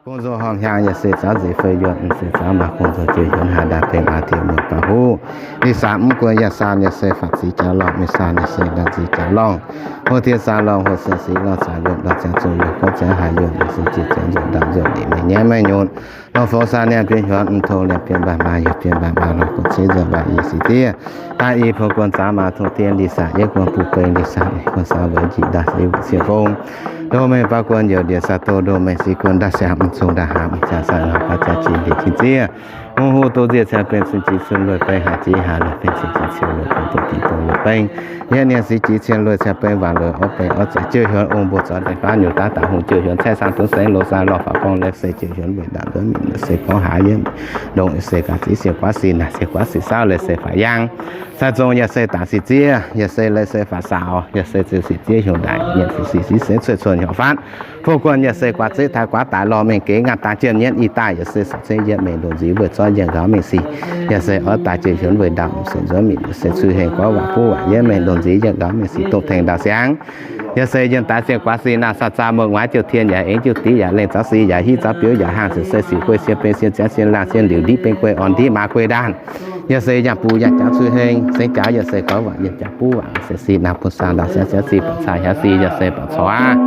Gong-zoh horngh hiaang yaac se zaux nzengc fei yuonh, se zaux maac gong-zoh jiu hiuonx haaix ndaangc benx aax diuc muoz baac huv. Li saam mv guon yaac saam yaac se faatv ziqc jaax lorngh, mingh saam yaac se ndaangc ziqc jaax lorngh. Hov tiev saam lorngh hov se siqv lorngh saam yuonh lorngh ziangx zungh yuonh gorngv ziangx haaix yuonh se ziqc ziangx nzuqc ndaangc nzuqc liqc mengh nyaiv maiv nyunc. Lorngh fou saam niaa bienh hiuonx mv tong liaa bienh mbaanh maa yaac bienh mbaanh maa lorngh guon ceix nzuonx mbaanh i siqv diev. Daaih i buo guon zaux maac tong dien li saam yietv guon buv beng li saam guon saam weic njiec ndaangc se wuov ciev fong. Ndo mengh baav guon youc ndiev saah do ndo mengh siqv guon ndaangc siangx mv zungh ndaangc haamz mv ziangx saah lorngh baav ziangx jiex ndiev jiex ziev. Mungv huv duqv nziev ciou beng cun jiex cun lueic beng haaix jiex haaix lueic beng cun jiex ciou lueic beng duqv jiex duqv lueic beng. Yietv niaa siqv jiex cien lueic ciou beng waac lueic orv beng orv zeiz jiu hiuonx ong mbuo zorc deix baav nyungc daav daaih hungh jiu hiuonx caeqv saang dungv seix loz saang lorh faaux gorngv lorh se jiu hiuonx weic ndaangc nduov mingh se gorngv haaix yiem dongh se gaax ziqv se guaav sin naaic se guaav sin saauv leiz se faaux yaangv. Sai zong yaac se daaih siqv ziev, yaac se leiz se faaux saaux, yaac se ziux siqv ziev hiuv ndaangc nyienc fu'sic siqv seix cuotv cuotv hiuv fatv. Buo guon yaac se guaav zeiv taaih guaav daaih lorh mengh geix ngaanc daaih jiem nyienv i daaih yaac se sorc ceng yietv mengh ndongc nziv weic zorqv yietv nqaux mengh sic. Yaac se oix daaih jiu hiuonx weic ndaangc se nzuonx mingh se cui heng gorngv waac buv waac yietv mengh ndongc nziv yietv nqaux mengh sic dongh tengx ndaauv siangx. Yaac se yienh daaih sienx guaav sin naaic saah zaah mouc nguaaiv jiu tien yaac engx jiu div yaac lengh zaux si yaac hiv zaux biouv yaac hangh se se sic guei sien beng sien ziangx sien laangh sien liuc ndiqv beng guei orn ndiqv maa guei ndaanh. Yaac se yangh buv yangh jaax cui heng sengx jaax yaac se gorngv waac yienh jaax buv waac se si naaic bun saang ndaauv siangx siangx si baac cai hiav si yaac se baac corc aqv.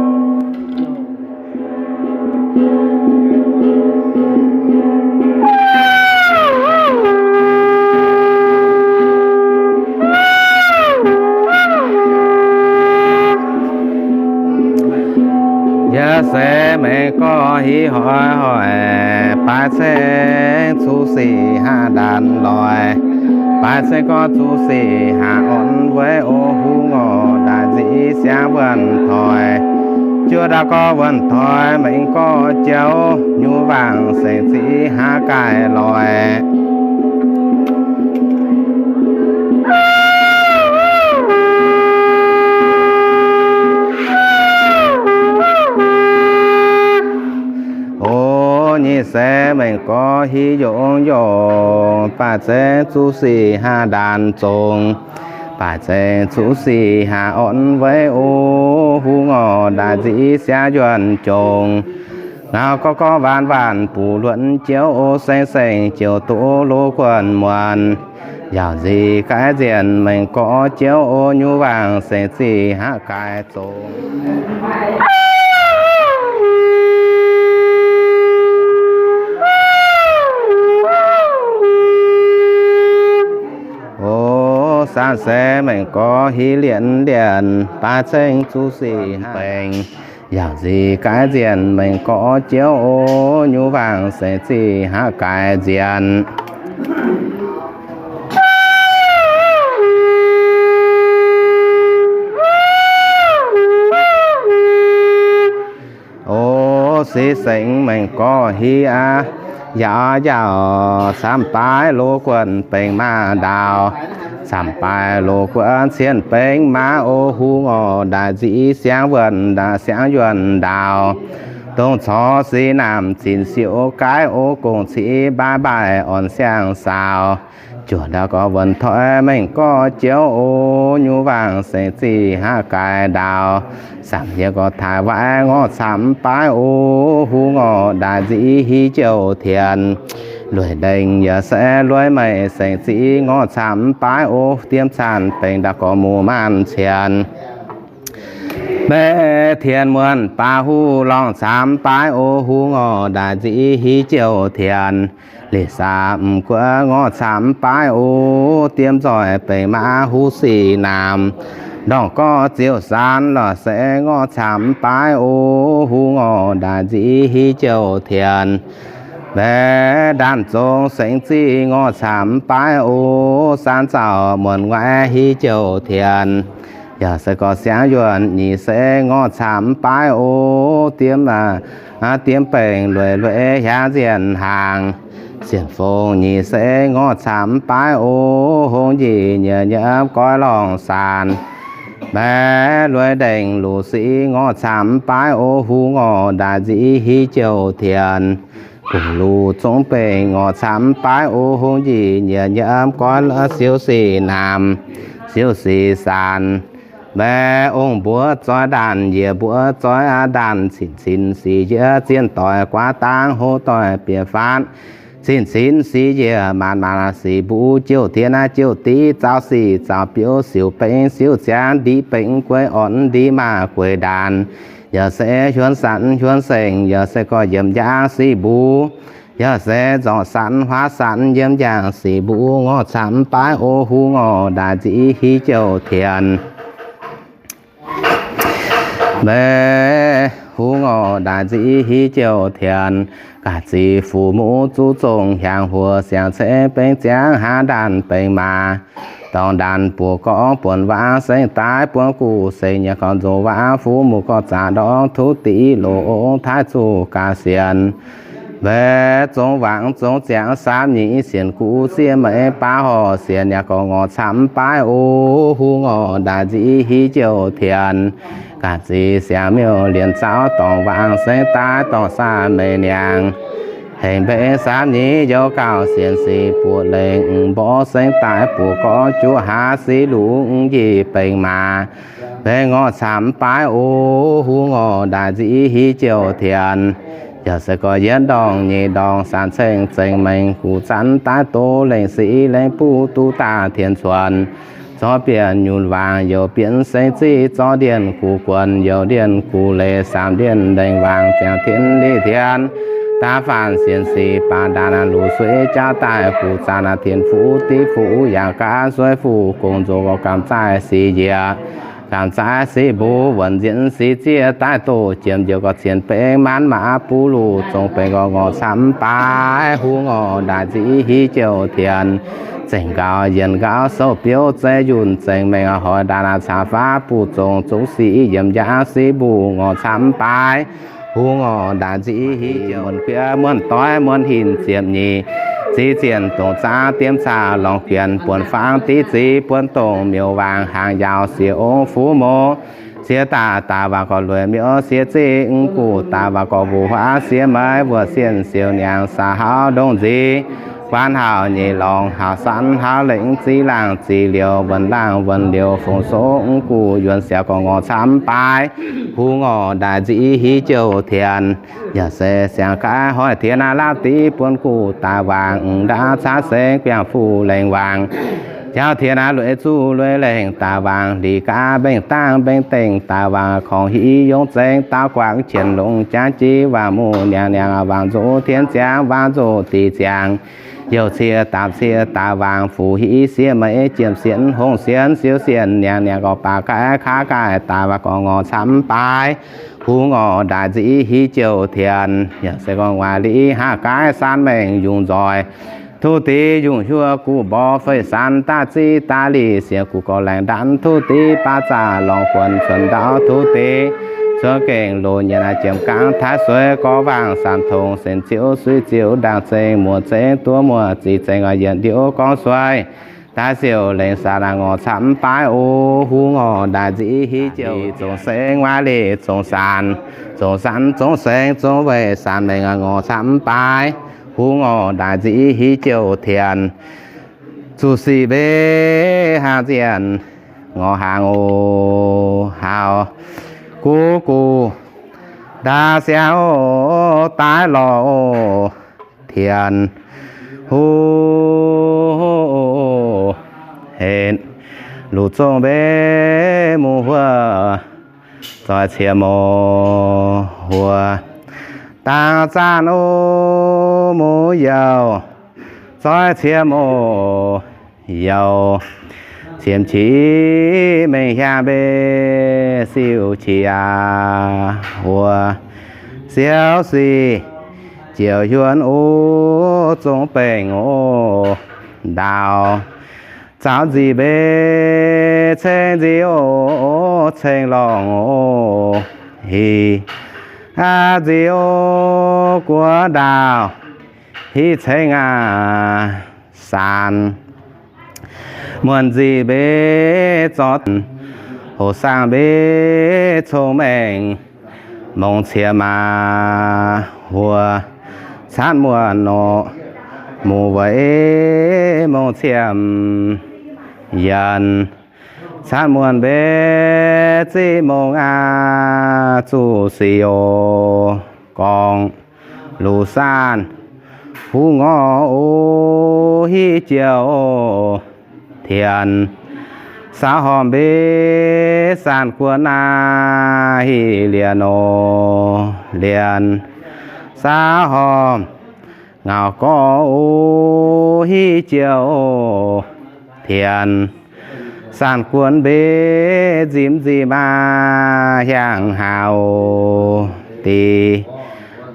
Yaac se mengh gorx hiv hoic hoic baaix ceng cuv sic haav ndaanx loic. Baaix ceng gorx cuv sic haav orn weic o huv ngorc ndaaih nziv siangx wuonh toic. Juov ndau gorx wuonh toic mengh gorx jauv nyuv waangc sengx ziv haav gaaih loic. O nyic se mengh gorx hiv yongc yongc baaix ceng cuv sic haav ndaanx zongc. Baaix ceng cuv sic haav orn weic o huv ngorc ndaaih nziv siangx yuonh jongc. Ngau gorx gorx waanc waanc buc luonc jauv o seng seng jauv duqv loz guonh muonc. Yaac nzic gaaix nzienh mengh gorx jauv o nyuv waangc sengx zic haav gaaix zongc. O saanv se mengh gorx hiv lienc lienc baaix ceng cuv sic haav baengc. Yaac nzic gaaix nzienh mengh gorx jauv o nyuv waangc sengx zic haav gaaix nzienh. O sic sengx mengh gorx hiv aqv. Yaac yaac camv baaix loz guonh baengc maa ndaauh. Camv baaix loz guonh cien baengc maa o huv ngorc ndaaih nziv siangx wuonh ndaaih siangx yuonh ndaauh. Dongh corc sic naamh zinc siouc gaaix o gongc civ mbaaix mbaaih orn siang-saaux. Juov ndau gorx wuonh toic mengh gorx jauv o nyuv waangc sengx zic haav gaaix ndaauh. Samh yie gorx taaix waaic ngorc camv baaix o huv ngorc ndaaih nziv hiv jouh tienx. Lueic ndengh yaac se lueic meih sengx ziv ngorc camv baaix o diem caan baengc ndau gorx muoz maanc cienx. Mbaeqc tienx muonh baac huv lorngh camv baaix o huv ngorc ndaaih nziv hiv jouh tienx. Lic saamv guoqv ngorc camv baaix o diem nzoih baengc maa huv sic naamh. Ndorngh gorx ziouc saanv lorh se ngorc camv baaix o huv ngorc ndaaih nziv hiv jouh tienx. Mbaeqc ndaanh zong sengx zic ngorc camv baaix o saanv zaux muonc nguaaiv hiv jouh tienx. Yaac se gorx siangx yuonh nyic se ngorc camv baaix o diem, diem baengc lueic lueic hiaangx nzienh hnaangx. Sienh fongc nyic se ngorc camv baaix o hungh nyic nyiex nyiemv goiv lorngh saanx. Mbaeqc lueic ndengh luc sic ngorc camv baaix o huv ngorc ndaaih nziv hiv jouh tienx. Guv luc zong bengh ngorc camv baaix o hungh nyic nyiex nyiemv goiv siouv sic naamh, siouv sic saanx. Mbaeqc ong mbuox zoih ndaanh, yie mbuox zoih ndaanh, cin-cin sic yie zien doic guaav dangv, hlo doic bieqc faatv. Cin-cin sic yie maanc maanc sic mbuo jouh diex naaiv jouh div, zaux sic zaux biouv, siouc bengx siouc ziangx, ndiqv bengx gueix orn, ndiqv maah gueix ndaanh. Yaac se huonv sanx huonv sengx, yaac se gorx yiem njang sic mbuo, yaac se nzorngc sanx huaav sanx yiem njang sic mbuo, ngorc camv mv baaix o, huv ngorc ndaaic nziv hiv jouh tienx. Mbaeqc huv ngorc ndaaic nziv hiv jouh tienx, gaax zic fuqv muv zuqv zongh hiaangx huoc siangx ceix bengx ziangx hnangv ndaanh bengx maaz. Dorngx ndaanh buoz gorngv buonc waac sengx daaih buonv guv seix nyei gorngv nzox waac fuqv muv gorngv zaqc ndorngv tuv diqv loz ong taaix zuqc gaax sienx. Mbaeqc zongx wangc zongx ziangx saamv nyeic sienx guv siev meix baav horc sienx yaac gorngv ngorc camv mv baaix o, huv ngorc ndaaic nziv hiv jouh tienx. Gaax zic siangx miuc lienc zaux dorngc wangc sengx daaih dorngc saah meix niangx. Hengx mbeix saamv nyeic youz gauh sienx sic buoqc lengh mborqv sengx daaih buoz gorngv juqv haav siqv luqv yie bengx maaz. Mbaeqc ngorc camv mv baaix o, huv ngorc ndaaic nziv hiv jouh tienx. Yaac se gorx yietv ndorngh nyeic ndorngh sanx ceng zengx mengh guv zanv daaih doz lengh siqv lengh buv duqv daaih tien cuonx. Zorqv bieqc nyunc waangc youc bieqc sengx ziqv zorqv ndienh guv guonc youc ndienh guv leiz saamv ndienh lengh waangc ziangx tien liz tien. Daav faanh sienx sic baac ndaanh luc suiv jauv daaih guv zanc tien fuqv div fuqv yaac gaanv suiv fuqv gong nzox gorx gamh zaih sic njiec. Gamh zaih sic mbuo wuonc nzienx sic zieqv daaih doh jiem njoux gorx cien bengx maanc maaz buv luc zongx bengx gorx ngorc camv mv baaix huv ngorc ndaaic nziv hiv jouh tienx. Zengc nqaux yienc nqaux souv biouv zeiv yunh zengc mengh hoic ndaanh caux fav buv zongx zungv siqv yiem njang siqv mbuo ngorc camv mv baaix huv ngorc ndaaic nziv hiv jouh muonc kuiv muonc doix muonc hinc ziepc nyeic. Ziv zienh dongc zaangv diemv caa lorngx guenx buonc fangv div ziv buonc dongh miuc waangc hnaangx yaauc siex ong fuqv mouc. Siex daaih daaih waac gorx lueic miuc siex ziqv mv guv daaih waac gorx wuov huaav siex meix wuov sienh siouc niangx saax hauv ndongh nziv. Guanv hauv nyeic lorngx hauv sanv hauv lengc ziv laangh ziv liouc wuonc laangh wuonc liouc fongc soqv mv guv yuonx siaaux gorx ngorc camv mv baaix huv ngorc ndaaic nziv hiv jouh tienx. Yaac se siangx gaaix hoic tien naaiv laauv div buonc guv daaih waangc ndaauv caav sengx guangc fuqv lengh waangc. Jauv tien naaiv lueic zuqv lueic lengh daaih waangc liz gaav mbengh dangh mbengh dengh daaih waangc korngx hiv yongz zengx daauv guangc qienx longx jaav jiv waangc muc niangx niangx waangc nzox tien ziangx waangc nzox diqc ziangx. Youh cie daapc cie daaih waangc fuqv hiv siev meix jiem sienx hongh sienx siou sienx niangx niangx gorx baac gaaix kaav gaaix daaih waac gorx ngorc camv mv baaix huv ngorc ndaaic nziv hiv jouh tienx. Yaac se gorngv waaic liz haav gaaix saan mengh yungz nzoih tuv div yungz hiuv guv mborqv feix saan daav ziv daav lic sienx guv gorx laengz ndaanv tuv div baav zaah lorngx guonx cuonx ndaauv tuv div cuonx gengh loz nyienx jiem gaangv taaix sueiv gorx waangc saamv tongx senx ziouv suiv ziouv ndaangc zengx muoz zengx duov muoz zic zengx yienc ndiouv gorngv sueiv daaih siouc lengc saax naaic ngorc camv mv baaix o huv ngorc ndaaic nziv hiv jouh zongc sengx waac lic zongc saanx zongc saanx zongc sengx zongc weic saanx mengh ngorc camv mv baaix huv ngorc ndaaic nziv hiv jouh tienx. Zuqc sic mbenc hnaangx zienh ngorc hnaangx oc. Haaux guv guv ndaauv siangx oc, daaih lorh oc, tienx huv henv luc zongh mbenc muv huov zoih cie mouz huov dangh zaanh oc, muv youh zoih cie mouz youh ciem qiex mengh hiaang mbenc siou qiex wuov siou sic ziouc yuonx oc, zong bengh oc, ndaauh zaux nzic mbenc ceng nzic oc, ceng lorngh oc, hiv aqv nzic oc, guoqv ndaauh hiv ceng aqv saanx muonc nzic mbenc zorqv hoc saangv mbenc cong-mengh mongc cie maac huov caatv muonc oc, muv weic mongc cie yienc Caatv muonc mbe ziqc mongh aqv, zuqc sic oc, gorngv luc saanh huv ngorc oc, hiuv jiouc tienx saauv hormh mbe saanh guon aqv, hiuv lienz oc, lienz saauv hormh ngauh gorx oc, hiuv jiouc tienx saanh guon mbe nzipc nzipc aqv, hiaangx haaix oc, deix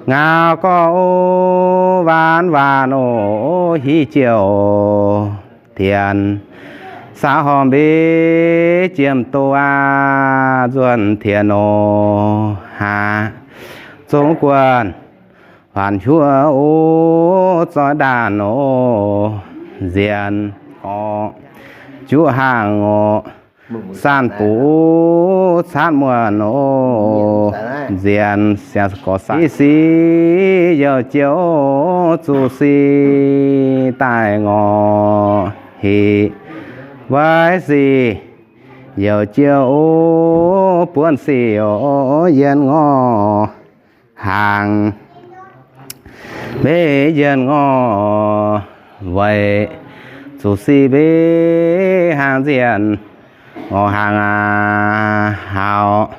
ngauh gorx oc, waanc waanc oc, hiuv jiouc tienx saauv hormh mbe jiem doz aqv, nzuonx tienx oc, haaix zungv guonc huaanx hiuv oc, zoih ndaanh oc, nzienx oc, juqv hnaangx oc, saanh buc caatv muonc oc, nzienx sic sic youc jiouc zuqc sic daaih ngorc hic, weic sic youc jiouc oc, buonv sic oc, yienh ngorc hnaangx, mbe yienh ngorc weic zuqc sic mbe hnaangx nzienx ngorc hnaangx aqv, haaix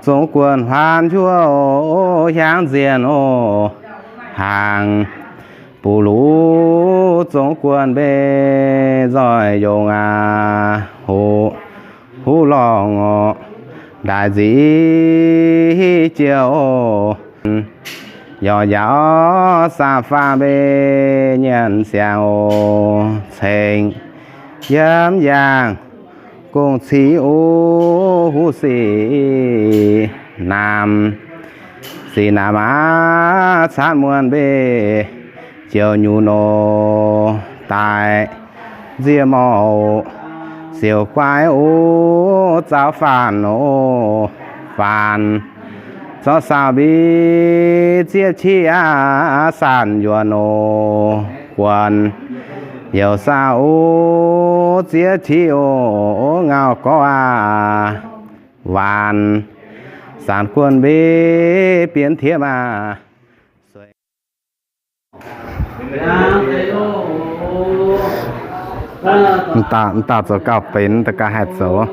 zungv guonc huaanx hiuv oc, hiaangx nzienx oc, hnaangx buc luc zungv guonc mbe nzoih yongh aqv, hoqc huv lorngh oc, ndaaic nzic hiuv jiouc oc, yaac yaauv saah faah mbe nyienx siangx oc, ceng yiem yaangh gong-civ oc, huv sic namx, sic namx aqv, caatv muonc mbe ziouc nyunc oc, daaih nzie morc oc, siouc guaix oc, zaux faanx oc, faanx zorqv saauh mbi zieqv qiv aqv, saanh yuonc oc, guonc youc saauh oc, zieqv qiv oc, ngauh gorx aac, waanc saanh guonc mbe bienx tiepv aac. Mv dauh, mv dauh zoux gauh benx, da'gauh haih zoux.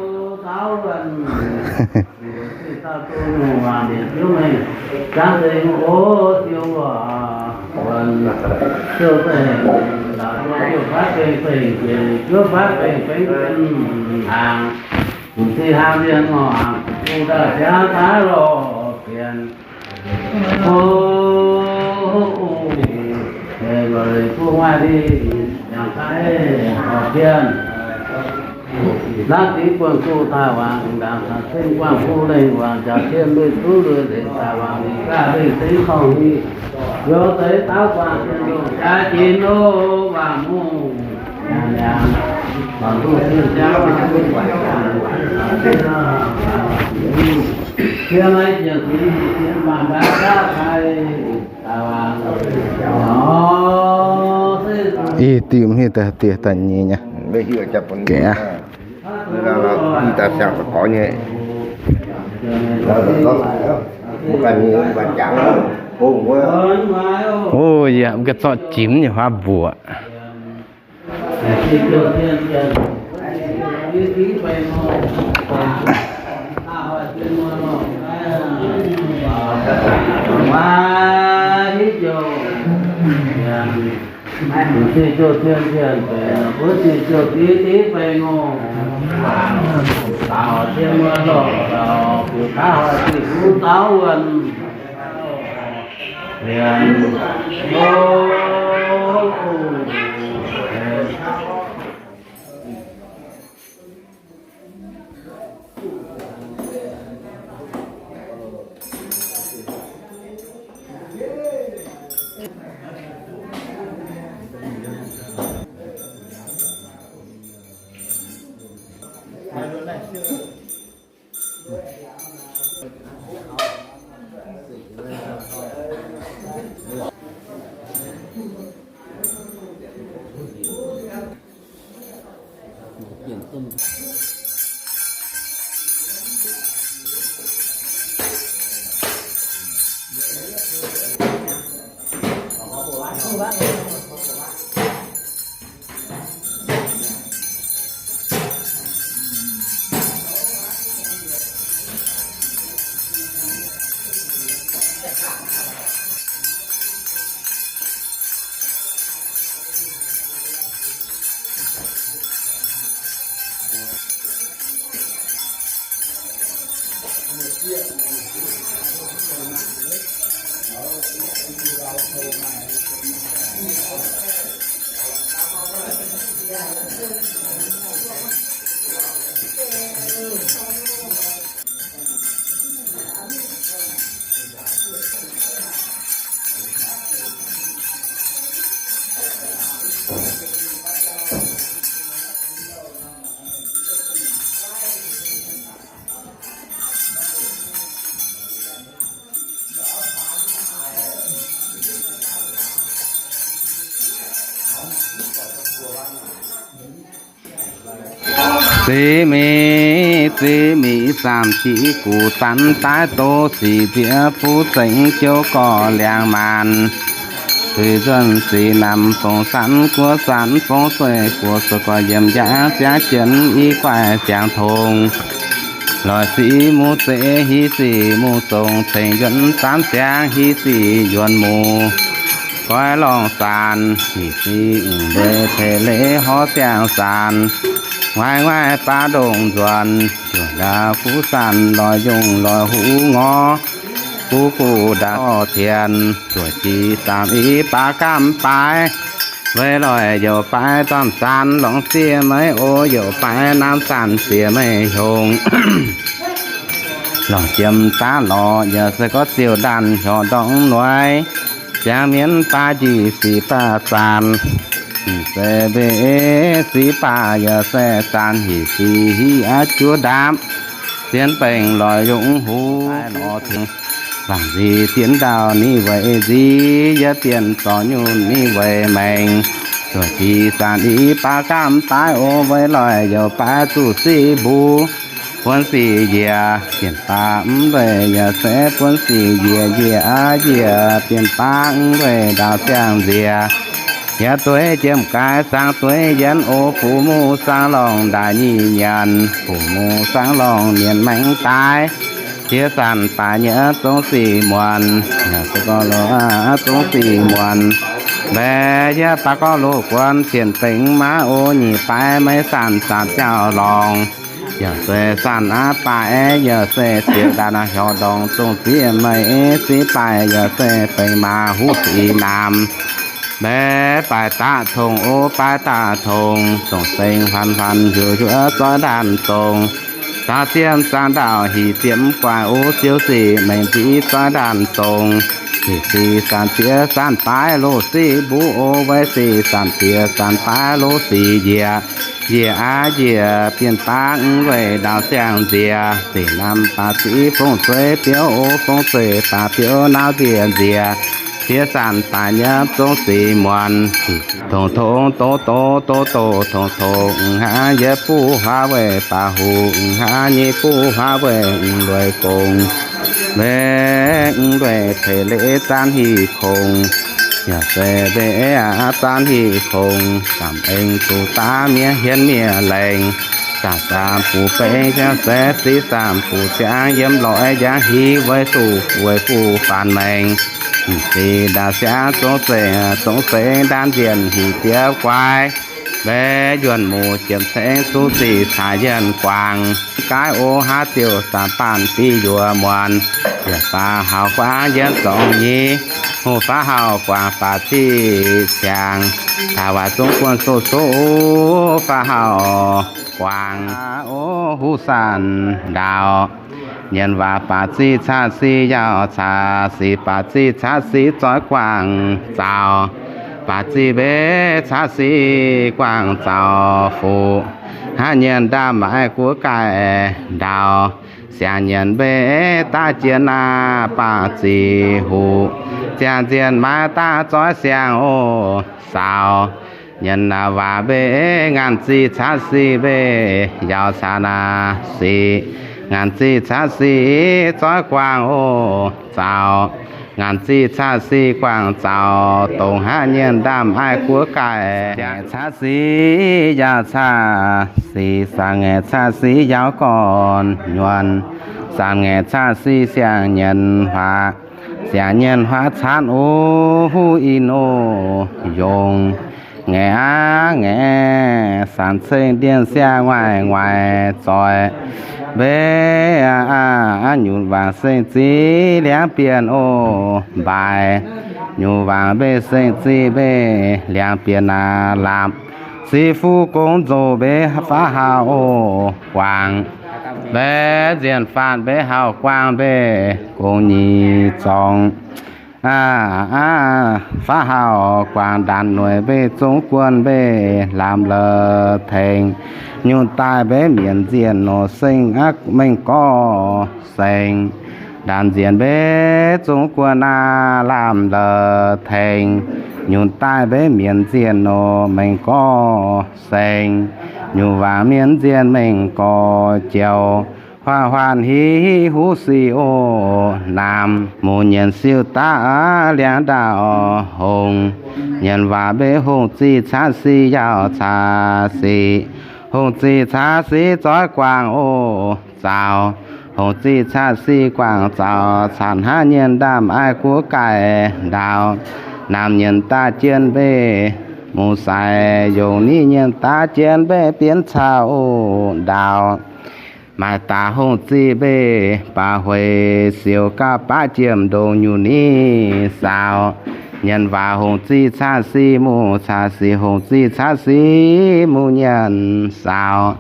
Naaiv dingc buonc-kuh daaih wangc, ndaangc ceng guangc hu lengh wangc, jaax tien lueiz zuqv lueiz leiz daaih wangc, ninh gaav lengh zengx korv-hnih, youz deix daauv guangc tien loh jaax jiex loh wangc mungh. Ih, diuh mv hiuv daaih dieh daaih nyei nyei. Gaeqv aqv. Ov, yie mv gaengh zorqv jimv nyei huaav mbuoqc. Ziv mingh, ziv mingh, zaamc jic guc zanc daaih doz sic nziex fuv zengx jouv gorx liangx maanc. Zuiz nzuonx zic namx fongc sanx guoqv zanc fongc sueih guoqv sueih gorx yiem njang ziangv jienv i guaih ziangx tongx. Loic sic muv zeiz hiv sic muv zongc ceng yuonx zanv ziangx hiv sic yuonx muv. Goiv lorngh zaanc, hic sic mv ndueic peix leiz horv siang-zaanc. Nguaaiv nguaaiv baav ndongh nzuonx, juoh ndaauv fuv zanc loic yungh loic huv ngorv. Guv guv ndaauv orv tienx, zuoqc jiex zaamc i baav gaamv baaix. Weic loic youc baaix domh zaanc longc ziex meiv oc, youc baaix naamv zanc ziex meiv hiongx. Lorngc jiem daav lorz yaac se gorngv ziouc ndaanh hiorc ndorngx noiz. Ziangx mienv baav njiec sic baav zaanc, se mbe sic baav yaac se zaanc hic sic hiv aqv juov ndaapv. Zien bengh loic yungh huv lorz tengx. Wangc nzic dienv ndau ninh weic nzic, yie dienh zorc nyunc ninh weic maengc. Zuoqc jiex zanc i baav gaamv baaix oc, weic loic youc baaix zuqc sic mbuo. Buonv sic njiec, dienh baav mv ndueic yaac se buonv sic njiec, njiec aqv njiec, dienh baav mv ndueic ndaauv siang nziex. Yaac dueiv jiem gaaix saang dueiv yienv oc, fu muv saang lorngh ndaaih nyic nyanc, fu muv saang lorngh nienx maengx daaih. Jiex zanc baaix nyei zong sic muonc, yaac se gorngv loz zong sic muonc. Mbaeqc yie baav gorngv loz guonx cien bengx maiv oc, nyic baaix maiv zanc zanc jauv lorngh. Yaac se zanc aqv baaix yaac se ziex ndaanh hiorc ndorngx zong ziex maiv sic baaix yaac se bengx maaz huv sic naamh. Mbaeqc baaix daqv tongx oc, baaix daqv tongx, zongc seng huaanv huaanv njuov njuov zoih ndaanh zongc. Zaangc ziemv zaangc ndaauh hic ziepc guaax oc, ziouv sic mengh nziv zoih ndaanh zongc. Hic sic zanc ziex zanc baaix loz sic mbuv oc, weic sic zanc ziex zanc baaix loz sic njiec. Njiec aqv njiec, dienh baav mv ndueic ndaauv siang nziex. Zinh namx baac ziv fongc zueiz biouv oc, fongc zueiz baac biouv naauv nziex nziex. Ziex zanc baaix nyei zong sic muonc. Dongh tongx doz doz doz doz tongx tongx, hnangv yietv buv huaav weih baac huv, hnangv nyei buv huaav weih mv lueic gong. Mbe mv ndueic peix leiz zaanv hic kongx, yaac se mbe aqv zaanv hic kongx, zaamc eng zuqc daav miev hienv miev laengz. Zaamc zaamc buc bengx ziangh se ziv zaamc buc ziangx yiem lorz njang hiv weic zuqc weic fuqv faanx maengx. Mv sic ndaauv siangx zong seix zong seix ndaanv nzienh hic diev guai. Mbe yuonh muc jiem cengx zuqv sic caaix yienh guangc. Gaaiv oc haav ziouc zanc baanh diuh yuoz muonc. Yaac faaux hauv guangc yienh zorngx nyei, hungh faaux hauv guangc baac ziqv ciangx. Taux waac zungv buonv soqv soqv faaux hauv guangc. Oc huv sanc ndaauv, nyienx waac baac ziqv catv sic yaauc caax sic, baac ziqv catv sic zoih guangc zaux. Baac ziqv mbe catv sic guangc zaux fuqv. Hnangv nyienx ndaamv maaiz guv gaih ndaauv, siangx nyienx mbe daav jiex naaiv baac ziqv huv. Ziangh nzienh maaiz daav zoih siang oc zaux. Nyienx waac mbe ngaanc ziqv catv sic mbe yaauc caax naaiv sic. Ngaanc ziqv catv sic zoih guangc oc zaux. Ngaanc zih caqv sic guangc zaux, dongh haav nyienh ndaamv aiv guoqv gaaih. Caqv sic yaauc caqv sic, saanc ngaeqc caqv sic yaauv gorn nyuonh, saanc ngaeqc caqv sic siang-nyienh huaax, siang-nyienh huaax caatv o, huv in o, yongc ngaeqc aqv ngaeqc, saanc ceng ndienh siang-nguaaic nguaaic zoix, mbeix nyutc waangc seng ziv liangv bienh o, mbaaix nyutc waangc mbeix seng ziv mbeix liangv bienh aav lapc, ziv fuqv gong nzoh mbeix faav haauh o, guangc mbeix nzienh faatv mbeix haauh guangc mbeix gong nyic zorngx. Faav haauh guangc ndaanc noic mbeix zungv guon mbeix lamh la'tengx, nyutc daaih mbeix mienc nzienh nor seng aqv mengh gorngv seng. Ndaanc nzienh mbeix zungv guon aav lamh la'tengx, nyutc daaih mbeix mienc nzienh nor mengh gorngv seng, nyutc waangc mienc nzienh mengh gorx jouh, huaanh huaanh hiv hiv huv sic o, naamh muc nyienh siou daav liangv ndaauh hongh, nyienh waac mbeix hongh zih caqv sic yaauc caqv sic, hongh zih caqv sic zoix guangc o, zaux, hongh zih caqv sic guangc zaux, caanc haav nyienh ndaamv aiv guoqv gaaih ndaauh, naamh nyienh daav jien mbeix muc saaix, yongc niv nyienh daav jien mbeix bienv caux o, ndaauh. Maaih daaih hongh zih mbeix baac hueix siouc gauh baav jiem ndongc nyungc niv saaux. Nyienh waac hongh zih caqv sic muc caqv sic, hongh zih caqv sic muc nyienh saaux.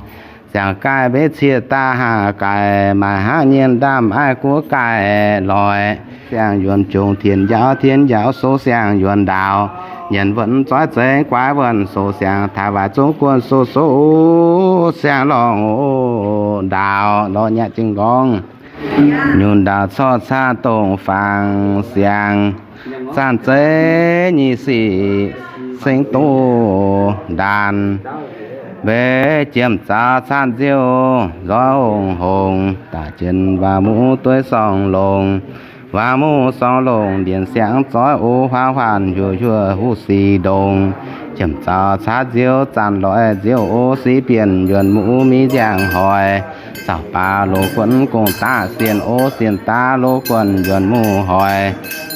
Ziangh gaaih mbeix cieqv daaih haah gaaih, maaih haav nyienh ndaamv aiv guoqv gaaih loix. Siang yuonx jongx tienx njaaux, tienx njaaux soux siang yuonx ndaaux. Nyienh wuonh zoix zengx guaix wuonh soux siang, taaix waac zungv guon soux soux siang lorngh o, ndaaux lorz nyaqv jiex nqorngv. Nyungc ndaauh corc caqv dongh fangx siang, zanc zeiv nyic sic seng doz ndaanh. Mbeix jiem zaux caqv nziouv nzoih hongh hongh, daaih jien waac muv dueiv sorng longx. Waac muv sorng longx ndienx siangx zoih o, huaav huaanh hiuv hiuv huv sic ndongx. Jiem zaux caqv nziouv zanc loix nziouv o, sic bienh yuonx muv mingh nziangh hoic. Zaux baac loz guonv gong daav sienh o, sienh daav loz guonv yuonx muv hoic.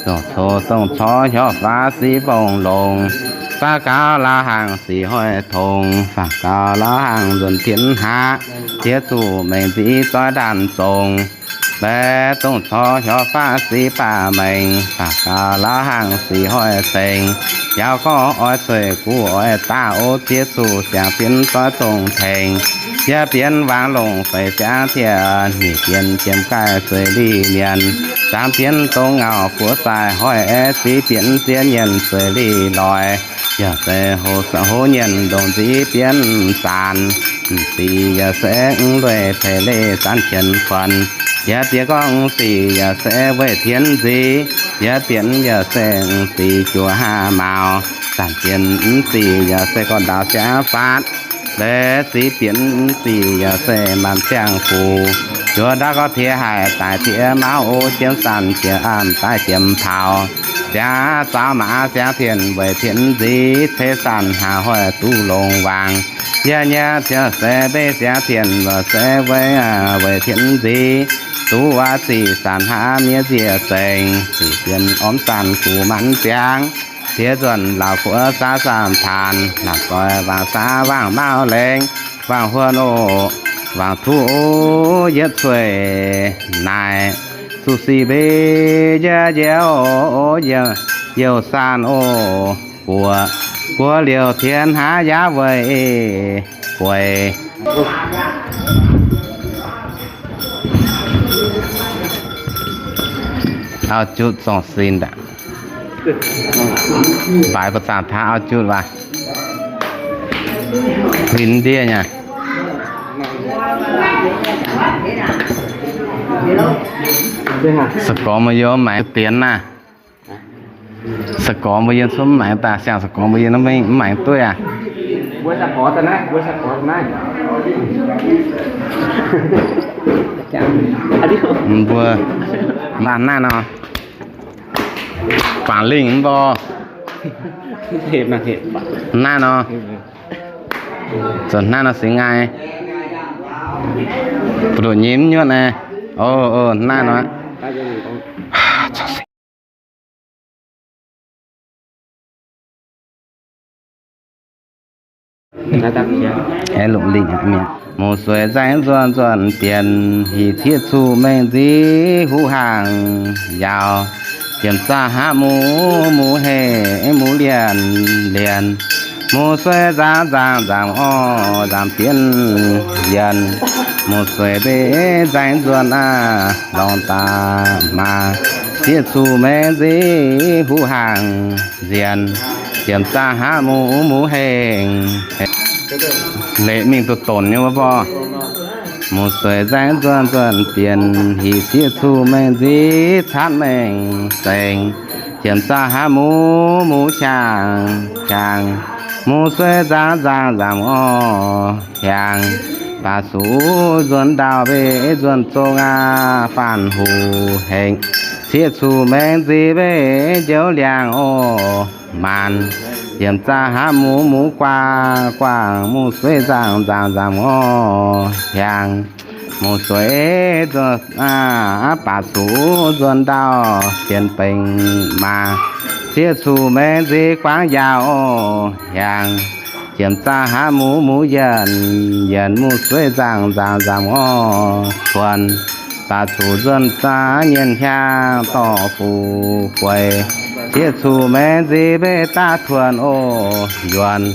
Dongh corc dongh corc hnyouv faatv sic mbong longx, faatv gaux lauh hangx sic hoic tongx, faatv gaux lauh hangx nzuonx tienx haav, jiex zuqc mengh nziv zoih ndaanh zongx. Mbaeqc dongh corc hnyouv faatv sic baac mengh, faatv gaux lauh hangx sic hoic cengx. Yaac gorngv oix cueiv guv oix daav o, jiex zuqc siang-bienv zoih dongh tengx. Yie bienv wangc longc feix siangv tiex, nyic bienv jiem gaaih zueiz lih mienh, zaamv bienv dongh ngauh guoqv zaih hoic aeqv, ziv bienv ziex nyienh zueiz lih loix. Yaac se hov nyienh ndongc nziv bienv zaanc, m'dic yaac se mv lueic peix leiz zanc qienx kuonx. Yie bienv gorngv m'dic yaac se weic tienx nziv, yie bienv yaac se m'dic juoz haav mauz. Zanc bienv m'dic yaac se gorx ndaauv siangv faatv, leiz ziv bienv m'dic yaac se maanc ziangh fuc. Juoz ndaauv gorx tiex haic daic tiex mauv o, jiem zanc jiem amh daaih jiem paux. Siangx zaux maaz siangx tien weic tienx nziv, ceix zanc haav hoic duqv longc wangc. Yie nyei ziouc se mbeix siangx tien weic se weic, weic tienx nziv, duqv waac zic zanc haav miev nziec zengx, zic bienv ormv zanc gux manc ziangx. Diex nzuonc laauc guoqv saav saanh taanx, laauc goix wangc saav wangc mauv lengx, wangc huon oc, wangc tuv oc, yietv cueiv naaic, zuqc sic mbeix yie njiec oc, youh saanh oc, buoz, buoz liouc tienx haav yaav weic bueix. Auv-jutv zorngh sin daaih. Baaix ba'zanc taav auv-jutv waac. Huin ndiev nyei. Sa-gorx mbuo yiem maengx dienx naaiv. Sa-gorx mbuo yiem cun maengx daaih, siang sa-gorx mbuo yiem mv maengx dueiv aac. Mbuo laanh naaiv nor. Bangc lingh mv baac. Naaiv nor. Zoux naaiv nor singx ngaih. Mbu'ndongx nyim nyuoqv naaiv. O, o, naaiv nor. Longc lingh mi'aqv. Muoz-suiv nzaeng nzuonx nzuonx dienx, hih cieqv cuqv mengh nziv huv hnaangx yaauc. Jiem zaah haav muv, muv hengx, muv lienh lienh. Muoz-suiv nzaang nzaang nzaang orv, nzaang bienv yienx. Muoz-suiv mbeix nzaeng nzuonx aav, longc daaih maah, cieqv cuqv mengh nziv huv hnaangx nzienx. Jiem zaah haav muv, muv hengx. Leiz mingh duqv donx nyei wuov borh. Muoz-suiv nzaeng nzuonx nzuonx dienx, hih cieqv cuqv mengh nziv caatv mengh zengx. Jiem zaah haav muv, muv hiaangx hiaangx. Muoz-suiv nzaang nzaang nzaang orv hiaangx. Baac zuqc nzuonx ndau mbeix nzuonx zong aav, faanv huv hengx. Cieqv cuqv mengh nziv mbeix njoux liangx orv maanc. Jiem zaah haav muv, muv guaangv guaangv. Muoz-suiv nzaang nzaang nzaang orv hiaangx. Muoz-suiv nzuonx aav, baac zuqc nzuonx ndau sienx bengx maah. Cieqv cuqv mengh nziv guaangv yaauc orv hiaangx. Jiem zaah haav muv, muv yienx yienx. Muoz-suiv nzaang nzaang nzaang orv tuonx. Baac zuqc nzuonx zaah nyienh hiaangx dorh fuqv gueix. Cieqv cuqv mengh nziv mbeix daav tuonx orv yuonx.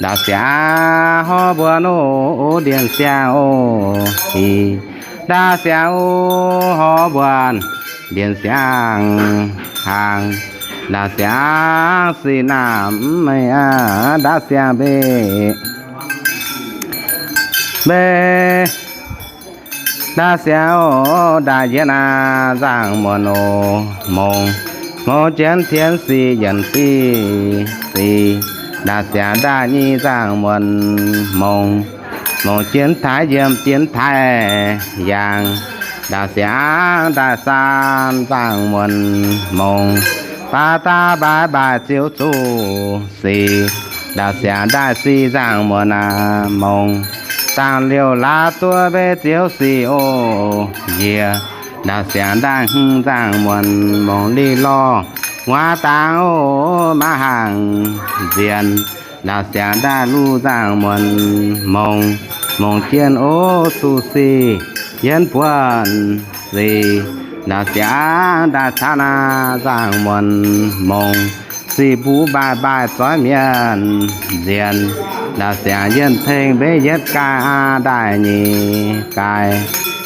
Ndaauv siangx horv mbuonx orv, ndiev siangx orv hih. Ndaauv siangx orv horv mbuonx, ndiev siangx hnaangx. Ndaauv siangx sic naamh mengh aav, ndaauv siangx mbeix, mbeix. Ndaauv siangx orv ndaaih yietv aav, nzangc muonc orv mongx. Mongx jienv tienv sic yienc diqv sic. Ndaauv siangx ndaaih nyic, nzangc muonc mongx. Mongx jienv taaix yiemc jienv taaix yaangh. Ndaauv siangx ndaaih saam, nzangc muonc mongx. Baav daav mbaaix mbaaix ziouv zuqc sic. Ndaauv siangx ndaaih sic, nzangc muonc aav mongx. Dangh liouh laaix duqv mbeix ziouv sic orv yie. Ndaauv siangx ndaaih hmz, nzangc muonc mongx. Liz lorh nguaaz dangx orv, maiv hangx nzienx. Ndaauv siangx ndaaih luv, nzangc muonc mongx. Mongx jienv orv zuqc sic, yienv buonc sic. Ndaauv siangx ndaaih caatv aav, nzangc muonc mongx. Sic mbuo mbaaih mbaaih zoiv mienh nzienx. Ndaauv siangx yienh tengx mbeix yietv gaaih aav, ndaaih nyic gaaih.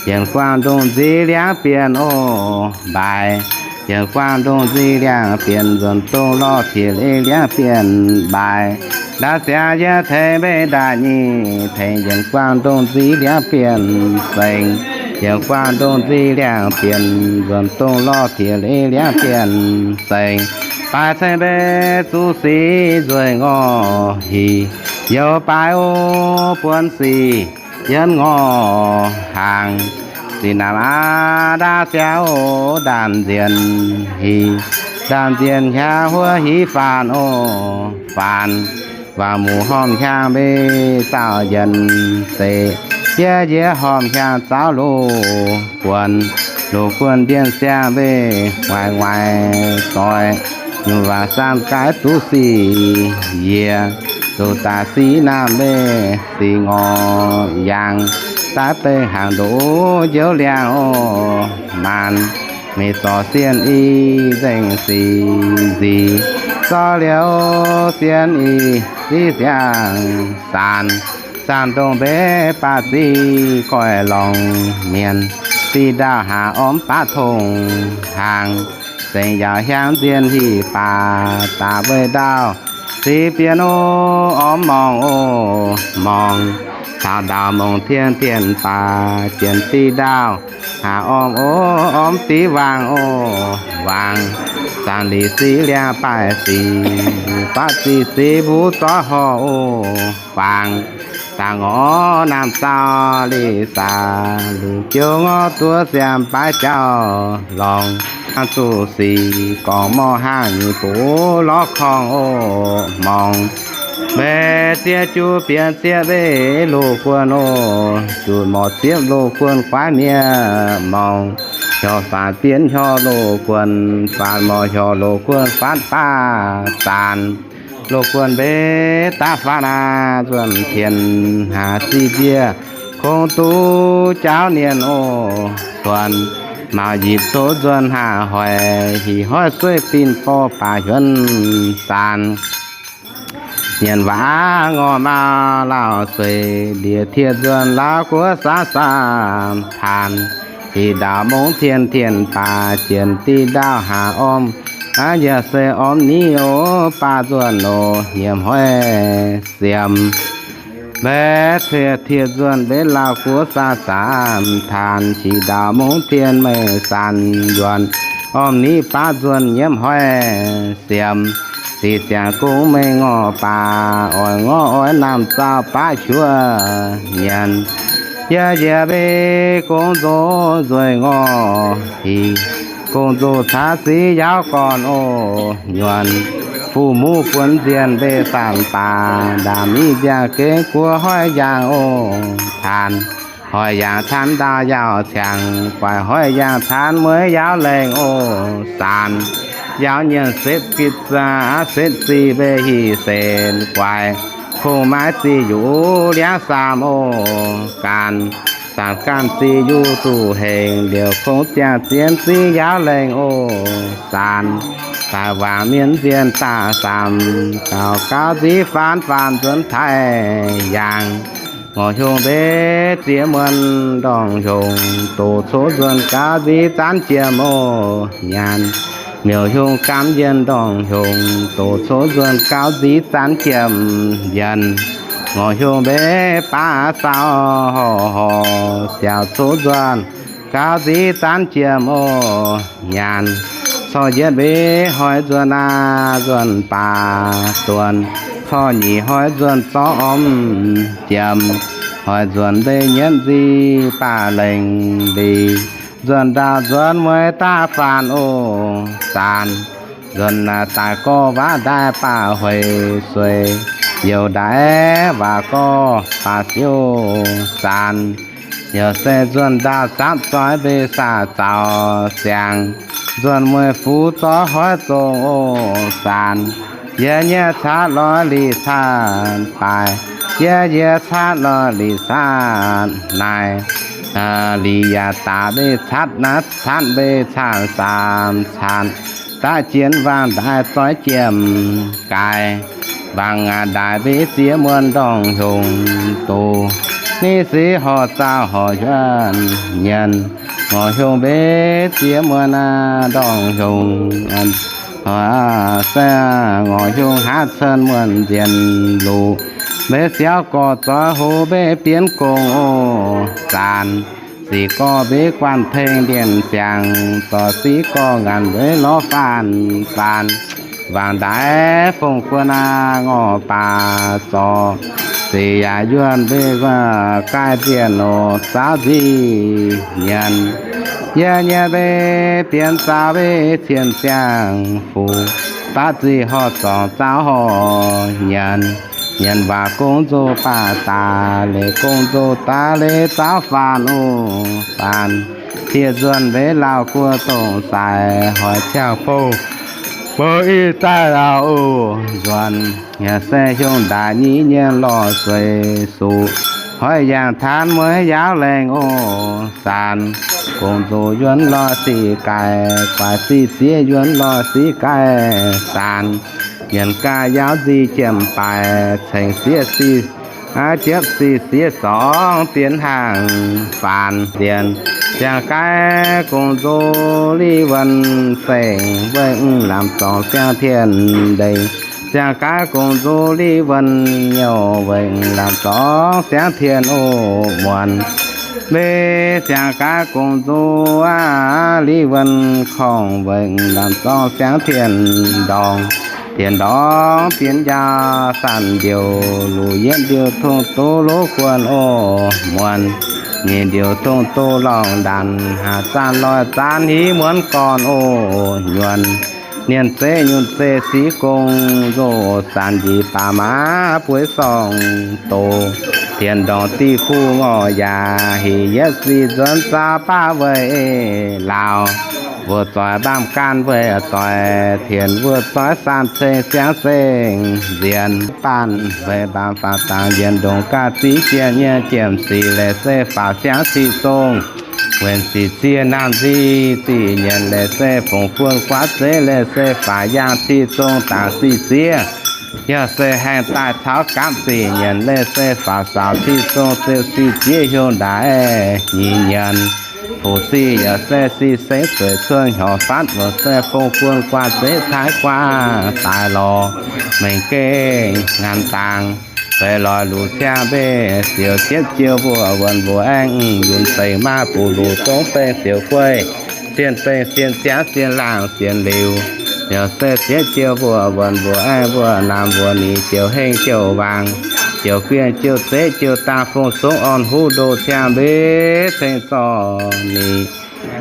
Yienx guangc ndongc nziv liangv bienh orv mbaaix. Yienx guangc ndongc nziv liangv bienh, nzuonx dongh lorh tiex leiz liangv bienh mbaaix. Ndaauv siangx yienh tengx mbeix ndaaih nyic tengx, yienx guangc ndongc nziv liangv bienh zengx. Yienx guangc ndongc nziv liangv bienh, nzuonx dongh lorh tiex leiz liangv bienh zengx. Baaix ceng mbeix zuqc sic nzueic ngorc hih, youz baaix orv buonv sic yienv ngorc hnaangx. Sic naamh aav, ndaauv siangx orv ndaamv nzienh hih. Ndaamv nzienh hiaangx huov hiv faanx orv faanx. Waangc muc hormh hiaangx mbeix zaauh yienx zeiz. Yie yie hormh hiaangx zaauv loz buonc. Loz buonc ndienh siangx mbeix nguaix nguaix zoih. Nyungc waac saanh gaaix duqv sic yie. Zoux daaih sic naamh mbeix sic ngorc yaangh. Daaih beiv hnaangx ndoqv njoux liangh orv maanc. Mingh zorc sienh i nzengc sic nzic. Zorc liuz sienh i sic siang saanx. Saanx ndongc mbeix baav zic goiv lorngx mienh. Diqc ndaauh haac ormv baav tongx hnaangx. Zengc yaauc hiaangx nzienh hieh baac daaih weih ndaauh. Sic bienh orv ormv morngh orv morngh. Taux ndaauh mongh tien tien baac jienx diqc ndaauh. Haac ormv orv ormv diqc waangh orv waangh. Zaangc lic sic liangh baaih sic, baav zic sic mbuo zorqv horh orv faangx. Da'ngorc naamh zauh li saax, luc jouv ngorc duov ziangx baaix jauv lorngx. Zuqc sic gorngv morc haangh nyic buc lorz korngh oc morngx. Meix zieqv juv bienx zieqv mbev loz-guonh oc, juqc morc ziepv loz-guonh guaiv miev morngx. Hiuv faanx bienx hiuv loz-guonh, faanx morc hiuv loz-guonh faanx baav zaanc. Loz-guonh mbev daav faanx aqv, nzuonx tien haac ziqc njiec, kungx duqv jauv nienh oc. Nzuonx maux yipc doz nzuonx haah hoic, hic hoic sueih bin borh baac hiuonv zaanc. Nyienx waac ngorc maux lauh sueih, ndiev tiev nzuonx Laauv guoqv saav saam taanx. Diqc ndaauh mungv tien tien baac jienv diqc ndaauh haah orm, aav yaac se orm niv oc baav nzuonx oc nyiemc hoic siemx. Mbev tiev tiev nzuonx mbenv Laauv guoqv saav saam taanx, qiex ndaauh mungv tien meih saanx yuonx, orm niv baav nzuonx nyiemv hoic siemx. Diqc ziangx gong meih ngorc baac oix ngorc oix naamh zauh baav hiuv nyienx. Yie njiec mbev gong nzoz nzueic ngorc hic, gong nzoz caav ziqv yaauv gorn oc nyuonh. Fu muv buonv nzienh mbev faanx baac, ndaamv miv nziaangc gengh guoqv hoic yaangh oc taanx. Hoic yaangh taanx ndaauh yaauh ciangx, guaix hoic yaangh taanx mueiz yaauv laengh oc saanx. Yaauv nyienx setv gitv zaax setv ziqc mbev hic senx guaix, kungx maiv ziqc yuqc liangv saamh oc gaanx. Zanc ganh ziqc yuqc duqv hengx liouc, kungx ziangh zien ziqv yaauv laengh oc saanx. Daaih wangc mienv nzienh daaih saamx gaux, gaux nziv faanx faanx nzuonx taaih yaangh. Ngorc hiuv mbev ziex muonc ndorngh hiuv, doqc coqv nzuonx gaux nziv zaanv jiem oc nyaanh. Miuc hiuv gaamv yienh ndorngh hiuv, doqc coqv nzuonx gaux nziv zaanv jiem yienh. Ngorc hiuv mbev baav saauv horc horc, ziouc coqv nzuonx gaux nziv zaanv jiem oc nyaanh. Corc yietv mbev hoiz nzuonx aav nzuonx baac duonx, corc nyic hoiz nzuonx zorqv orm jiem. Hoiz nzuonx mbev nyietv nziv baac lengc mbic, nzuonx ndaauh nzuonx mueiz daav faanx oc saanx. Nzuonx naaic daaih gorx waac ndaaiv baac hueix sueix, youc ndaaiv waac gorx baac siouc saanx. Youc se nzuonx ndaauh zapv zoih mbev saah zaux siangx, nzuonx mueiz fuv zorqv hoiv zongh oc saanx. Yie nyei caatv loi lic caatv baaix, yie nyei caatv loi lic caatv naaic. Lic yaac daaih mbev caatv naaiv caatv mbev caatv saam caatv, daav jienv waangh ndaaiv zoih jiem gaaix. Waangh ndaaiv mbev ziex muonc ndorngh hiuv doz, ni sic horc zaauh horc yuonv nyienx. Ngorc hiuv mbev ziex muonc ndorngh hiuv, se ngorc hiuv haav cen muonc nzienh luc. Mbev siauv gorx zoih hoz mbev bienv gong oc saanx. Sic gorx mbev guanh tengx ndienh ziangx, zorc sic gorx ngaanc mbueix lorz faanx faanx. Waangh ndaaiv fongc guon aav ngorc baac zorc, sic yaac yuonh mbev gaih nzienh oc zaauv nziv nyienx. Yie nyei mbev bienx zaauv mbev cien ziangh fuc, baav zic horc zorngc zaauv horc nyienx. Nyienx waac gong nzoz baac daaih leiz, gong nzoz daaih leiz zaauv faanx oc faanx. Tiev nzuonx mbev lauh guoqv dongh sai, hoic ciangh bouh bouh i daaih lauh oc nzuonx. Yaac se hiuv ndaaic nyic nyienh lorh sueix suqc, hoic yaangh taanx mueiz yaauv laengh oc saanx. Gong nzoz yuonv lorh sic gaaih, guaix sic ziex yuonv lorh sic gaaih saanx. Nyienx gaax yaauv nzic jiem baaix, cengx sieqv sic, jiepv sic sieqv zorngx bienx hnaangx faanx nzienh. Ziangh gaaix gong nzoz li wuonh zengc, weih mv lamh zorngx siang tien ndengc. Ziangh gaaix gong nzoz li wuonh nyouh, weih mv lamh zorngx siang tien oc muonz. Mbev ziangh gaaix gong nzoz aav li wuonh korngh, weih mv lamh zorngx siang tien ndorngx. Tienx ndorngx bienx njaaux, saanh ndiouc luc yietv ndiouc tongh doz lov guonh oc. Muonc nyeic ndiouc tongh doz lorngh ndanc, haac zaanh loih zaanv hiv muonv gorn oc. Nyuonh nienh zeiv nyunh zeiv siqv gong, nzoh zanc njiec baac maav bueix sorng-doz. Tienx ndorngx diuh kuv ngorc yaac, hec yietv sic nzuonx zaah baav weih laauh. Mbuo zoih mbaamh gaanv weih doic, tienx mbuo zoih saanh ceng siangv zengc nzienx. Baanh weih mbaamh faatv dangx njiec ndongc gaax ziv jiex nyei jiem sic leiz se faaux siangv sic zong. Wuonh sic ziex naamh nzic zic nyienc leiz se fongc buonc guaav zeiv leiz se faaux yaangh sic zong dangc sic ziex. Yaac se haengh daaih caux gaamv zic nyienc leiz se faaux saaux sic zong ziouc sic ziex hiuv ndaix nyic nyienc. Fuqv sic yaac se sic sengv zueiz cuonv hnyouv fatv wuov se fongc buonc guaav zeiv taaix guaav daaih lorz mengh gengh ngaanc dangx. Feix lorz luc ciangv mbeih siouc zietv jiouv mbuoqc wuonh mbuoqc aengv yunc dengx maaih buc luc zongv dengx siouc gueiv, sienh dengx sienh ziangv sienh laangh sienh liuz. Yaac se zietv jiouv mbuoqc wuonh mbuoqc aengv mbuoqc naamh mbuoqc nyic ziouc hengh ziouc waangc, ziouc guienh ziouc zeiv ziouc dangh fongc zongv orn huv ndoh ciangv mbeih ceng zorc nyic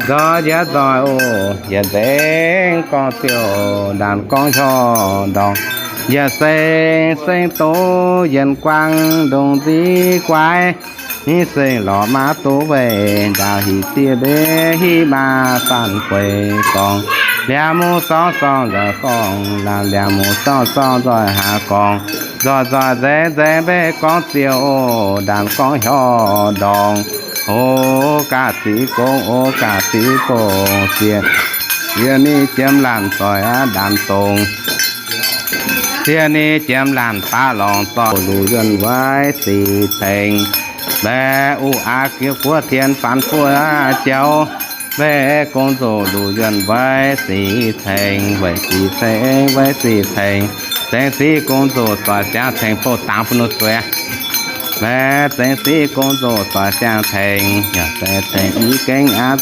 nzoih njiec nzoih oc. Yietc nzengc gorngv ziouc ndaanx gorngv hiuv ndorngx. Yietc seng seng doz yienx guangc ndongc nziv guaix, hiv seng lorz maav doz weih ndaauh hic ziex mbeih hiv maa faanh gueix gorngv, liangx muz sorng sorng nzoih gorngv, laanh liangx muz sorng sorng nzoih haaix gorngv, nzoih nzoih nzengc nzengc mbeih gorngv ziouc oc. Ndaanx gorngv hiuv ndorngx, o gaax ziqv gong, o gaax ziqv gong ziex, ziex ni jiem laanh zoih aqv ndaanx dongz. Ziex ni jiem laanh baav lorngx zoih luc yuonh weic sic cengx. Mbaeqc uqv aqv giex guoqv tien faanx buoz jaux, mbaeqc gong nzoqc luc yuonh weic sic cengx, weic sic cengx, weic sic cengx. Zengx sic gong nzoqc zoih siangv cengx bouh dangx bun nor zueiz. Mbaeqc zengx sic gong nzoqc zoih siangv cengx, yaac se cengx i gengh aqv,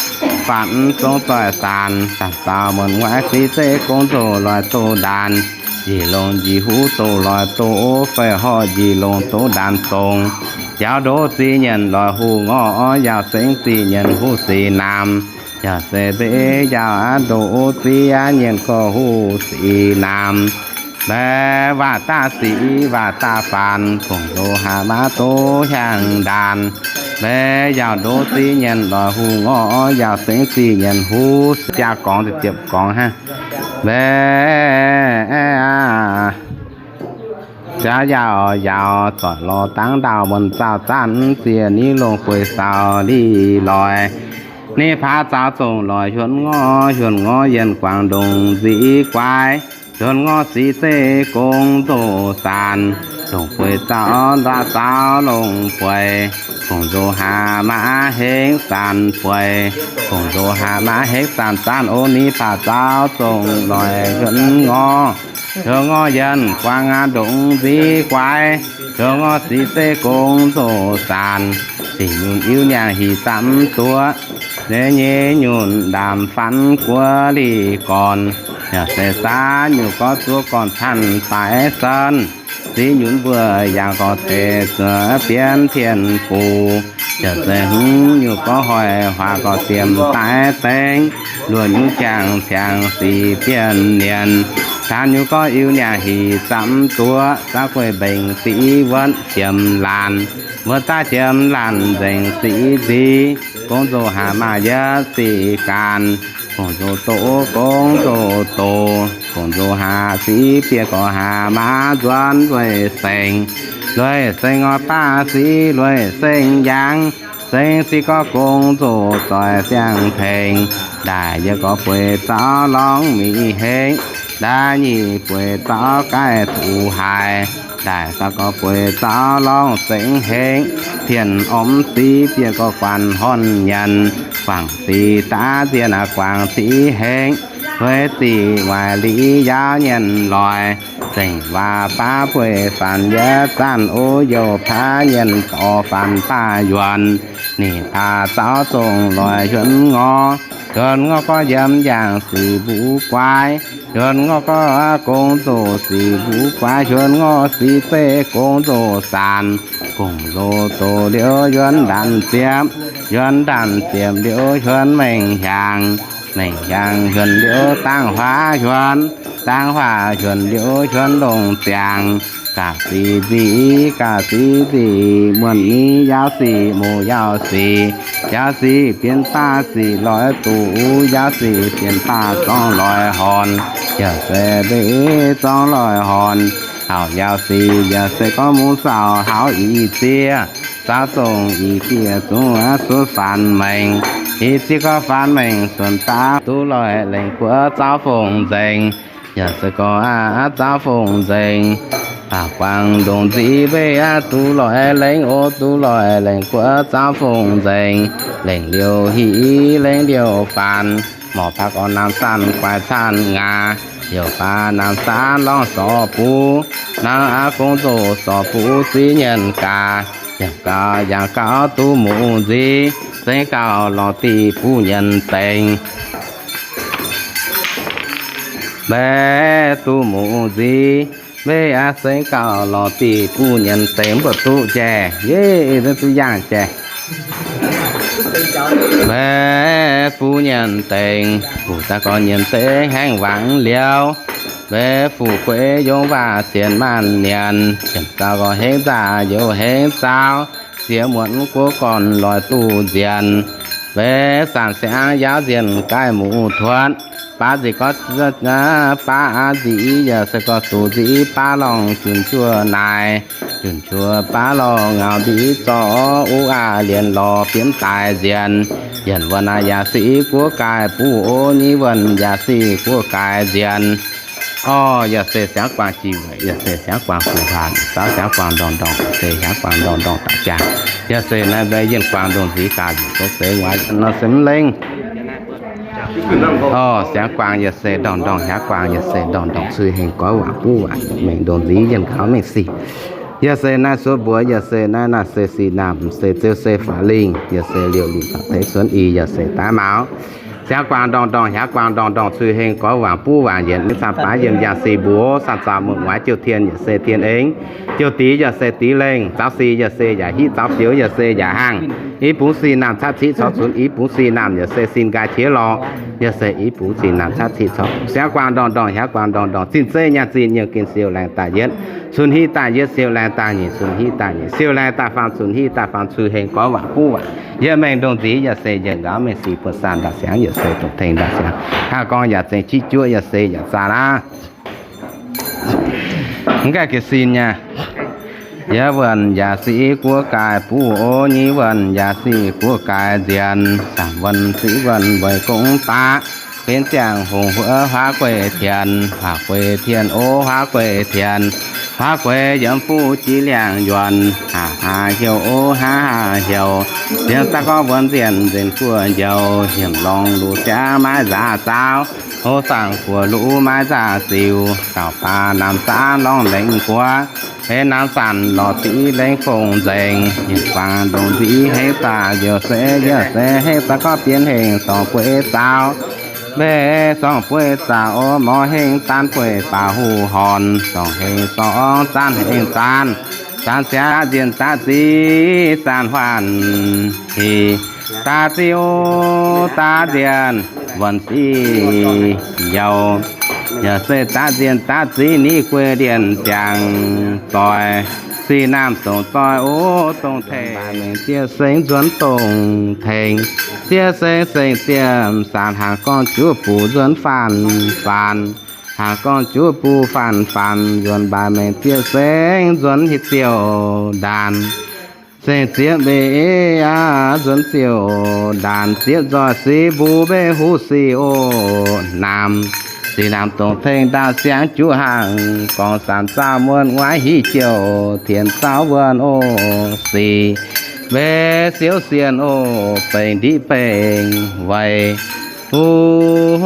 faanx zong zoih saanx, zanc zaux muonc weic sic zeiv gong nzoqc loic doz ndaanx. Njiec longx njiec huv doz loic doz, feix horqc njiec longx doz ndaanx dongz. Njaaux ndoqv ziqc nyienc loic huv ngorc, yaac sengx ziqc nyienc huv sic naamh. Yaac se mbeqv njaaux aqv ndoqv ziqc aqv nyienc gorx huv sic naamh. Mbaeqc waac daaih sic waac daaih faanx, fongc nzoqc haac maav doz hiaangx ndaanx. Mbaeqc yaac ndoqv ziqc nyienc loic huv ngorc, yaac sengx ziqc nyienc huv sic jaa gorngx ziepc gorngx hnangv. Mbaeqc jaax yaauc yaauc zoih lorz dangv ndaauh muonc zaauh zanv, ziex ni longc gueix zaux li loic. Ni paax zaux zongc loic hiuonv ngorc, hiuonv ngorc yienh guangc ndongc nziv guaix. Hiuonv ngorc sic zeiv gong nzoqc saanx, longc gueix zaux ndaav zaux longc bueix. Fongc nzoqc haac maav hengv zanc bueix, fongc nzoqc haac maav hengv zanc zanv. O ni paax zaux zongc loic hiuonv ngorc, hiuonv ngorc yienh guangc aqv ndongc nziv guaix. Hiuonv ngorc sic zeiv gong nzoqc saanx, sic nyunc iu niangh hih zamv duoqv. Nyei nyei nyunc ndaamv faanv guoqv li gorn, yaac se saanv nyunc gorngv zuov gorn canh daaih senv. Sic nyunc mbuo yangh gorx ceix zuoqv bienv tien gux, yaac se hmz nyunc gorngv hoic huaax gorx ziemx daaih dengv. Luoqc nyunc jangx ciangx sic bienh nienx, saanv nyunc gorngv iu niangh hih zamv duoqv. Zaav gueiv mbengx sic wuonv jiem laanh, wuov daaih jiem laanh nzengc sic nziv. Gong nzoqc haac maaih yietv sic gaanx, fongc nzoqc doqc gong nzoqc doqc. Fongc nzoqc haac sic bieqc gorx haac maav nzuonx lueic sengx. Lueic sengx oix baav sic lueic sengx yaangh. Sengx sic gorx gong nzoqc zoih siang-tengx. Ndaaih yietc gorx bueix zaux lorngx mingh hengx, ndaaih nyic bueix zaux gaih zuqc haic. Ndaaih saau gorx bueix zaux lorngx sengx hengx, tien ormx sic bieqc gorx guanh horn nyanc. Guangc sic daav nziex naaic guangc sic hengx. Hueix zic waaic liz yaauv nyienx loic, zengc waac baav bueix faanx yietv zanc. O youh paav nyienx dorh faanx baav yuonc, ninh paav zaux zongc loic hiuonv ngorc. Hiuonx ngorc gorx yiem yangh sic mbuv guaix, hiuonx ngorc gorx gong nzoqc sic mbuv guaix, hiuonx ngorc sic zeiv gong nzoqc saanc, gong nzoqc doqc liuz hiuonx ndanc ziepc, hiuonx ndanc ziepc liuz hiuonx mengh hiaangx, mengh hiaangx hiuonx liuz dangv huaav hiuonx, dangv huaav hiuonx liuz hiuonx longc ziangx. Ga'sic nzic, ga'sic nzic, muonh ni yaauv sic, muoz yaauv sic, yaauv sic bienx daaih sic loix duqv, yaauv sic bienx daaih zorngv loix horn, yaac se mbe zorngv loix horn. Hauv yaauv sic yaac se gorngv mungv zaux hauv i zieqv, zaux dongh i zieqv zungv aqv cuotv faanx maengx, i zieqv gorngv faanx maengx suonc daav duqv loix lengc guoqv zaux fongc nzengc. Yaac se gorngv aqv zaux fongc nzengc, guangc ndongc nziv mbe aqv duqv loix lengc o, duqv loix lengc guoqv zaux fongc nzengc, lengc liouh hiv, lengc liouh faanx, morc baac gorngv namx saanh guaix caanh ngaax, liouh baac namx saanh lorngh sorc buv, hnangv aqv gong nzoqc sorc buv ziv nyienh gaax, yangh gauh yangh gauh duqv muqv nziv, zengx gauh lorz diqc buv nyienh dengx. Mbe duqv muqv nziv, mbe aqv zengx gauh lorz diqc buv nyienh dengx, mbuo duqv jaiv, yie duqv yangh jaiv. Mbe buv nyienh dengx, fuc daaih gorngv nyienh dengx haengh wangc liouh. Mbe fuc gueix yongh waac sienx maanc nyanc, sienx zaux gorngv hengx nzaac youz hengx zaux, ziex muotc guoqv gorn loix duqv nzienx. Mbe zanc siangx yaauv nzienh gaih muqv tuotv, baav nzic gorngv baav aqv nzic i, yaac se gorngv duqv nzic i baav lorngh junc juoh naaic, junc juoh baav lorngh ngaux nzic i zorqv uv aqv lienx lorz bienx daaih nzienx. Yienc wuonh naaic yaac se i guoqv gaaix buv o, nyei wuonh yaac se i guoqv gaaix nzienx. Orv, yaac se siangx guangc jiex weic, yaac se siangx guangc guv waanc, zaux siangx guangc ndorngc ndorngc, se siangx guangc ndorngc ndorngc daaih jaax. Yaac se naaiv mbaeqv yienh guangc ndongc nziv gaax nzunc gouv seix nguaaic nor se mv lengh. Orv, siangx guangc yaac se ndorngc ndorngc, hiaangx guangc yaac se ndorngc ndorngc, cui hengh goiv waanc buv waanc mengh ndongc nziv yienh gaux mengh sic. Yaac se naaiv suonv mbuox, yaac se naaiv naaic se sic naamh, se ziouv se faaux lingh, yaac se liouh lingh faaux teix suonv i, yaac se daaih maux. Siangx guangc ndorngc ndorngc, hiaangx guangc ndorngc ndorngc, cui hengh goiv waanc buv waanc yienc, mingh caan baav yiem yaac sic mbuox, caan zaux muonc waaic jouh tien yaac se tien eng, jouh dix yaac se dix lengh, zaux sic yaac se yaac hiv, zaux fioux yaac se yaac hangh. I bungx sic naamh caqv ciqv corc cunx, i bungx sic naamh yaac se sin nqaai qiex lorqc. Yaac se i bungx sic naamh caqv ciqv corc, siangx guangc ndorngc ndorngc, hiaangx guangc ndorngc ndorngc, zinh zeiv nyaanh zinh nyienh gen siou laengz daaih yietv, cunx hiv daaih yietv siou laengz daaih nyic, cunx hiv daaih nyic siou laengz daaih faam, cunx hiv daaih faam, cui hengh goiv waanc buv waanc. Yie mengh ndongc nziv yaac se yienh nqaaux mengh sic buonv saanh ndau siangx, yaac se dongh tengx ndau siangx. Haah gorngv yaac zengx qiex juoqv yaac se yaac zaah aqv. Mv gaengh gec sin nyei. Yietv wuonh yaac se i guoqv gaaix buv o, nyei wuonh yaac se i guoqv gaaix nzienx, saamv wuonh ziv wuonh weic gong daqv, benx ziangh hungh huoqv huaav gueiv tien, huaav gueiv tien o, huaav gueiv tien, huaav gueiv yiem fuqv jiex liangx yuonc, haav haav heuc o, haav haav heuc, nziex daaih gorngv wuonx nzienh nzenc guoqv njoux, hnyouv longx luc siangx maiv nzaac zaaux, hlo saangc guoqv luc maiv nzaac ziux, gauh baac namx zaanv lorngh lengc guoqv, benx namx zanc lorz diqv lengh fongc nzengc, yienh guangc ndongc nziv hengx daaih yaac se, yaac se hengx daaih gorngv bienx hengx sorng bueix zaux, mbe sorng bueix zaux o, mor hengx daanv bueix baac huv horn, sorng hengx sorng zaanv hengx zaanv, zaanv siangx daav nzienh daav ziv zaanv huaanh hih, daav ziv o, daav nzienh wuonh ziv yaac, yaac se daav nzienh daav ziv ni guei lienh ziangx zoih, sic naamh dongc zoih o, dongh tengx mbaaic mengh zieqv sengx nzuonx dongh tengx, zieqv sengx sengx zieqv saanx, haangx gorngv juv buc nzuonx faanx faanx, haangx gorngv juv buc faanx faanx, nzuonx mbaaic mengh zieqv sengx nzuonx hieh ziouc ndaanc. Sengx zieqv mbe aqv nzuonx ziouc ndaanc, zieqv nzoih sic mbuo mbe huv sic o, naamh sic naamh dongh tengx ndaauh siangx juqv haangh, gorngv saanx zaah muonh nguaaiv hiv jouh tien zaauv wuonh o, sic mbe siouv sienh o, bengx ndiqv bengx weic huv,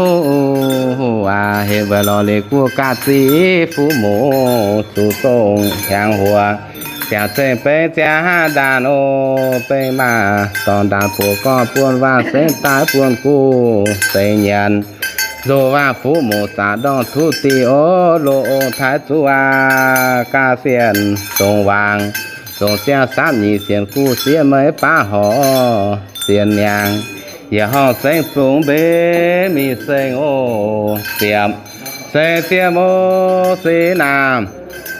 huv aac, heh weic lorz leiz guoqv gaax ziqv fuqv moc zuqc dongh hiaangx huoc, Ziangh zengh beng ziangh hnangv ndaanx oc, beng maah, dorngx ndaanx buoz gorngv buonv waac sengx daaih buonv guv sengx nyanc. Nzoh waac fuqv muc zaqc ndorngh tuv diuh oc, loz ong taaix zuqv aqv, gaav sienh dongh waangc, dongh ziangh samv nyic sienx guv siev meiv baav horc sienx niangx. Yietc horngh sengx zungx mbenc mingh seng oc, ziepc sengx ziepc oc, siqv naamh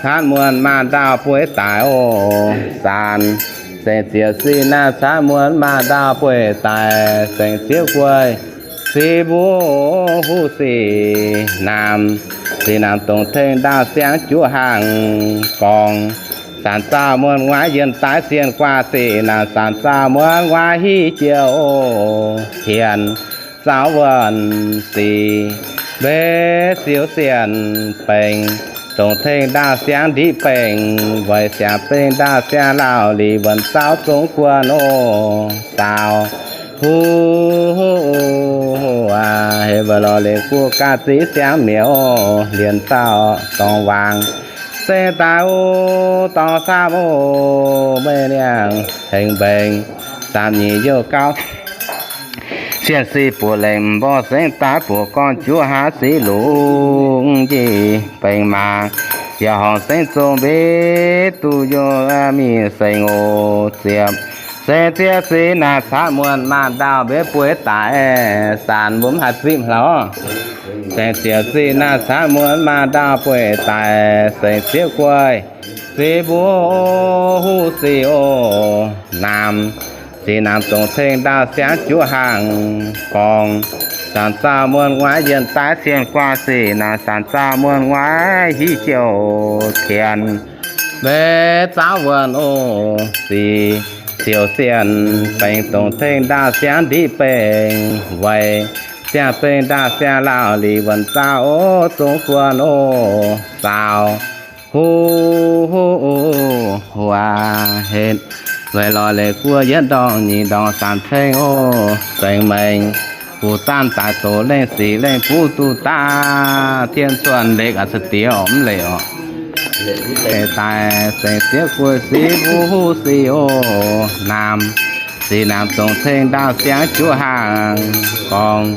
caatv muonh maaz-ndaauh bueix daic oc, saanc sengx ziepc siqv naamh caatv muonh maaz-ndaauh bueix daic, sengx ziepc gueix siqv mbuo huv siqv naamh. Siqv naamh dongh tengx ndaauh siangx juov hnaangx gorngv, saanc zaah muonh nguaaiv yienh daaih sienh guaax siqv naamh, saanc zaah muonh nguaaiv hiv jiouh oc, tienx zaauv wuonh siqv mbeix siou sienh bengx, dongh tengx ndaauh siangx ndiqv bengx weic siangx bengx ndaauh siangx lauh lic wuonc zaauv zongx guonh oc, saaux huv aac, heh weic lorz leiz guoqv gaax ziqv siangx mi'aqv oc, lienz zaauh dorngx waangc sengx daaih oc, dorngx samv oc, meih niangh tengx mbengx, samv nyic youh gauh sienh siqv buoz lengh mborqv sengx daaih buoz gorngv juov haav siqv lungh njiec bengx maaz. Yietc horngh sengx zong mbenc duqv youh mingh seng oc, ziepc sengx ziepc siqv naamh caatv muonh maaz-ndaauh mbenc bueix daic, saanc mbuo mv haih zipv hlauv. Sengx ziepc siqv naamh caatv muonh maaz-ndaauh bueix daic, sengx ziepc gueix siqv mbuo huv siqv oc, naamh siqv naamh dongh tengx ndaauh siangx juov hnaangx gorngv, saanc zaah muonh nguaaiv yienh daaih sienh guaax siqv naamh, saanc zaah muonh nguaaiv hiv jiouh tienx mbeix zaauv wuonh oc, siqv siou sienh bengx dongh tengx ndaauh siangx ndiqv bengx weic siangx bengx ndaauh siangx lauh lic wuonc zaauv oc, zongx guonh oc, saaux huv aac, heh weic lorz leiz guoqv yietc ndorngh nyic ndorngh saanc ceng oc, sengx mengh guv zaanv daaih doz lengh sic lengh buv duqv daaih tien cuonh lekv aqv, ca'diex orqc, mv leiz orqc. Deix daaih sengx zieqv gueix siqv mbuo huv siqv oc, naamh siqv naamh dongh ceng ndaauh siangx juov hnaangx gorngv,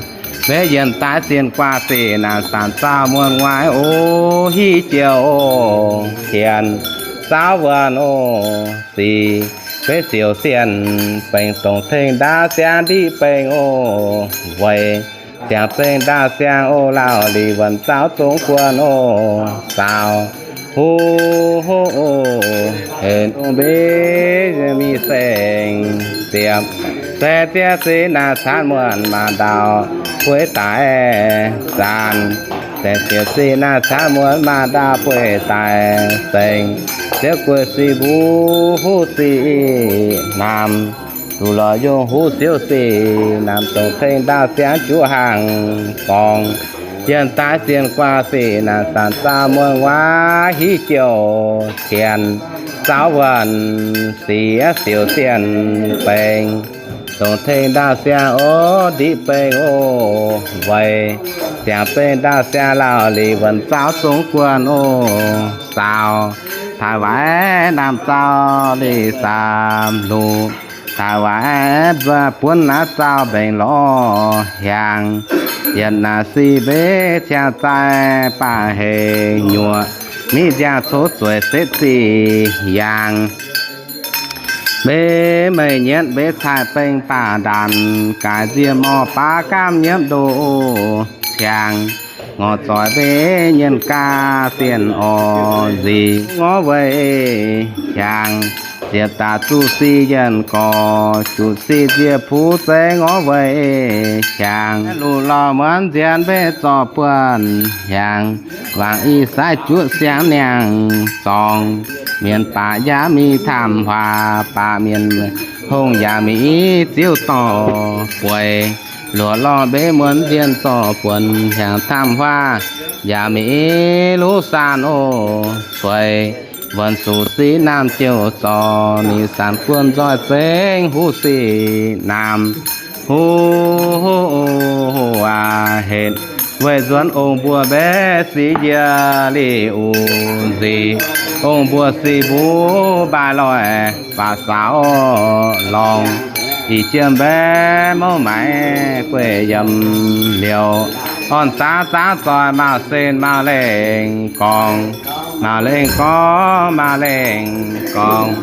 mbenc yienh daaih sienh guaax siqv naamh, saanc zaah muonh nguaaiv oc, hiv jiouh oc, tienx zaauv wuonh oc, siqv mbenc siou sienh bengx dongh tengx ndaauv siangx ndiqv bengx oc, weic siangx bengx ndaauv siangx oc, lauh lic wuonc zaauv zongx guonh oc, saaux huv aac, heh dongh mbenc mingh sengx ziepc sengx zieqv siqv naamh caatv muonh maaz-ndaauh bueix daic, saanc sengx ziepc siqv naamh caatv muonh maaz-ndaauh bueix daic, sengx zieqv gueix siqv mbuo huv siqv naamh, duqv lorz yungh huv siouv siqv naamh dongh tengx ndaauv siangx juov hnaangx gorngv, yienh daaih sienh guaax siqv naamh, saanc zaah muonh nguaaiv hiv jiouh tienx zaauv wuonh siqv siou sienh bengx dongh tengx ndaauv siangx oc, ndiqv bengx oc, weic siangx bengx ndaauv siangx lauh lic wuonc zaauv zongx guonh oc, saaux taaih waaic naamh zaauh lic saamv luc, taaih waaic buonv naaiv zaauh mbenc lorz hiaangx, yietc naaic siqv mbenc ciangv zaih baac hec nyuoqc, miv nziaangx cov zueiz setv ziqc yaangh. Mbenc meih nyienv mbenc caaiv bengx baac ndaanc, gaaix nziex morc baav gaamv nyiemv ndoh ciangx, ngorc zoix mbenc nyienh gaax sienh orv nzic ngorv weih hiaangx, ziepc daaih zuqc siqv yienh gorx, juqc siqv nziex puv zeiv ngorv weih hiaangx, luqc lorh muonz nziex mbenc zorqv buonc hiaangx, wangc i saiv juoqv siangx niangh zorngx, mienh baac yaac mingh tamh huaax, baac mienh hungh yaac mingh i ziouv dorh bueix, luoqc lorh mbenc muonz nziex zorqv buonc hiaangx tamh huaax, yaac mingh i luv saanh oc, cueix wuonc zuqc siqv naamh jouh zorc, ninh saanc guonh nzoih zengx huv siqv naamh, huv aac, heh Weic nzuonx ong-mbuo mbenc sic njiec liuz uc nzic, ong-mbuo sic mbuv mbaaix loic faatv saaux lorngx, ih jiem mbenc mouv maaiz gueiv yiem liouh, orn zaax zaax zoih maaih sen maaih lengh gorngv, maaih lengh gorngv, maaih lengh gorngv,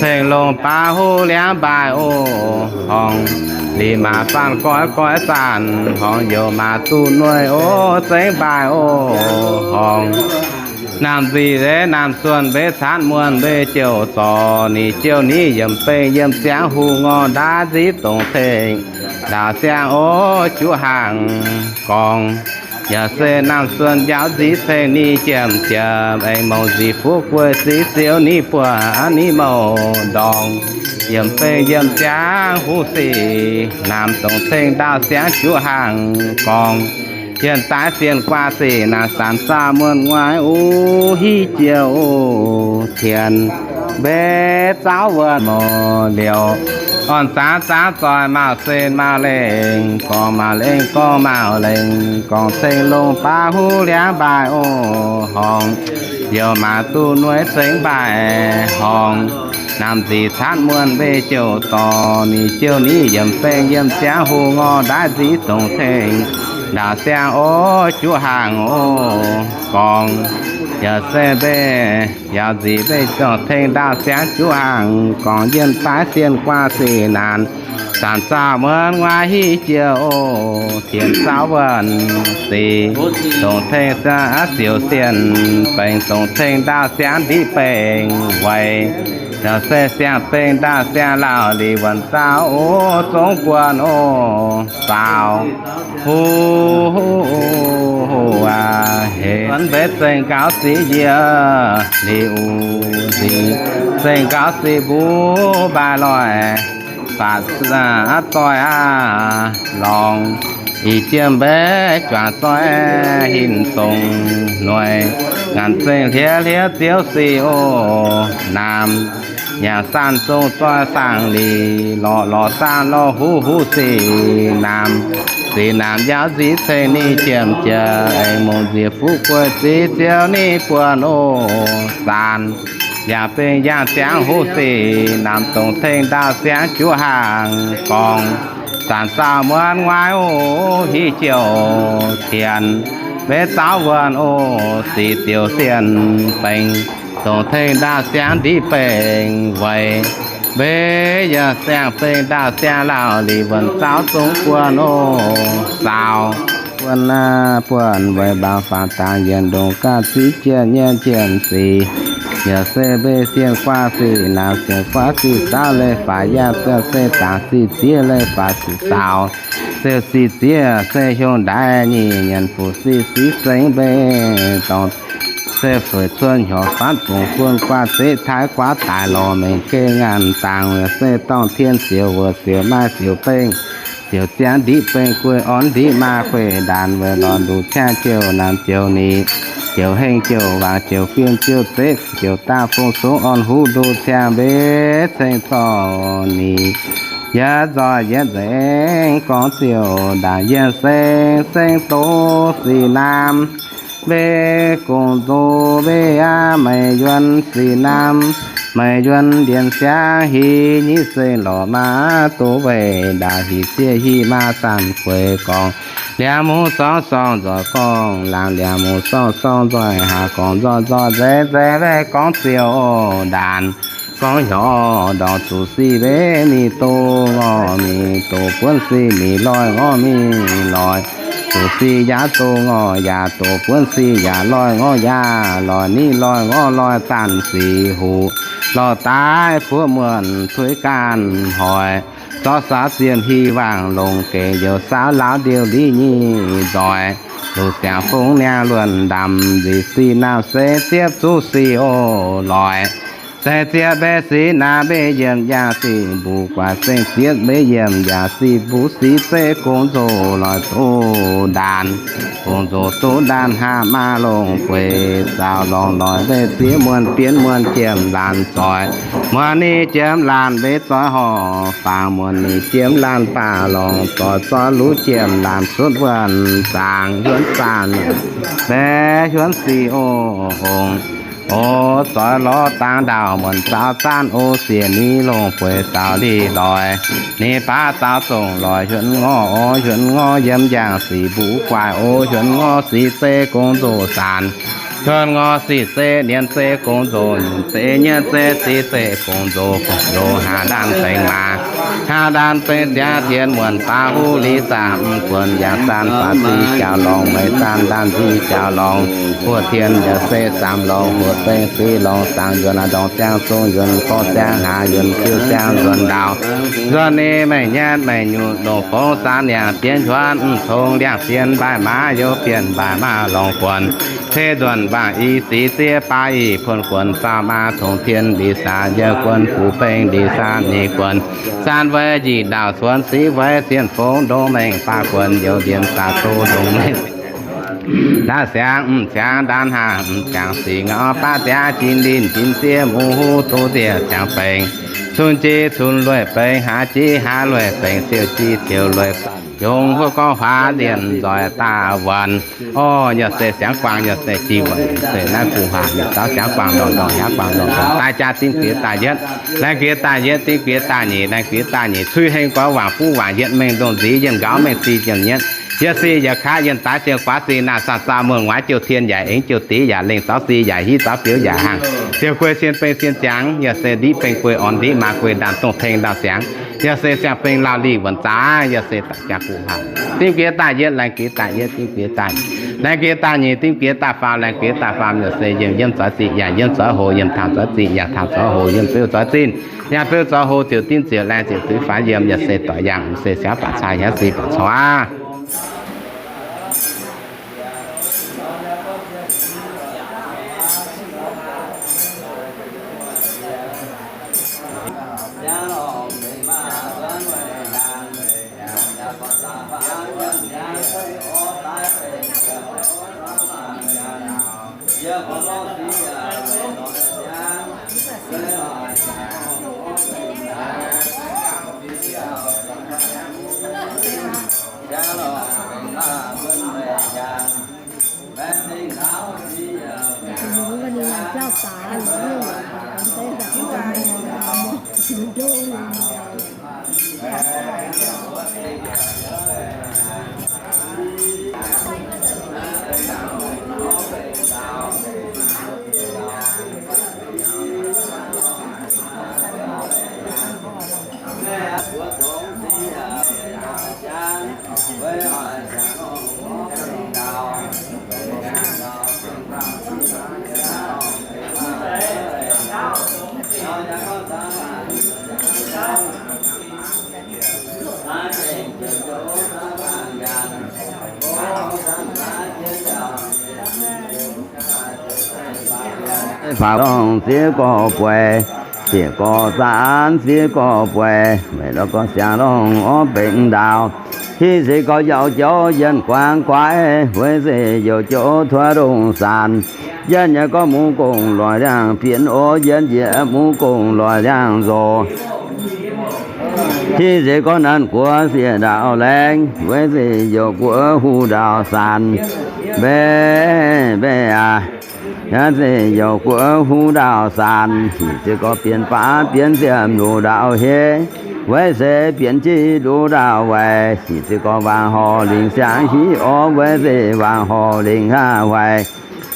ceng longc baav huv liangv mbaaix oc horngc, liz maac faanh goiv goiv zaanh horngc, youc maac duqv nueiv oc zengv mbaaix oc horngc. Naamh nzic zeix naamh suonh mbeix caatv muonh mbeix jouh zorc, ninh jouh ninh yiemc bengh yiem ziangh huv ngorc ndaaiv nziv dongc tengx ndaauh siang oc juqv haangh gorngv. Yaac se naamh suonh njaaux nziv ceng ninh jiem-jiem, aengx mouc nzic fuqv guei sic ziouc ninh buonc ninh mouc ndorngx, yiemc bengh yiem ziangh huv sic naamh dongc tengx ndaauh siangv juqv haangh gorngv. Yienh daaih sienh guaax sic naamh sanc zaah muonh nguaaiv uv hiv jiex oc tienx mbeix zauv wuonh mouc liouh, orn zaax zaax zoih maaih sen maaih lengh gorngv, maaih lengh gorngv, maaih lengh gorngv, ceng longc baav huv liangv mbaaix oc horngc, youc maac duqv nueiv zengv mbaaix horngc. Naamh nzic caatv muonh mbeix jouh zorc, ninh jouh ninh yiemc bengh yiem ziangh huv ngorc ndaaiv nziv dongc tengx ndaauh siang oc juqv haangh oc gorngv. Yaac se mbeix yaac nzic mbeix dongc tengx ndaauh siangv juqv haangh gorngv, yienh daaih sienh guaax sic naanc zanc zaah muonz nguaaiv hiv jiex oc tienx zauv wuonh sic, dongc tengx siang aqv ziouc sienh bengx dongc tengx ndaauh siangv ndiqv bengx weic, yaac se siang-bengh ndaauh siang lauh lic wuonh zauv oc zungv buonc oc saaux huv aac hec. Wuonx mbeix zengh nqaux sic njiec liuz uc nzic, zengh nqaux sic mbuv mbaaix loic faatv aqv zoih aqv lorngx, ih jiem mbeix juangc zoih hinc dongc noic, ngaanc zengh hliev hliev ziouv sic oc naamh, nyaangc saanh zong zoih saangh lic lorqc lorqc saangh lorqc huv huv sic naamh, sic naamh njaaux nziv ceng ninh jiem-jiem, aengx mouc nzic fuqv guei sic ziouc ninh buonc oc zaanc, yaac bengh yangh ziangh huv sic naamh dongc tengx ndaauh siangv juqv haangh gorngv, zanc zaah muonz nguaaiv oc hiv jiex tienx mbeix zauv wuonh oc sic ziouc sienh bengx dongc tengx ndaauh siangv ndiqv bengx weic mbeix yaac siang-bengh ndaauh siang lauh lic wuonh zauv zungv buonc oc saaux buonc aqv buonc weic mbaaux faatv dangx yienc ndongc gaav ziqv jienh nyei jiem sic, yaac se mbeix sienh guaax sic naamh sienh guaax sic zauv leiz-faix yaac ziouc se dangx sic zieqv leiz-faix sic saaux, ziouc sic zieqv se hiuv ndaix nyic nyanc fuqv sic siqv zengv mbeix dorngx, se fuix cuotv hnyouv fatv fungx fun guaav zeqv taaix guaav daaix lorz mengh geh ngaanc dangx, se dorngh tien siouc wuoc siouc maaih siouc bengh, siouc ziangv ndiqv bengh guei orn ndiqv maaih gueiv ndaanx weic lorz nduqc ciangv jouh naamh jouh nix, jouh hengh jouh waangc jouh fim jouh zeqv jouh daav fong sungv orn huv nduqc ciangv mbeix ceng zorqv nix. Yietc nzoih yietc nzengc gorngv ziouc ndaangc yienh seng seng doz sic naamh, mbe gong nzoh mbe aqv meix yuonx sic naamh, meix yuonx ndienx siangv hic nyiv seng lorqc maa doz weih ndaauh hic sieqv hic maa zanc gueix gorngv, liangx muz sorng sorng nzoih gorngv laangz, liangx muz sorng sorng nzoih haac gorngv nzoih nzoih nzeix nzeix mbe gorngv ziouc ndaanc, gorngv hnyouv ndorngx zuqc sic mbe mingh doz ngorc mingh, doz buonv sic mingh loih ngorc mingh loih, zuqc sic yaac doz ngorc yaac doz buonv sic yaac loih ngorc yaac loih, ninh loih ngorc loih zanc sic huc, lorh daaih buov muonc tuix gaanv hoic, zorqv saauv ziemh hic waangc longc gengx youz saauv laauv ndiouh liqv nyic nzoih, luc ziangx fungx niaa luonh ndamc nzic sic naamh se ziepv zuqc sic oc loih, Zaengc zieqv mbeix sic naaic mbeix yiem yaac sic mbuo guaax, zaengc zieqv mbeix yiem yaac sic mbuo sic zeiv gong nzoh loix duqv ndaanc. Gong nzoh duqv ndaanc haav maaih longx gueix zaux longx loix mbeix zieqv muonh bienv muonh jiem laanh zoih. Muonh ninh jiem laanh mbeix zoih horc faang, muonh ninh jiem laanh baac longx zoih, zoih luv jiem laanh cuotv wuonh zaangc hiuonv zaanh mbeix hiuonv sic oc. Ong, o, zoih lorz dangx ndaauh muonc zaux zaanv o, sieqv ninh longx gueix zaux li loix. Ninh baav zaux zongc loix hiuonv ngorc o, hiuonv ngorc yiem yangh sic mbuo guaax o, hiuonv ngorc sic zeiv gong nzoh saanx. Hiuonv ngorc sic zeiv nienv zeiv gong nzoh, nyunc zeiv nyietv zeiv sic zeiv gong nzoh, gong nzoh haav ndaanh baengc maac, haav ndaanh baengc ziangx tien muonc baav huv li zaangc mv guonc yangh zaanv faatv sic jaux longx, meix zaanv ndaanh sic jaux longx, huotv tien yaac se saamx longx, huotv baengc sic longx, saangx yuonc ndorngx ziangx zong yuonc gorqv ziangx haax yuonc ziouv ziangx nzuonx ndaauh. Nzuonx ninh maengc nyanc maengc nyutc longc fongv saanx niangc bienv hiuonv mv tong liangh sien mbaaih maav youz bienh mbaaih maav longx guonc, ceix nzuonc mbaangc i sic ziev baav i puonx guonc zaauh maav tongx tien li saanx yiem guonc fuqv bengx li saanx ninh guonc, saanx weic njiec ndaauh cuonx sic weic sienh fongv ndongc mengh baav guonc youz ndiev daaih doz ndongc mengh. Ndaauv siangx mv siangx ndaauv hnaangx mv jangx sic ngau baav ziangx jin linh jin ziev mv huv duqv nziev ziangx bengx, cun jiex cun lueic bengx, haav jiex haav lueic bengx, ziouc jiex ziouc lueic bengx, yongc huov gorngv huaav nzienh nzoih daaih wuonc. Orv, yaac se siangx guangc, yaac se jiex wuonc, se naaiv gu'nguaaz mienh dauh siangx guangc ndongc ndongc, siangx guangc ndongc ndongc, daaih jaa dingh bieqc daaih yietv, laengz bieqc daaih yietv, dingh bieqc daaih nyic, laengz bieqc daaih nyic, cuiv heng gorx waangc fuqv waangc yietv, mengh nzong nziv yienh nqaux, mengh si yienh nyietv, yienh si yaac kaav yienh daaix, sieng guaav si naaiv saah zaah muonh nguaaiv, jouh tien yaac engx, jouh div yaac lengh, zaux si yaac hiv, zaux biouv yaac hnaangx, ziouc guei sien bengh sien ziangx, yaac se ndiqv bengh guei orn ndiqv, maa guei ndaanh dongh tengx ndaauh siangx, yaac se siang-bengh laauh lih wuonc zaax, yaac se daaih jaa gu'nguaaz. Dingh bieqc daaih yietv, laengz bieqc daaih yietv, dingh bieqc daaih nyic, laengz bieqc daaih nyic, dingh bieqc daaih faam, laengz bieqc daaih faam, yaac se yiem yienv zoix zinh yaac yienv zoix hoc, yiem tangx zoix zinh yaac tangx zoix hoc, yiem beuv zoix zinh yaac beuv zoix hoc, ziouc dingv ziouc laengh ziouc duiv faaux yiem, yaac se doix yaangh, se siangx baac caa, yaac se baac cau aqv. Faaux longh ziex gorx bueix, ziex gorx zaanv ziex gorx bueix, meih lorz gorx siangx longh orv benx ndaauh. Hiv se gorx yauh jouv yienh guangc guaix, weic se youc jouv tuov ndongc saanx. Yienh nyei gorx mungv gong loic ndiangx bienx oc, yienh njiec mungv gong loic ndiangx nzoc. Hiv se gorx nanv guoqv sieqv ndaauh laengz, weic se youc guoqv huv ndaauh saanx. Mbeih mbeih aac, yaac se youc guoqv huv ndaauh saanx. Hiv se gorx bienx baav bienx ziepc luoqc ndaauh hieh, weic se bienx jiv luoqc ndaauh waaic. Hiv se gorx waangc horc lingc siangx hiv orv, weic se waangc horc lingc haav waaic.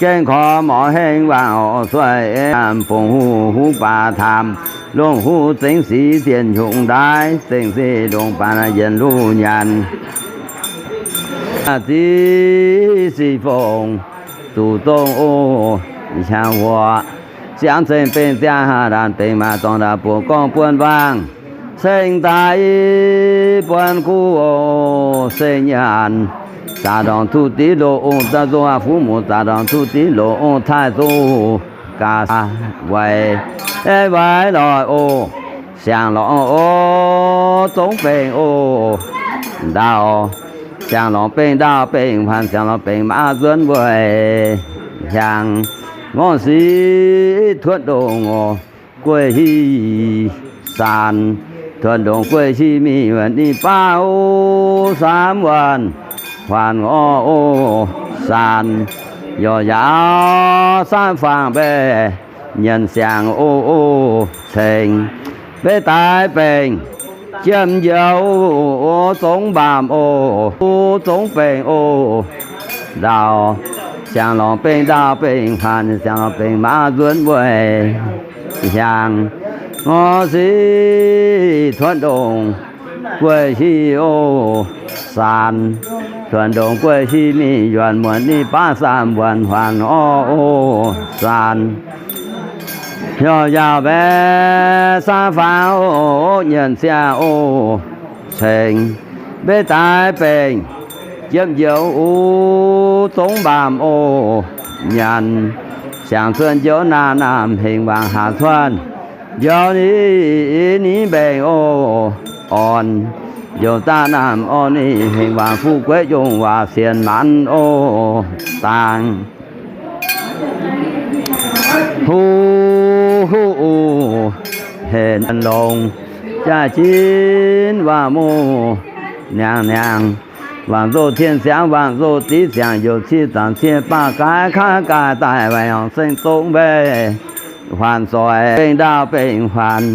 Gaengh korv morz hengv waangc horc sueih, bungx huv huv baac taamh, longc huv zengx sic zienh hiuv ndaaiv, zengx sic longc baac yienc luv nyanc. Ziv sic fongc zuqc zong oc, hnyangx wuoqc, siangx ceng bengh ziangh haav ndaanh bengh maac zorngh ndaauv buoz gorngv buonv waangh, ceng daaih buonv guv oc, se nyanc zaqc ndorngc tuqv div loz ong daaih nzong aqv, fuqv muoz zaqc ndorngc tuqv div loz ong taaih zuqc gaax, weic, weic loic oc. Siang-lorngh oc, zongx bengh oc, ndaauh. Siang-lorngh bengh ndaauh bengh huaanh, siang-lorngh bengh maa nzuonx weic hiaangx. Ngorc sic tuotv ndongh oc, gueiv hiv saanx. Tuotv ndongh gueiv hiv mingh wuonh ninh baav oc, saamv wuonh huaanh ngorc oc, saanx. Yaac yaac saamv faang mbaeqc nyienc siangx oc, cengx beiv daaih bengh jiemv njoux oc, zongx mbaamh oc, zongx bengh oc, ndaauh. Siang-lorngh bengh ndaauh bengh huaanh, siang-lorngh bengh maa nzuonx weic hiaangx. Ngorc sic tuotv ndongh gueiv hiv oc, saanx. Tuotv ndongh gueiv hiv mingh yuonh muonc ninh baav saamv wuonh huaanh orv oc, saanx. Yaac yaac mbaeqc saamv faang oc, nyienc siangx oc, cengx beiv daaih bengh jiemv njoux oc, zongx mbaamh oc, nyanc. Siangx cuotv njoux naamh naamh hengx wangc haac cuotv njoux ni, ni mbengx oc, orn. Njoux daaih naamh orn ni hengx wangc fuqv gueiv yongh waac sienx maanz oc, dangx. Huv huv uv, henc longx jaaix-jin wangc muv niangx niangx, wangc nzoh tien siangx, wangc nzoh div ziangx, youc cie zaangc cie baav gaaix kaav gaaix daaih, waaic horngc seng zong mbeih huaanh zoih, bengh ndaauh bengh huaanh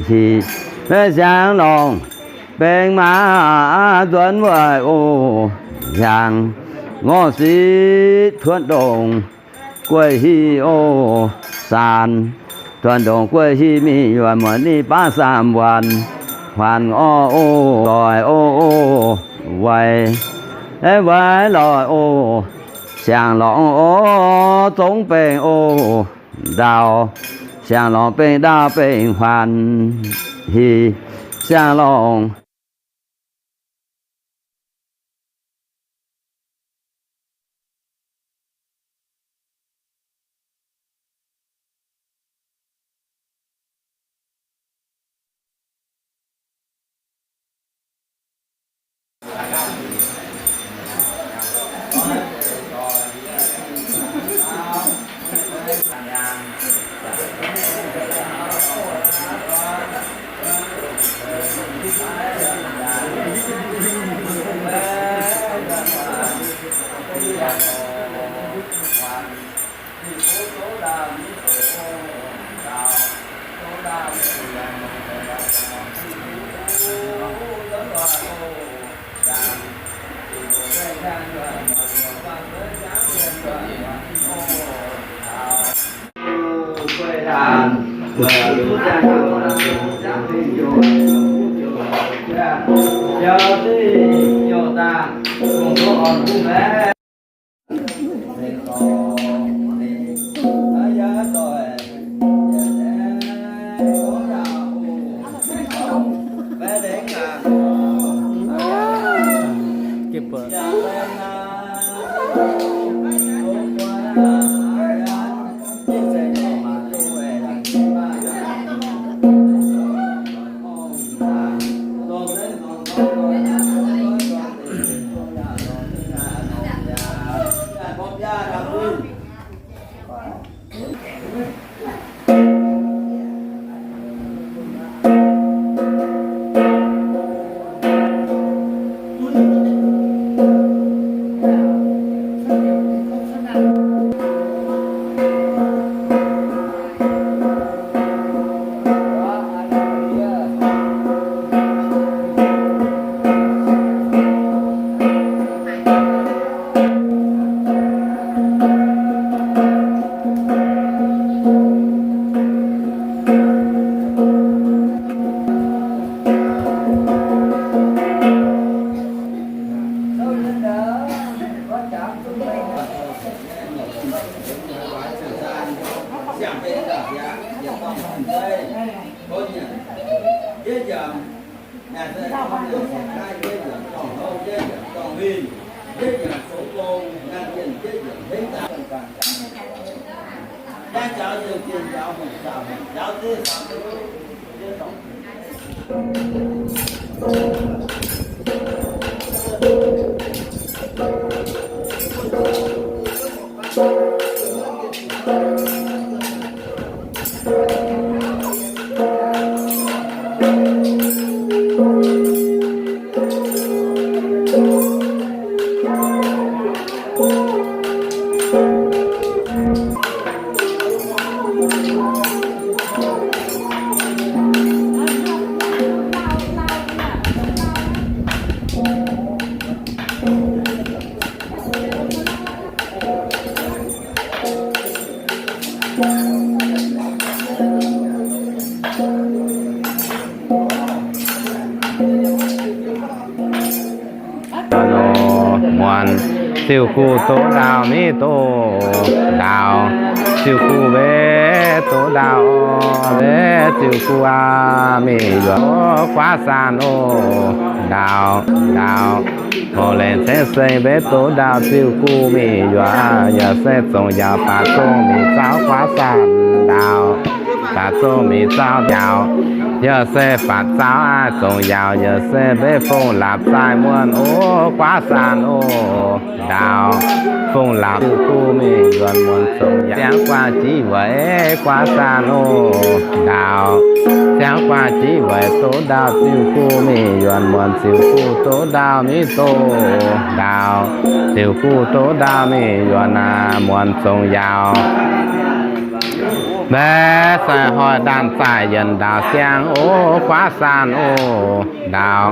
hic, maiv siangx longc bengh maa nzuonx weic oc, hiaangx. Ngorc sic tuotv ndongh gueiv hiv oc, saanx. Tuotv ndongh gueiv hiv mingh yuonh muonc ninh baav saamv wuonh huaanh orv oc, zoih oc, weic, weic loic oc. Siang-lorngh oc, zongx bengh oc, ndaauh. Siang-lorngh bengh ndaauh bengh huaanh hic, siang-lorngh. Muonc ziuh guh doqc ndaauh mingh doqc ndaauh, ziuh guh mbe doqc ndaauh, mbe ziuh guh aac mingh yuonc guaav saanh oc. Ndaauh, ndaauh, mouc leiz cengx seng mbe doqc ndaauh ziuh guh mingh yuonc, yaac se zongc yaac baac zongh mingh zauv guaav saanh ndaauh. Baac zouv mingh zauv njaaux, yaac se baac zauv aav zongc yaac, yaac se mbe fong laapc zaaih muonh oc, guaav saanh oc. Ndaauh, fong laapc ziuh guh mingh yuonc muonc zongc yaac, ziangx guaav jiv weic guaav saanh oc. Ndaauh, ziangx guaav jiv weic doqc ndaauh ziuh guh mingh yuonc muonc ziuh guh doqc ndaauh mingh doqc ndaauh, ziuh guh doqc ndaauh mingh yuonc aac muonc zongc yaac. Mbe sai hoic ndaanh zaaic yienc ndaauh siang oc, guaav saanh oc. Ndaauh,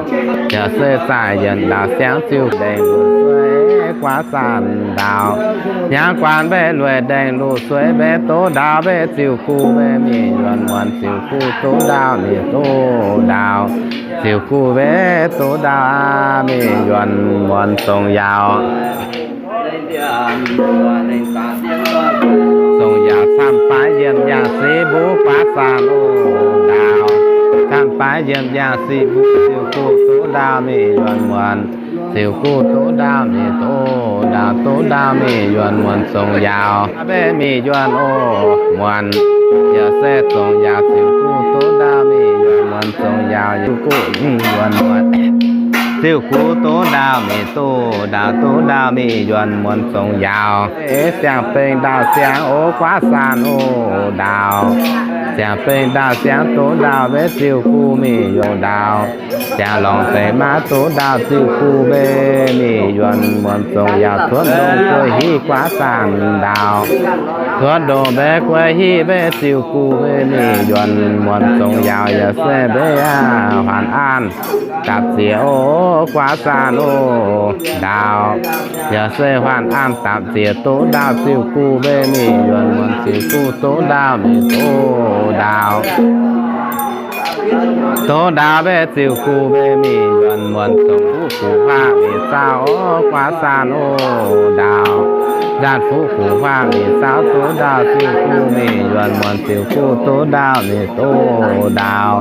yaac se zaaic yienc ndaauh siang ziuh ndengc luoqc suei guaav saanh ndaauh. Hnyangx guaax mbe lueic ndengc luoqc suei mbe doqc ndaauh mbe ziuh guh mbe mingh yuonc muonc ziuh guh doqc ndaauh mingh doqc ndaauh. Ziuh guh mbe doqc ndaauh aav mingh yuonc muonc zongc yaac. Zongc yaac camv baaix yienh yaac siqv mbuv guaav saanh oc. Ndaauh, camv baaix yienh yaac siqv mbuv ziuh guh doqc ndaauh mingh yuonc muonc. Ziuh guh doqc ndaauh mingh doqc ndaauh, doqc ndaauh mingh yuonc muonc zongc yaac. Mbe mingh yuonc oc muonc, yaac se zongc yaac ziuh guh doqc ndaauh mingh yuonc muonc zongc yaac, ziuh guh mingh yuonc muonc. Ziuh guh doqc ndaauh mingh doqc ndaauh, doqc ndaauh mingh yuonc muonc zongc yaac. Siang-bengh ndaauh siang oc, guaav saanh oc. Ndaauh, siang-bengh ndaauh siang doqc ndaauh mbe ziuh guh mingh yuonc ndaauh. Siang-lorngc deix maav doqc ndaauh ziuh guh mbe mingh yuonc muonc zongc yaac, cuotv ndongh guei hiv guaav saanh ndaauh. Cuotv ndongh mbe guei hiv mbe ziuh guh mbe mingh yuonc muonc zongc yaac, yaac se mbe aav huaanc an dapc ziex oc, guaav saanh oc. Ndaauh, yaac se huaanc an dapc ziex doqc ndaauh ziuh guh mbe mingh yuonc muonc ziuh guh doqc ndaauh mingh doqc ndaauh. Doqc ndaauh mbe ziuh guh mbe mingh yuonc muonc zongc fuqv guqc huaang mingh zaauv oc, guaav saanh oc. Ndaauh, nzaanh fuqv guqc huaang mingh zaauv doqc ndaauh ziuh guh mingh yuonc muonc ziuh guh doqc ndaauh mingh doqc ndaauh.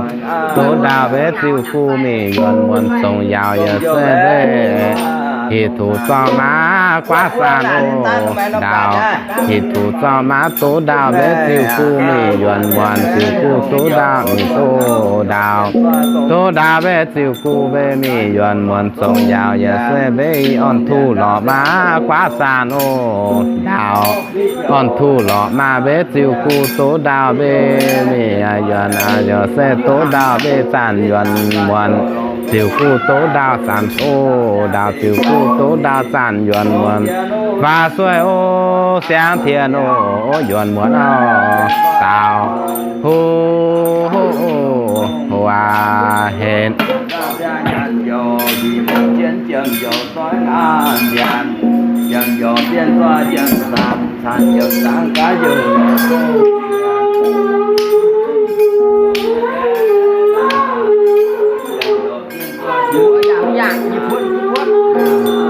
Doqc ndaauh mbe ziuh guh mingh yuonc muonc zongc yaac, yaac se mbe hieh tuc zorng maav guaav saanh oc. Ndaauh, hieh tuc zorng maav doqc ndaauh mbe ziuh guh mingh yuonc muonc ziuh guh doqc ndaauh mingh doqc ndaauh. Doqc ndaauh mbe ziuh guh mbe mingh yuonc muonc zongc yaac, yaac se mbe orn-tuh lorqc maav guaav saanh oc. Ndaauh, orn-tuh lorqc maav mbe ziuh guh doqc ndaauh mbe mingh yuonc, yaac se doqc ndaauh mbe zaanh yuonc muonc ziuh guh doqc ndaauh zaanh oc. Ndaauh ziuh guh doqc ndaauh zaanh yuonc muonc. Faaux sueih oc, siangx tien oc, yuonc muonc oc. Daaux huv, huv, huv, aav, henv.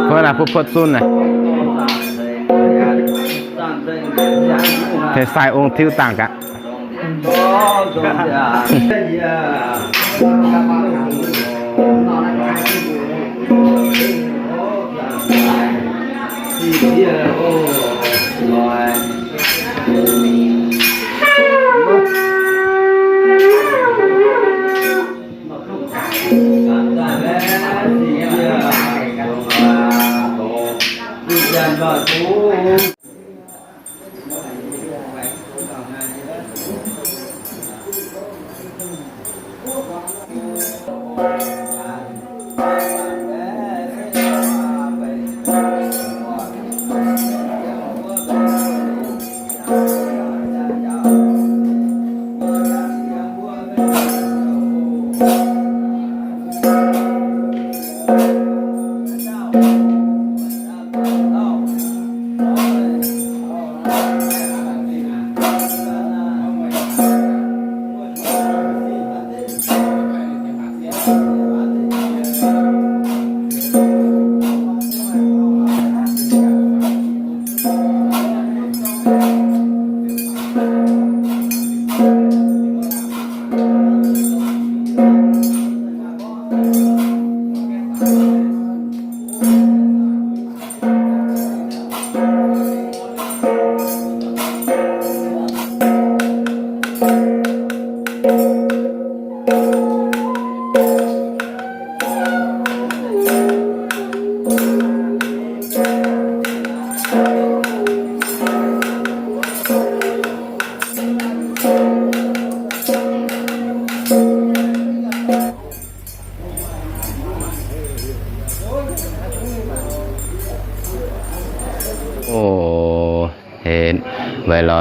Puotv aac, puotv, puotv zunv aac. Tengx sai ong tiuv dangh gaax.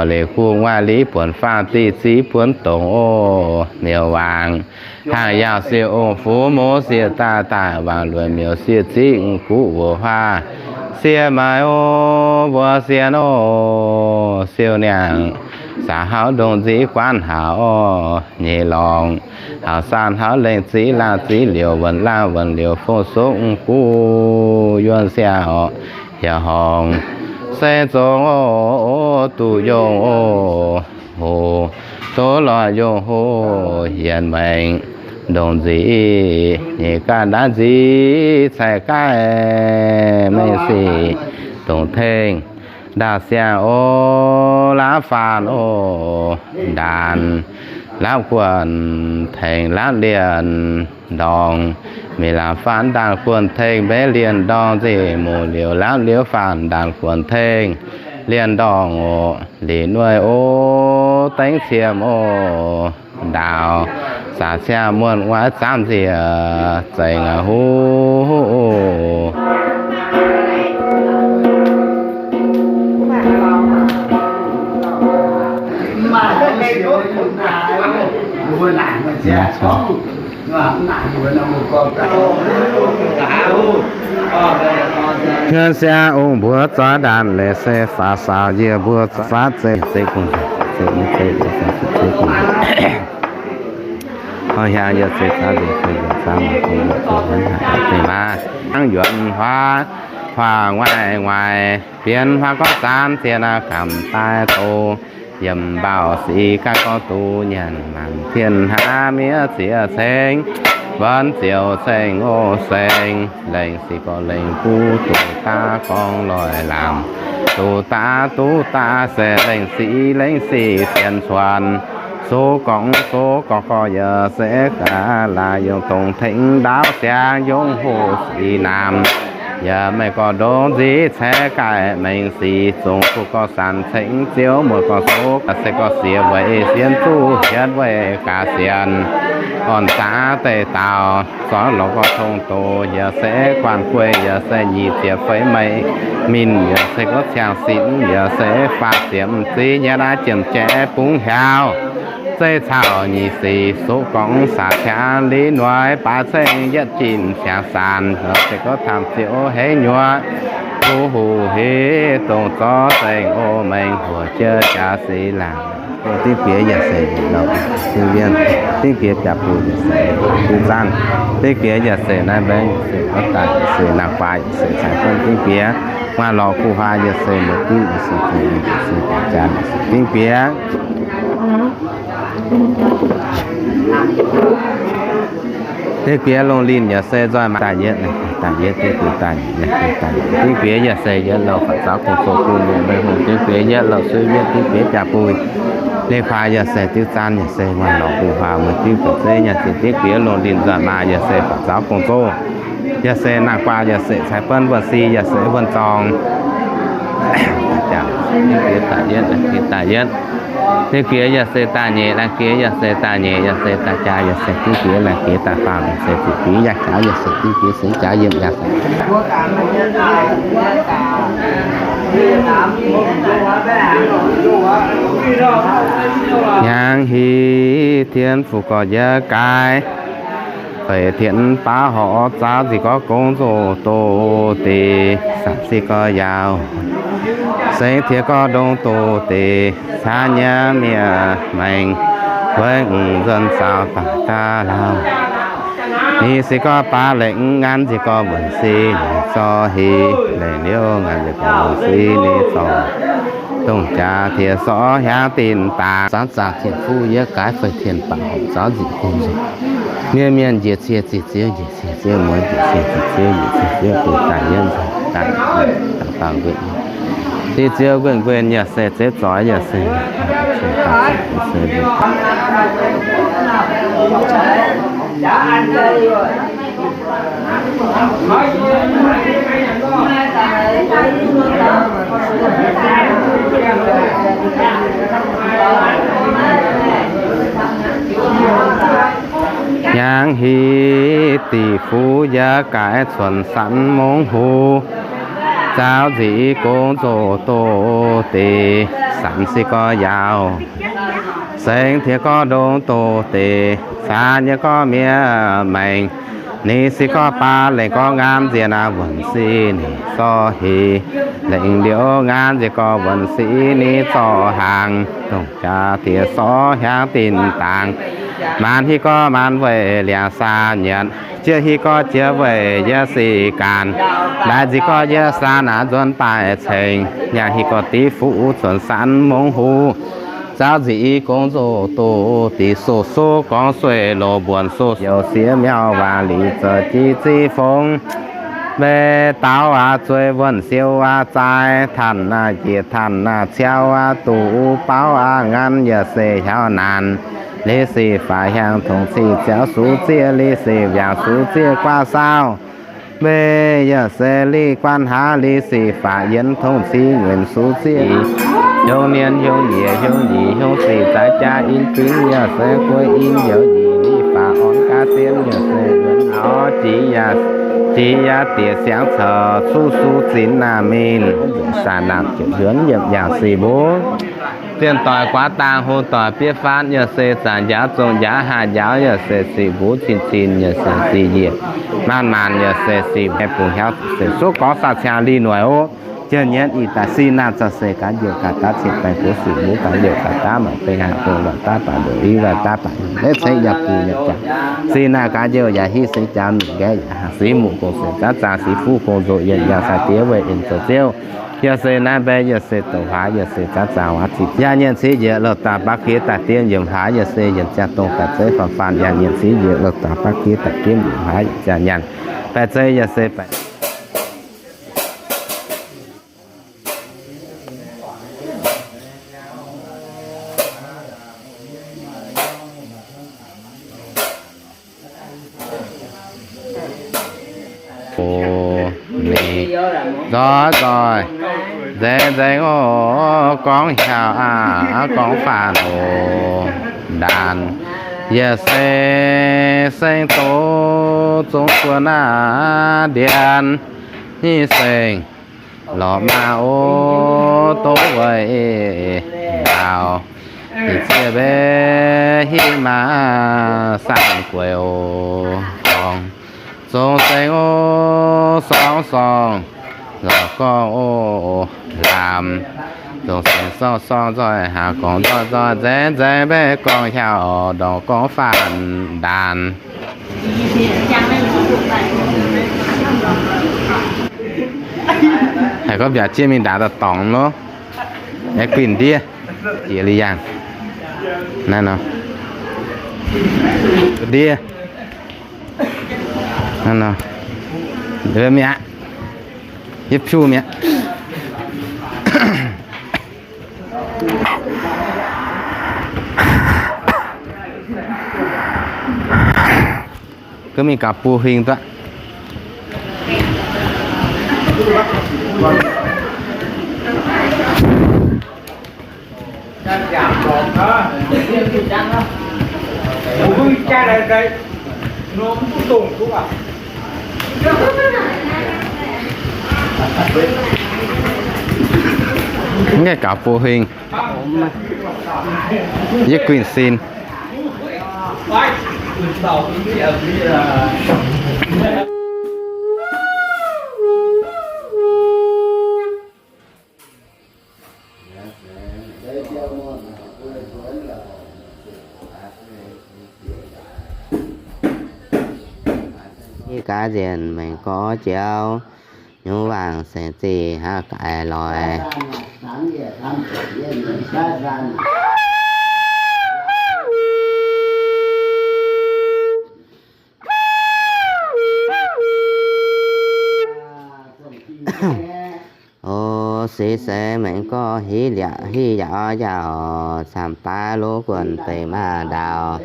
Leiz guv waaic liz buonc faah, diqv ziv buonv dongz oc, miuc waangc. Hnangv yaac siec ong-fuv mouz sieqv daaih, daaih waangc luonc miuc sieqv ziqv guv wuoz huaav. Sieqv maaiz oc, mbuo sieqv oc, siou niangh saax hauv ndongc nziv guaanv haac oc, nyei lorngx hauv saan hauv lengh ziv laangh ziv liouc, wuonc laangh wuonc liouc fong sokv guv yuonh siaauc, hiav horngc se zongx oc, duqv yongh oc, hoc doz lorh yongh hoc yienx maengx ndongc nziv, nyei ganh naaiv nziv caix gaaih mengh sic dongc tengx ndaauh siang oc, laauv faanx oc, ndaanx laauv guonc tengx laauv lienh ndorngx, mingh laauv faanx ndaanx guonc tengx mbeix lienh ndorngx nzengc, muoz-liuz laauv liuz faanx ndaanx guonc tengx lienh ndorngx oc, lic nuoih oc, dengv qiemx oc, ndaaux saax siang muonh waaiv zaamv nzieqc zengc aqv huv. Hnyouv siang ong mbuo zoix ndaanx leiz se faaux saaux yie mbuo faatv zeiv zeiv gong zeiv zeiv zeiv. Hnangv hiaang yie zeiv zaav nzengc zeiv yie zaav maaih gong yie zeiv hnangv haaix deix maaih hnangv yuonx huaav, huaav nguaaic nguaix, bienx huaav gorngv zaanv zien aqv gamh daaih doz. Yiem mbaaux sic gaav gorngv duqv nyanc maanc tien hnaav miev ziex ceng, wuonx ziouc ceng oc ceng, lengh sic gorx lengh buv duqv daav gorngv loic lamz, duqv daav duqv daav se lengh sic lengh sic sienx cuonx, sux gorngv sux gorngv gorx yaac se gaax laaix yungz dongh tengx ndaauv siang yungz hoc sic naamh. Yaac maiv gorngv ndongc nziv caix gaaih mengh sic zungv kuv gorx sanc cengx ziouv muoz gorx sux se gorx siex weic sienx zuqv hietv weic gaax sienx orn zaax deic daauh zorqv lorz gorx tong doz yaac se guanh gueiv yaac se nyic ziepc feix meiv minh yaac se gorx ciangh sinx yaac se faah ziepc ziv nyatv aav jiem jaiv bungx hiaauv. Zeiv caux nyic sic suqv gorngv saax qangx liz noic baaix ceng yietv jin qangx saanx se gorx tamv ziouc hei nyuoqc, huv huv hiv dongh zorqv zengc o mengh huoc jiex jaax sic laangc. Dingv bieqc yaac se louc, dingv bieqc jaax buo yaac se dingv zaanv. Dingv bieqc yaac se naaiv mbaengx se gorx daaih se naaiv guaax yaac se caaix buonv dingv bieqc. Maaih lorqc guv huaa yaac se muoz dingv yaac se zingh yaac se jaax yaac se dingv bieqc. Dingv bieqc lungh linh yaac se nzoih maaih daaih yietv, daaih yietv dingv bieqc daaih nyic, daaih dingv bieqc yaac se yietv louc faaux zaux gong-zoh bun mienh maiv hungh dingv bieqc yietv louc suiv mietv dingv bieqc jaax buih. Leiz-kuaax yaac se diuv zaanv yaac se maaih lorqc guv huaa muoz dingv bieqc zeiv yaac se dingv bieqc lungh linh nzoih maaih yaac se faaux zaux gong-zoh. Yaac se naaiv guaax yaac se caaix buonv wuonh si yaac se wuonh zorng. Dingv bieqc daaih yietv, dingv daaih yietv. Dingv bieqc yaac se daaih nyeic, laanh bieqc yaac se daaih nyeic, yaac se daaih jaa, yaac se dingv bieqc laanh bieqc daaih faam, yaac se ziqc bieqc yaac jaax, yaac se dingv bieqc sengx jaax yiem yaac se. Hnyangx hiv tien fuqv gorx yie gaaix, feix tien baav horc zaaux nzih gorx gong zoh doz deix, sanc se gorx yaauc sengx tiex gorx ndongx doz deix, caav nyiemv miev maengx, weic nzuonx zaaux daaih daav lauh. Ninh se gorx baav lengc nganv nzih gorx mbuonx se ninh zorqv heh, lengc liouh nganv nzih gorx mbuonx se ninh zorqv dongh jaax tiex sorv hiaangv dinh daax. Zaanv zaangc tien fuqv yie gaaix feix tien baav horc zaaux nzih gong zoh. Mienh mienh njiec cie ziqc ziouv, njiec cie ziouv mueiz, njiec cie ziqc ziouv, njiec cie ziouv bun daaih yietv nzengc daaih daaih nquenc. Diuh ziouv nquenc nquenc yaac se ziouv zoix yaac se se Hnyangx hiv diqc fuqv yie gaaix cuonx sanx mongh huv, zaaux nzih gong zoh doz deix. Zanc se gorx yaauc, sengx tiex gorx ndongc doz deix, caa nyei gorx miev maengx. Ninh se gorx baav lengh gorx ngaan nziex naaiv wuonh sic ninh zorqv heix. Lengc liuz ngaan nziex gorx wuonh sic ninh zorqv hnaangx, dongh jaax diex sorv hiaangx dinh dangx. Maanc hiuv gorx maanc weic liangx saa nyienc, jiex hiuv gorx jiex weic yie sic gaanc. Laaic nziex gorx yie saa naaiv nzuonx daaih cengx, nyaanh hiuv gorx div fuqv cuonx sanv mongv huv. Zaux nziex i gong nzoh doz deix soh soh gorngv sueih loz mbuonx soh youc siex miauv waac lic zoux jiex ziv fongx. Mbeih daauv aqv zueiz wuonh siou aqv zaai, tanh aqv jiex tanh aqv ciauv aqv duqv baauv aqv ngan yaac se hiauv naanc. Liz sic faatv hiaangx tongx ciqv ziouv sux zieqv, liz sic mbiaangc sux zieqv guaav saauv. Mbeih yaac se liz guanh haav, liz sic faatv yienx tongx ciqv nqenc sux zieqv. Hiuv nyienz hiuv nyiec hiuv nyic hiuv sic zaaix jaa in zingv yaac se guei in youz nyic, liz faatv orn gaav sienv yaac se nzuonx auv jiex yaac, jiex yaac diex siangx caux cuqv sux zinx naamh mingh. Saah naamh ziepc nzuonx yiem yaac sic mbuo. Zienh doic guaav dang, hungh doic biev faanv, yaac se zanc njaaux zong njaaux haaix njaaux, yaac se sic mbuov cin-cin, yaac se sic njiec maanc-maanc, yaac se sic bungx hnyouv se suqv gorngv saah ciangx lih noic oc. Jiex nyienz ih daaih sin naamh za'gengh gaax njoux gaax daav cieqv baengh gox sic mbuov gaax njoux gaax daav mangc bengh haaix gong lorqc daav baac ndoqc i waac daav baac nyiemc leiz ceix yaac bungx yaac jaax. Sin naamh gaax njoux yaac hiuv seix jaax mingh nqaeqv yaac sic muqc gong seix zaav zaang sic fuqv gong nzoqc yienh yaac sai diev weih en zoux ziouv. Yaac se naaiv mbaeqv yaac se douc hlaax yaac se zaav zaang waac ziqc yaac nyienz ciqv njiec louh daaih baav kiev daaih diev nyiemc hlaax yaac se yienc ziangh dongh daaih zeiv faanx faanx yaac nyienz ciqv njiec louh daaih baav kiev daaih diev nyiemc hlaax yienc ziangh nyanc. Baeqc zeiv yaac se baeqc Oc, ninh nzoih nzoih nzengc nzengc oc, gorngv hiaauc aqv, gorngv faanv oc, ndaanx. Yaac se seng doz zong guon aqv, ndienx nyic seng lorqc maah oc, dongh weic ndaauh, ih zieqv mbeqv hiv maah, saanh gueix oc, gorngv zong seng oc, sorng sorng lorqc gorngv oc, lamz zong seng sorng sorng nzoih haaix gorngv nzoih nzoih nzengc nzengc mbeqv gorngv hiaauc ndorngc gorngv faanv ndaanx. Haiz gorngv mbiaauc jieqv mingh ndaauv daaih dorngx nor, aengx guinh ndiev, jiex liuz yangh. Naaiv nor, ndiev, naaiv nor, mi'aqv, yietv piuv mi'aqv. Gaax mingh gaax buo huing duqv. Mv gaengh gaax buo huing, yie guinh sin. Yie gaax nzengc maengx gorx joux, nyungc waangc saeng-zinh haaix gaaix loix. O, seix seix maengx gorx hiv liaqc hiv yaac orv yaac oc, camv baaix loz guonc deix maah ndaauh,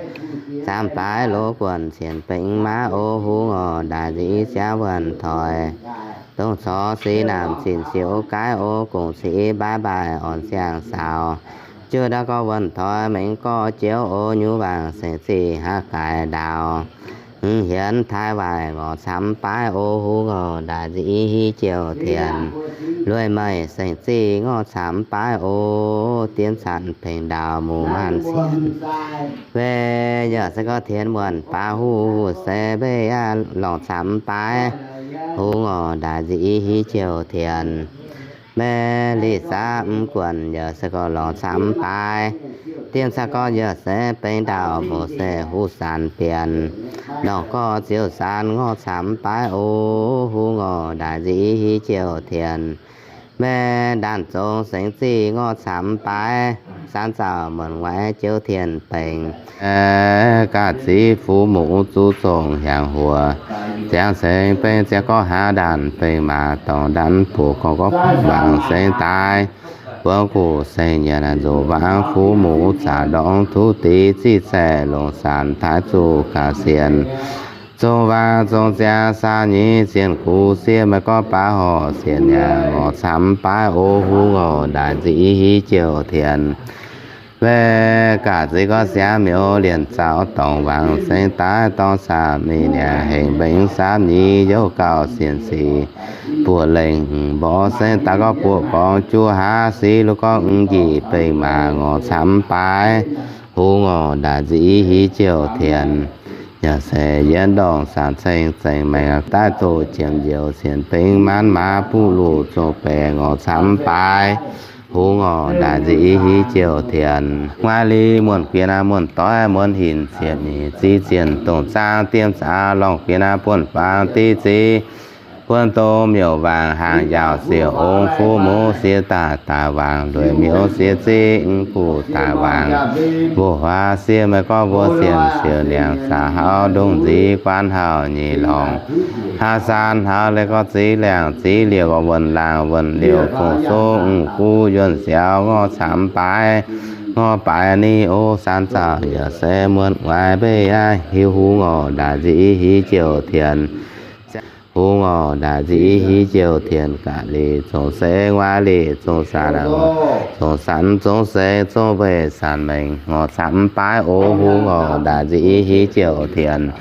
camv baaix loz guonc cien benx maiv o hungh oc, ndaaic nziex i siaauv wuonh toix, dongh corc seix naamh cin siouc gaaiv o, gong-cic i mbaaix mbaaih orn siang-saaux, jiu ndaauv gorx wuonh toix maengx gorx joux o, nyungc waangc saeng-zinh haaix gaaix ndaauh. Hmz hienx taaix waaic ngorc camx baaix o, huv ngorc ndaaic nzic i hiv jouh tienx. Lueic meih saeng-zih ngorc camx baaix o, dien canx pengx ndaauh mungh maanc sienx. Mbe yaac se gorngv tienx muonc baav huv, huv se mbe yaac lorngc camx baaix, huv ngorc ndaaic nzic i hiv jouh tienx. Mbe liz saav mv guonc yaac se gorngv lorngc camx baaix, dien caqv gorngv yaac se pengx ndaauh mouc se huv saanx bienx. Lorngc gorx ziouc saanx ngorc camx baaix o, huv ngorc ndaaic nzic i hiv jouh tienx. Mbe ndaanh zong saeng-zih ngorc camx baaix, saanx zaux muonc waaic jouv tien bengx. Gaax ziqv fuv muc zuqv zongh hiaangx huoc, ziangx cengx bengx ziangx gorngv hlaax ndaanh bengx maac dorngx ndaanh buoz gorngv gorngv wangc sengx daaih, buangv guv sengx nyanc nzuqc wangc fuv muc zaqc ndorngx tuv dix ziqv zaeqc longc saanx taaix zuqc gaax sienx. Zong wangc zong ziangx saau nyei zienh gux siev maiv gorngv baav horc sienx nyanc ngorc camx baav o, huv ngorc ndaaic nzic i hiv jouh tienx. Mbe gaax ziqv gorngv siangx miuc lienc zaux dorngx wangc sengx daaih dorngx camx mingh niangx hengx mbengx samv nyei youv gauh sienx sic buoz lengh mborqv sengx daaih gorngv buoz gorngv juv haav siqv lov gorngv mv njiec bengx maac ngorc camx baaix, huv ngorc ndaaic nzic i hiv jouh tienx. Yaac se yienv ndorngh saanx ceng zengc maengc daaih doqc jiem njoux sienx bengx maanv maaz buv luqc zong baeqc ngorc camx baaix, huv ngorc ndaaic nzic i hiv jouh tienx. Nguaaiv li muonh guin aqv, muonh doiv muonh hinc ziepc nyeic ziqc zienh dongh zaang diem zaangx lorngh guin aqv, buonv-faang diqv ziqv buonv dongh miuc-waangc haangh njaaux siouc ong fuv muv siev daaih daaih waangc lueic miuc siev ziqv mv guv daaih waangc mbuo huaax siev maiv gorngv mbuo sienx siouc niangx zaqc hauv ndongh nziv guanv hauh nyei lorngx hlaax saan hauv leiz gorngv ziv liangx ziv liouc wuonh laangh wuonh liouc fungc sung mv guv yuonh siaaux ngorc camx baaix, ngorc baaix ni o saan zaux yaac se muonc waaic mbei aqv, hiuv huv ngorc ndaaic nzic i hiv jouh tienx. Huv ngorc ndaaic nzic i hiv jouh tienx gaax lic zong seix nguaaiv lic zong sanx, zong sanx zong seix zong mbeix sanx mengh ngorc camx baaix o, huv ngorc ndaaic nzic i hiv jouh tienx.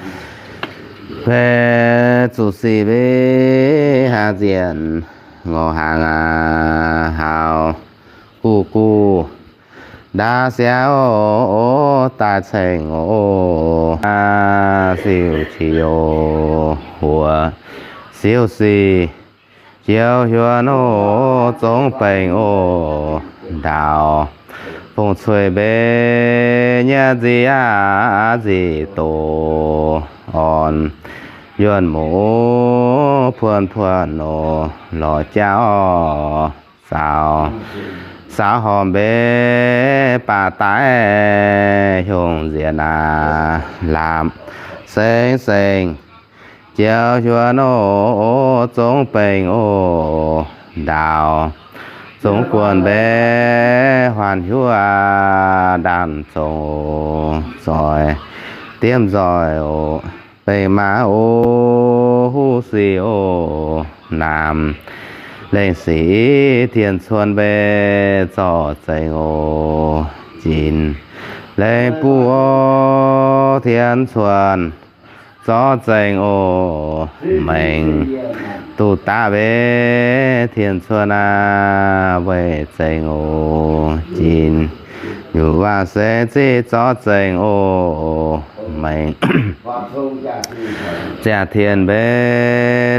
Mbe zuqc sic mbe hnangv nzienh ngorc hnaangx aac, haaux guv guv ndaauv siaauv daaih ceng oc. Siou qiex youh huoc siou sic, jiouv hiuv nor zongx bengx oc. Ndaauh fongc cueiv mbe nyei nzic aac, nzic doz orn, yuonh muoz puonv puonv nor lorz jauv saaux. Saaux horpc mbe baac daaih hiongh nziex aac, laapc sengx sengx, jiouv hiuv nor zongx bengx oc. Ndaauh zongx guonc mbe huaanh hiuv aac, ndaanh zongx oc, zoih diemv nzoih oc, bengx maac oc, huv sic oc, naamh lengh sic tien cuon mbe zorc zengx oc, jin lengh buv oc, tien cuon zorc zengx oc, mengh duqv daaih mbe tien cuon aac, weic zengx oc, jin nyungc waac seix ziqv zorc zengx oc, mengh ziangh tien mbe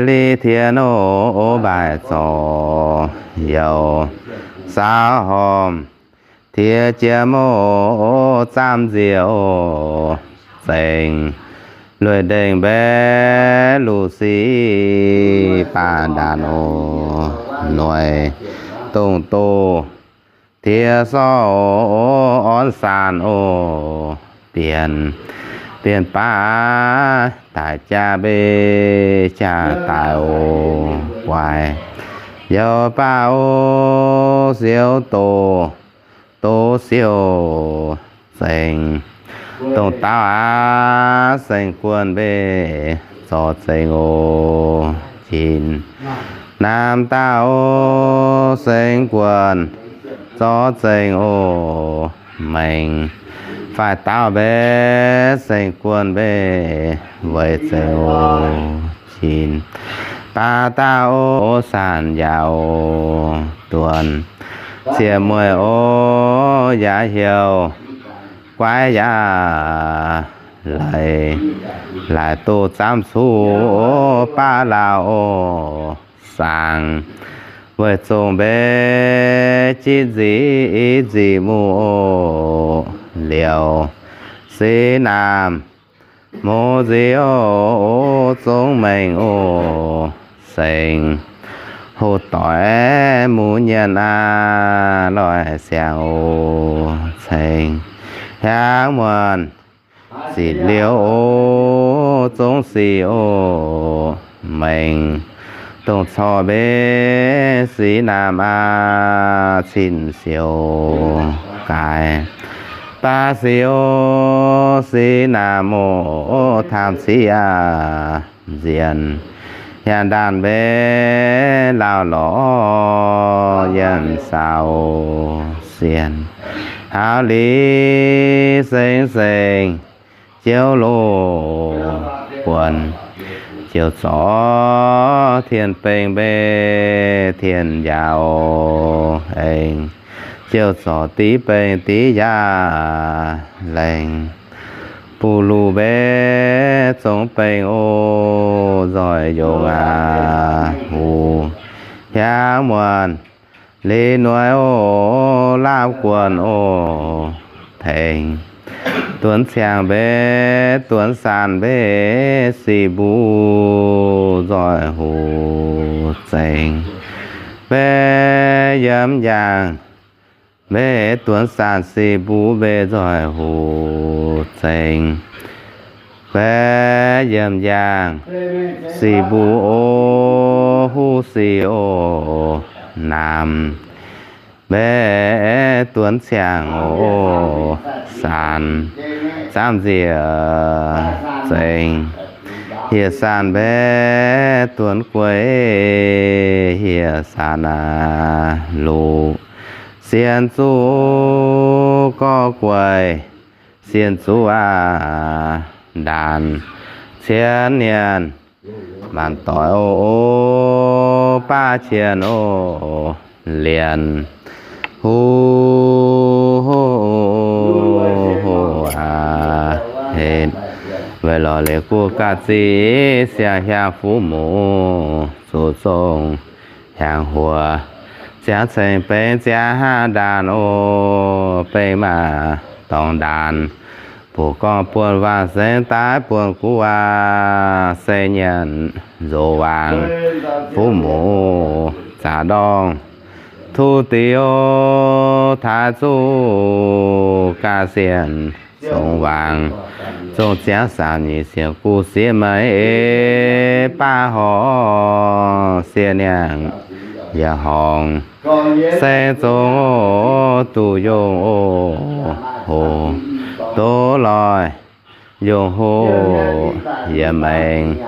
li tien oc, mbaih zorc youz saaux horpc tiex jiem oc, zaamv nziex oc, zengx lueic ndengh mbe luc sic baac ndaanc oc, noic dongh doz tiex sorv oc, orn saanh oc, bienh bienh baav daic jaa mbei jaa daic oc, guaix youz baav oc, siou doz doz siou zengx dongh daauv aac, sengx guonh mbe zorc zengx oc, jin naamh daauh oc, sengx guonh zorc zengx oc, mengh Baaih dauh mbe, seng guon mbe, weic zeiz o, jin baav dauh o, sanc yaac o, duonx ziec mueiz o, yaac heuc guaiv yaac leiz, laaix doh zamv cuv o, baav lauh o, saangx weic zongh mbe, jitv nzic nzic muh o, liouc sic naamh mouz nzic o, zongx mengh o, sengx hoc doic muv nyienx aav, loic siangx o, ceng hiaangx muonc zitc liouh o, zongx sic o, mengh dongh corc mbe, sic naamh aav, cin siouc gaaix baav sic o, sic naamh o, taamh civ aav, nzienh hiaangx ndaanh mbe, lauh lorz yienh saaux sienh, hauv liz seng seng jiouv loh buonc, jiouv zorc tien bengx mbe, tien yaac aengx jiouv zorc div bengx div yaac lengh, buv luh mbe, zongx bengx o, nzoih yongh aac huv hiaangx muonc, liz noic o, laapv guonc o, tengx duonx ciangx mbe, duonx sanc mbe, sic mbuv nzoih huv zengx mbe, yiem yaangh mbe, duonx sanc sic mbuv mbe, nzoih huv zengx mbe, yiem yaangh sic mbuv o, huv sic o, naamh mbe, duonx ciangx o, sanc zamv nzieqc zengx, hieh sanc mbe, duonx gueix hieh sanc aac, luqc sien zuqc gorx gueix, sien zuqc aac, ndaanx cien nyanc maanc doic o, baav cien o, lienc huv aac, henv weic lorz leiz guv ga'ziex, siang hiaang fuqv muc zuqc zong hiaangx huoc, ziangx ceng bengx ziangx haav ndaanx o, bengx maah dorngx ndaanx, buoz gorngv buonv waangc sengx daaih buonv guv aac, se nyanc nzox waangc fuqv muc zaqc ndorngh, tuv diuv taaix zuqc ga'sienh zong waangc, zong ziangx saanc nyic sienx guv sieqv maiv eix baav horngh, sieqv niangh yaac horngh, seng zong o, duqv yongh o, hoc doz loih yongh hoc, yiem maengx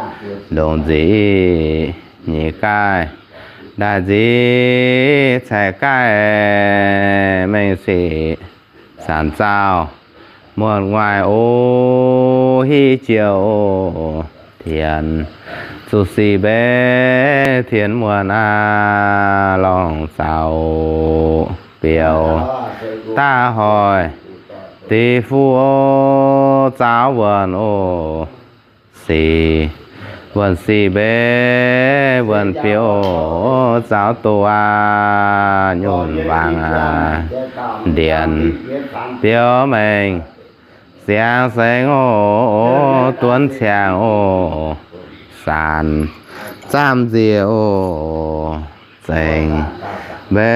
ndongc nzic nyic gaaih, ndaaih nzic caeqv gaaih, mengh sic sanc zaauh muonc nguaaic o, hiv jiouh o, tienx zuqc sic mbe, tienx muonc aac, lorngh zaux biouv daav hoic, dic fuqv o, zaaux wuonh o, sic wuonh sic mbe, wuonh biouv o, zaaux doz aac, nyunc waangc aac, ndienx biouv mengh ziangx sengx o, duonx ciangx o, saanc zaamv nzieqc o, zengx mbe,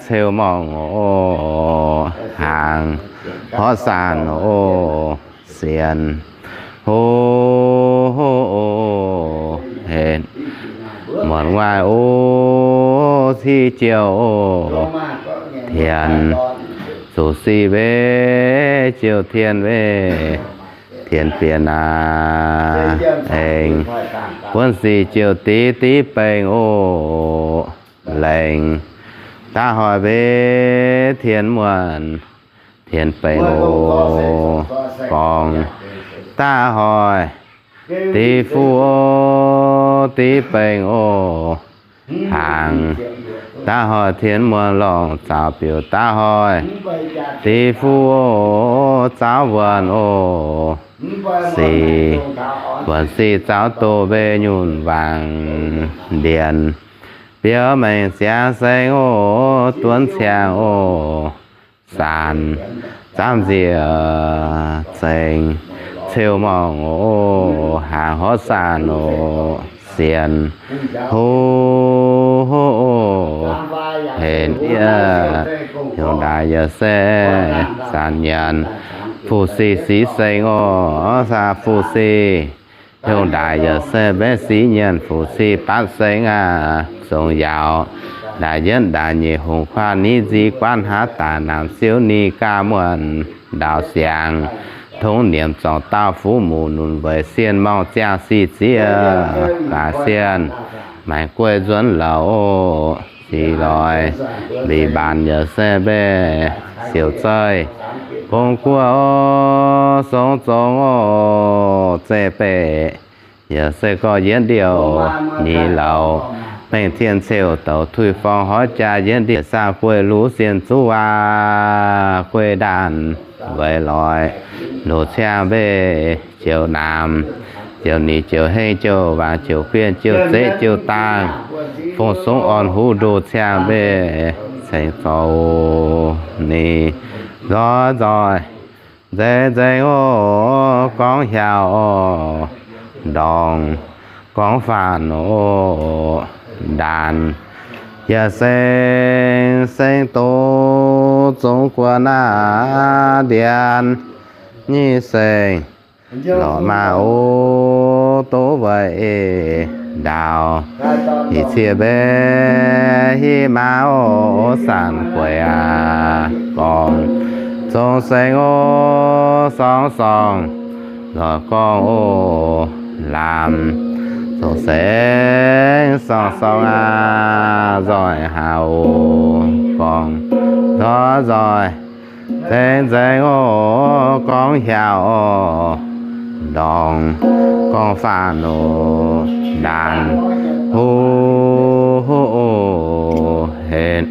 ceu morngh o, hnaangx horqv saanc o, sienx hoc o, henv muonc nguaaic o, hiv jiouh o, tienx zuqc sic mbe, jiouh tien mbe, tienx bienx aac, aengx buonv sic jiouh div div bengx o, lengc daav hoic mbe, tienx muonc Tien Bengh oc. Gorngv da'hoih div fuqv oc, div bengh oc, hnaangx da'hoih tien muonh lorngh, zaux biux da'hoih div fuqv oc, zaauv wuonh oc, sic wuonh sic zaauv doz mbeih nyunc wangc ndienx, biouv maengx ziangx seng oc, duonv ciangx oc, saanx zaamv nzieqc zengx, ceu morngh oc, haangx horv saanx oc, sienx huv oc, henc yieqv hnyouv ndaix yaac se saanx nyanc, fu-sic sic seng oc, saanx fu-sic hnyouv ndaix yaac se mbaeqv sic nyanc, fu-sic batv seng aqv, zongc yaauc ndaix yietv ndaix nyeic, hungh kuaatv niv nziv guaatv haav daaih, naamh siouv ni gaav muonh ndaauv siangx, tongv niemc zorngc daauh fuqv muc nunc weic sienh morngh ziangh sic zieqv gaax sienh, maengx gueiv nzuonx louc oc, sic loix mbix mbaanx yaac se mbeih siouc zeih, gong guoqv oc, song zongx oc, zeiv beqc yaac se gorx yietv ndiouh ni louc, mengh tien ceuv douc tuix forng hoiv jaa yietv ndiouh saah gueiv luv sienh zuqv waac gueiv ndaanh weic loix, loz ciangv mbeih joux naamx, joux nix joux hengv joux waangc joux guienh joux zeqv joux dangh, fong sungv orn huv ndoh ciangv mbeih cengx zoux ni nzoih nzoih nzengc nzengc oc, gorngv hiaauc oc, ndorngx gorngv faanh oc, ndaanx yaac seng seng doz zongx gu'nguaaz ndianx nyic seng lorqc maah oc, doz weic ei ndaauv nyic cie mbeih hiv maah oc, saanx gueiv aac gorngv zongx seng oc, sorng sorng lorqc gorngv oc, laamx zongx seng sorng sorng aac, nzoih haaix oc, gorngv nzoih nzoih nzengc nzengc oc, gorngv hiaauc oc, ndorngx gorngv faanh oc, ndaanx huv oc, henc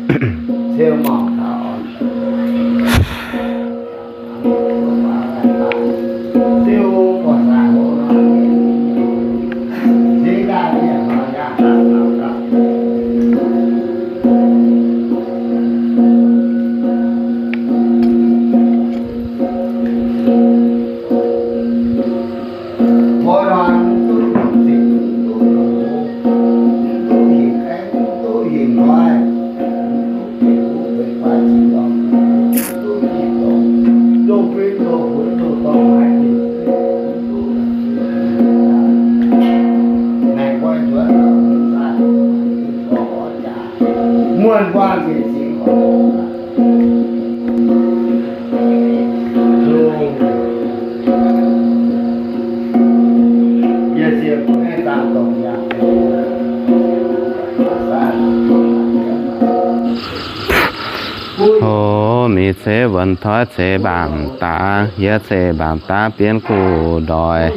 Oc, mingh ceix wuonh toi ceix mbaamh dangx, yie ceix mbaamh dangx bienx gu'nguaaz ndoih,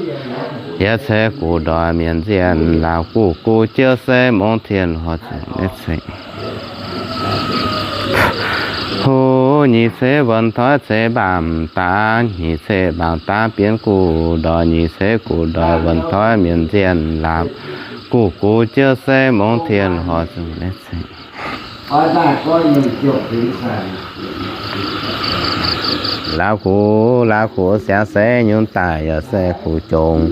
yie ceix gu'nguaaz ndoih mienh nzienh laauh gu'gu'jiu se mongh tien horc zuqc maiv ceng. Huv, nyic ceix wuonh toi ceix mbaamh dangx, nyic ceix mbaamh dangx bienx gu'nguaaz ndoih, nyic ceix gu'nguaaz ndoih wuonh toi mienh nzienh laauh gu'gu'jiu se mongh tien horc zuqc maiv ceng. Laauv gu'gu'jiu, laauv gu'gu'jiu siangx se nyunc daaih yaac se gu'jongx,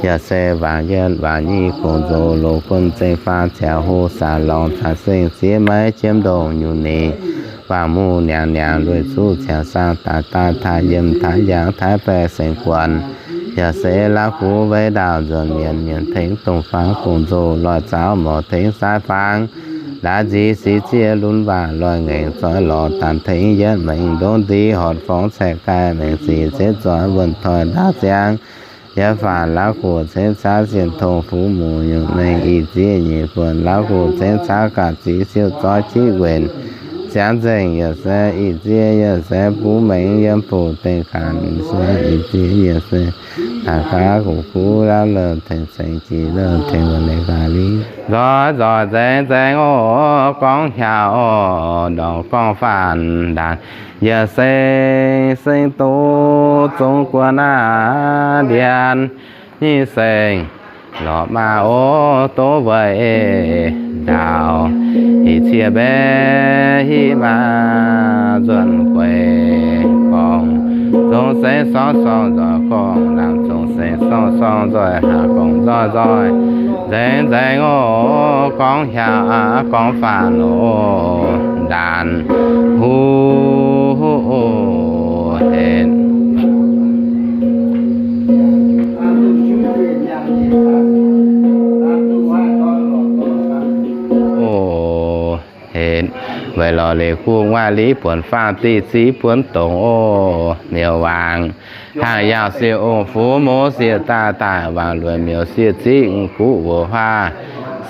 yaac se waangc yienh waangc nyic gong-nzou loz gunv zengv faang ziangh hoc saah lorngx caa seng ziex maiv jiemv ndongh nyungc ninh waangc muqv niangx niangx lueic zuqv ziangx saang daaih daaih taaih yiem taaih yangh taaih baeqc sengx guanh, yaac se laauv gu'gu'jiu weic ndaauh nzuonx mienh mienh tengx dongh faang gong-nzou loic zaaux mouz tengx saaiv faang ndaaiv nzic sic zieqv lunx waac loic ngaengc zoih lorz daanh tengx yietv maengx ndongv nzic horc forngx caeqv gaaih maengx sic zieqv zoih wuonh toi ndaauv ziangx yietv faanh laauv gu'gu'jiu cengx caav sienh tong fu'muc nyungc mengh i zieqv nyeic buonc laauv gu'gu'jiu cengx caav gaax zic siou zoih qiv wenc Jaav nzengc yaac se ih ziex yaac se buv mengh yiem buc dengh kaax se ih ziex yaac se daaih gaax guv guv laav lorh tengx ceng jiex lorh tengx wuov leiz gaax li. Nzoih nzoih nzengc nzengc oc, gorngv hiaauc oc, ndorngc gorngv faanh ndaanc yaac se seng doz zong guon aqv, ndian nyic seng lorqc maah oc, doz weic ndaauh ih cie mbe hiv maah nzuonx gueix gorngv, zong se sorng sorng nzoih gorngv, laangz zong se sorng sorng nzoih haac gorngv nzoih nzoih nzengc nzengc oc, gorngv hiaauc aqv gorngv faanh oc, ndaanc huv henv. Oc, henv weic lorz leiz guv nguaaiv liv buonc faam diqv ziv buonc dongz oc, miuc-waangc hnangv yaauh siec ong-fuv mouz siec daaih daaih waangc luonc miuc siec ziqv guv wuoz huaav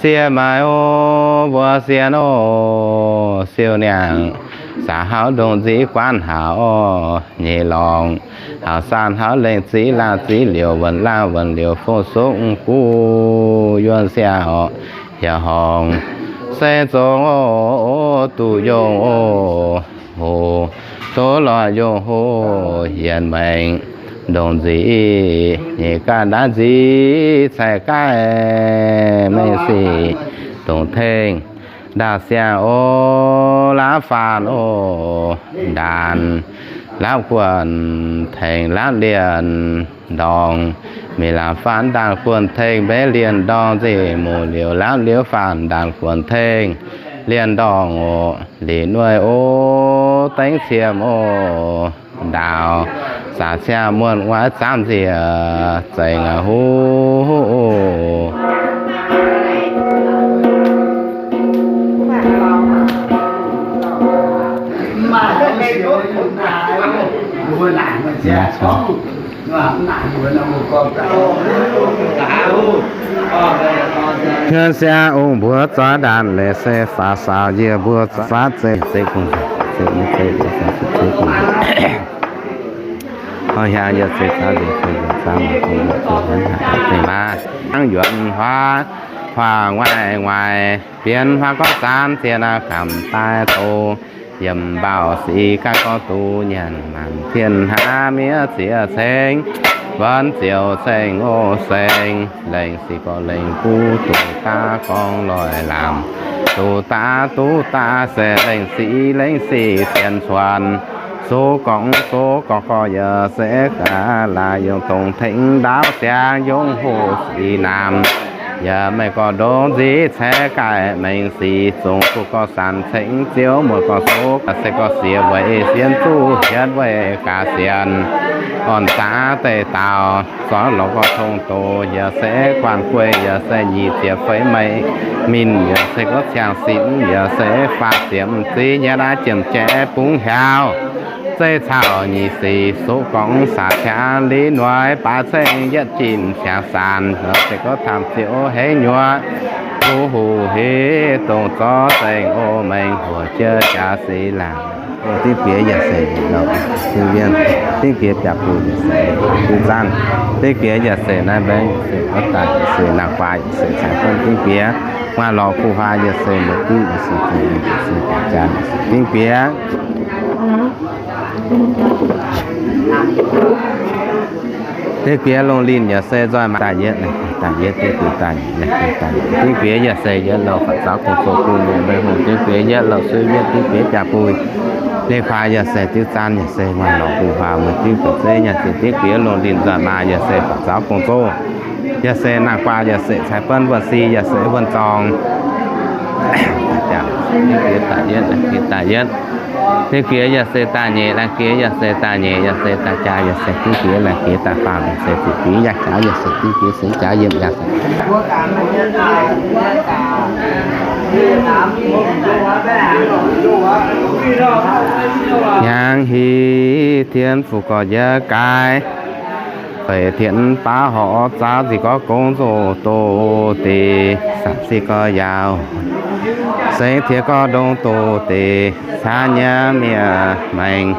siec maaiz oc, mbuo sienx oc, siou niangh saax hauv ndongc nziv guaanv haac oc, nyeic lorngc hauv saan hauv lengh ziv laangh ziv liouc wuonc laangh wuonc liouc fong sux guv yuonh siang oc, hiav horngc se zong oc, duqv yongh oc, hoc doz lorh yongh hoc hienx maengc ndongc nziv, nyeic gaav ndaamv nziv caix gaaih mengh sic dongc tengx ndaauh siang oc, laapv faanh oc, ndaanc laapv guonc tengx laapv lienh ndorngc, mingh laapv faanh ndaanc guonc tengx mbeix lienh ndorngc nzengc, muc liouc laapv liouv faanh ndaanc guonc tengx lienh ndorngc oc, lic nuoih oc, dengv qiemx oc, ndaauh saax siang muonh nguaaiv zaamv nziex zengc aqv huv oc. Hnyouv siang ong mbuo zorqv ndaanc leiz se faaux saaux yie mbuo faatv zeiv zeiv gong, zeiv zeiv gong. Hnangv hiaang yie se caux nzengc zeiv yie caux maaih gong yie caux hnangv haaix deix maaih hnangv yuonx huaav, huaav nguaaiv nguaaiv, bienx huaav gorngv zaanv ziex naaiv gamh daaih doz, yiem mbaaux sic gaav gorngv duqv nyanc maanc tien hnaav miev ziex ceng, wuonx ziouc ceng oc ceng, lengh sic gorx lengh buv duqv daav gorngv loic lamh, duqv daav duqv daav se lengh sic lengh sic sienx cuonx, sux gorngv sux gorngv gorngv yaac se gaax laaix yungz dongh tengx ndaauv siang yungz hoc sic naamh. Yaac maiv gorngv ndongc nziv ceix gaaih mengh sic zungv duqv gorngv sanc cengx ziouv muoz gorngv sux gaax se gorngv siex weic sienx zuqv hietv weic gaax sienx orn zaqc deic-daauh zorqv lorz gorngv tong doz yaac se guanh gueiv yaac se nyic ziepc feix meiv min yaac se gorngv ciangv sinx yaac se faah ziepc ziv nyei naaiv jiem jaiv bungx hiaaux. Zeiv caux nyic sic sux gorngv saax qangx liv noic baaix ceng yietv jin qangx sanc se gorngv tamv ziouc hengx nyuoqc, kuv huv hiv dongh zorqv zengc o mengh huoc jiex jaax sic laangc. Dingv bieqc yaac se louc, dingv bieqc biaac bun yaac se dingv zanv, dingv bieqc yaac se naaiv mbaengx se gorngv daaih se naaiv guaax yaac se caaix buonv dingv bieqc, maaih lorqc kuv huaa yaac se muoz dingv yaac se zengc yaac se jaax, dingv bieqc. Dingv bieqc lungh linh yaac se nzoih maaih daaih yietv, daaih yietv dingv bieqc daaih yietv, dingv bieqc yaac se yietv louc faaux zaux gong-zoh bun mienh maiv hungh, dingv bieqc yietv louc suiv mietv, dingv bieqc biaac bun leiz-kuaaz yaac se dingv zanv yaac se maaih lorqc kuv huaa muoz dingv bieqc zeiv yaac se dingv bieqc lungh linh nzoih maaih yaac se faaux zaux gong-zoh, yaac se naaiv guaax yaac se caaix buonv wuonh si yaac se wuonh zorngx. Dingv bieqc daaih yietv, dingv bieqc daaih yietv. Dingv bieqc yaac se daaih nyeic, laangh bieqc yaac se daaih nyeic, yaac se daaih jaax, yaac se dingv bieqc laangh bieqc daaih faam, yaac se ziqc bieqc yaac jaax, yaac se dingv bieqc seix jaax yiem yaac se. Hnyangx hiv tien fuqv gorx yie gaaix, feix tien baav horc zaauv ziqc gorx gong zoh doz deix, samh ziqc gorx yaauc Sengx tiex gorx ndongx doz deix, caav nyei miev maengx,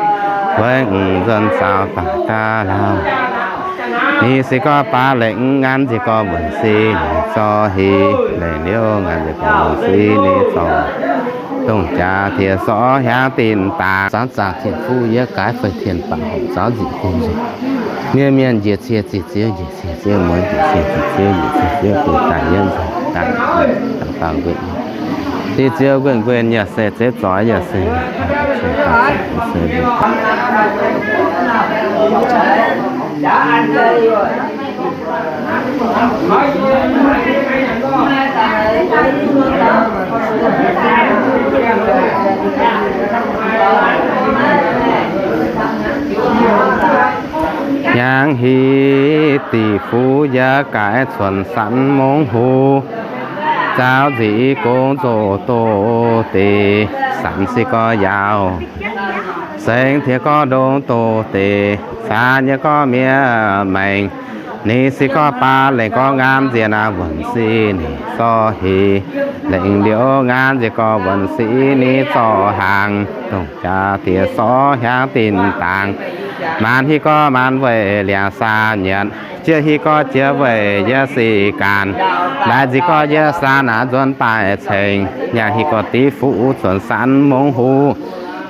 weic nzuonx zaux daaih daav lauh. Ninh se gorngv baav lengc nganv nziex gorx mbuonx sin ninh zorc heix, lengc liouh nganv nziex gorx mbuonx sin ninh zorc dongh jaax tiex sorv hiaangv dinh dangx. Zanc zanc tien fuqv yie gaaix fei tien baac horpc zaux nziqc gong nzunc. Mienh mienh njiec cie ziqc ziouv, njiec cie ziouv muonz, njiec cie ziqc ziouv, njiec cie ziouv bun daaih yiem nzengc daaih dangx dangx nquenc. Diqc ziouv nquenc nquenc yaac se zepv zoix yaac se hnyangx hiv diqc fuqv yie gaaix cuonx sanv mungv huv, zaux nziqc gong zoqc doz deix, sanv se gorx yaauc, sengx tiex gorx ndongx doz deix, caav nyei gorx miev maengx. Ninh se gorngv baav lengc gorx nganv nziex naaiv mbuonx sin ninh zorc heix, lengc liouh nganv nziex gorx mbuonx sin ninh zorc hnaangx, dongh jaax tiex sorv hiaangv dinh dangx. Maanc hiuv gorx maanc weic liangx saa nyietc, jiex hiuv gorx jiex weic yie sic gaanc, laaix nziex gorx yie saa naaiv nzuonx daaih cengx, nyaanh hiuv gorx diqv fuqv cuonx sanv mungv huv,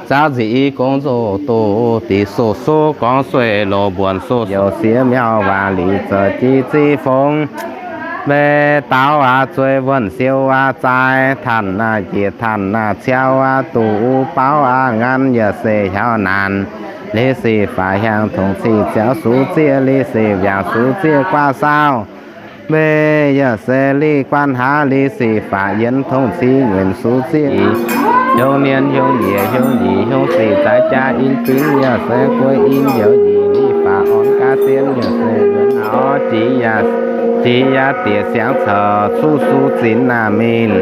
zaux nziqc gong zoqc doz deix, soqv soqv gorngv sueih loz mbuonx, soqv youc siex miauv waac lic zoux jiex ziqv fongx, mbeih daauv aqv zueiz wuonh siou aqv zaaix, tanh aqv njiec tanh aqv ciaux aqv duqv baauv aqv nganv yaac se hiauv naanc, liz sic faatv hiaangx tongx ciqv ziouv sux zieqv, liz sic mbiaangc sux zieqv guaav saauv, mbeih yaac se liz guan haav, liz sic faatv yienx tongx ciqv nyuenx sux zieqv, hiuv mienh hiuv njiec hiuv njiec hiuv sic zaaix jaax in zingv yaac se guei in youz njiec, liz faatv orn gaav sienv yaac se wuonx aqv, jiex yaac, jiex yaac diex siangx caux cuqv sux zinx naaic mingh,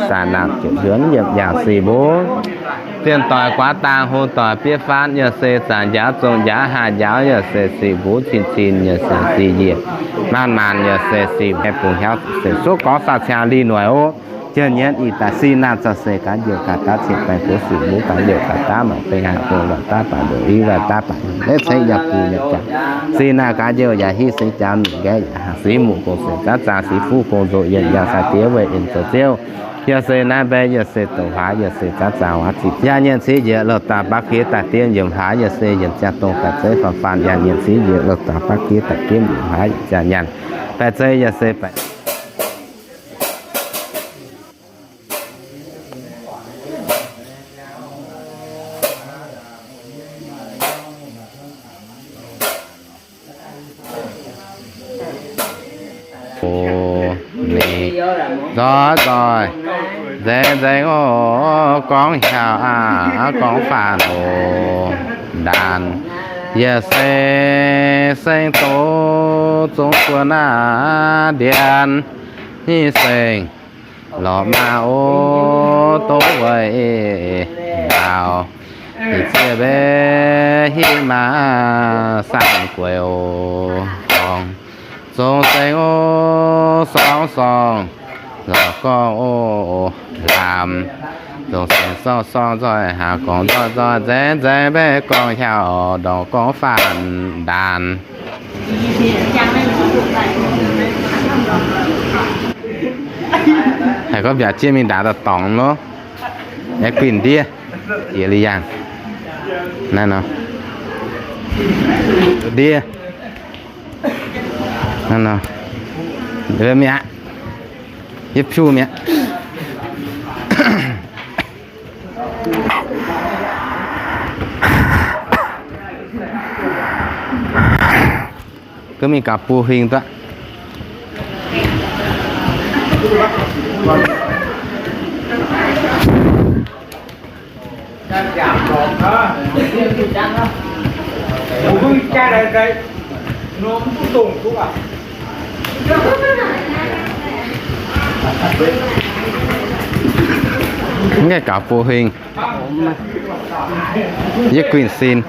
saah naamh ziepc hiuonv yiemc yaac sic mbuov. Zienh doic guaav dang, hungh doic biev faanv, yaac se zanc njaaux zong njaaux haah njaaux, yaac se sic mbuov cin cin, yaac se sic njiec maanc maanc, yaac se sic bungx hnyouv se suqv gorngv saah ciangx lih noic oc. Jienh nyienz ih daaih sin naamh zauh se gaax njoux gaax daav cieqv baengh gox sic mbuov gaax njoux gaax daav mangc bengh haah bung lorz daav baac ndoqc i waac daav baac leix ceix yaac bungx yaac jaax. Sin naamh gaax njoux yaac hiv seix jaax mingh nqaeqv yaac haah siqv muqc gong se zaav zaangc siqv fuqv gong nzoqc yienh yaac sai diev weih en zoux ziouv. Yaac se naaiv mbaeqv yaac se douc hlaax yaac se zaav zaangc waac ziqc jaa nyienz ciqv njiec lorh daaih baav kiev daaih diev nyiemc hlaax yaac se yienc ziangh dongh daaih zeiv faanv faanv yaac nyienz ciqv njiec lorh daaih baav kiev daaih diev nyiemc hlaax yienc ziangh nyaanh baeqc zeiv yaac se baeqc Ninh nzoih nzoih nzengc nzengc oc, gorngv hiaauc aqv gorngv faanv oc. Ndaanx yaac se seng doz zungv buonv aqv, ndiev nyic seng lorz maah oc, dongh weic ndaauv, ih zieqv mbeih hiv maah, saanh gueix oc, gorngv zong seng oc, sorng sorng lorz gorngv oc, lamz zong seng sorng sorng nzoih haah gorngv nzoih nzoih nzengc nzengc mbeih gorngv hiaauc ndorngc gorngv faanv ndaanx. Haiz gorngv mbiaauc jieqv mingh ndaauv daaih dorngx nor, aeqv, guinh ndiev, jiex liuz yangh. Naaiv nor, ndiev, naaiv nor, mi'aqv, yietv piuv mi'aqv. Gaav mingh gaax buo huing duqv. Mv gaengh gaux buo huing, yie guinh sin.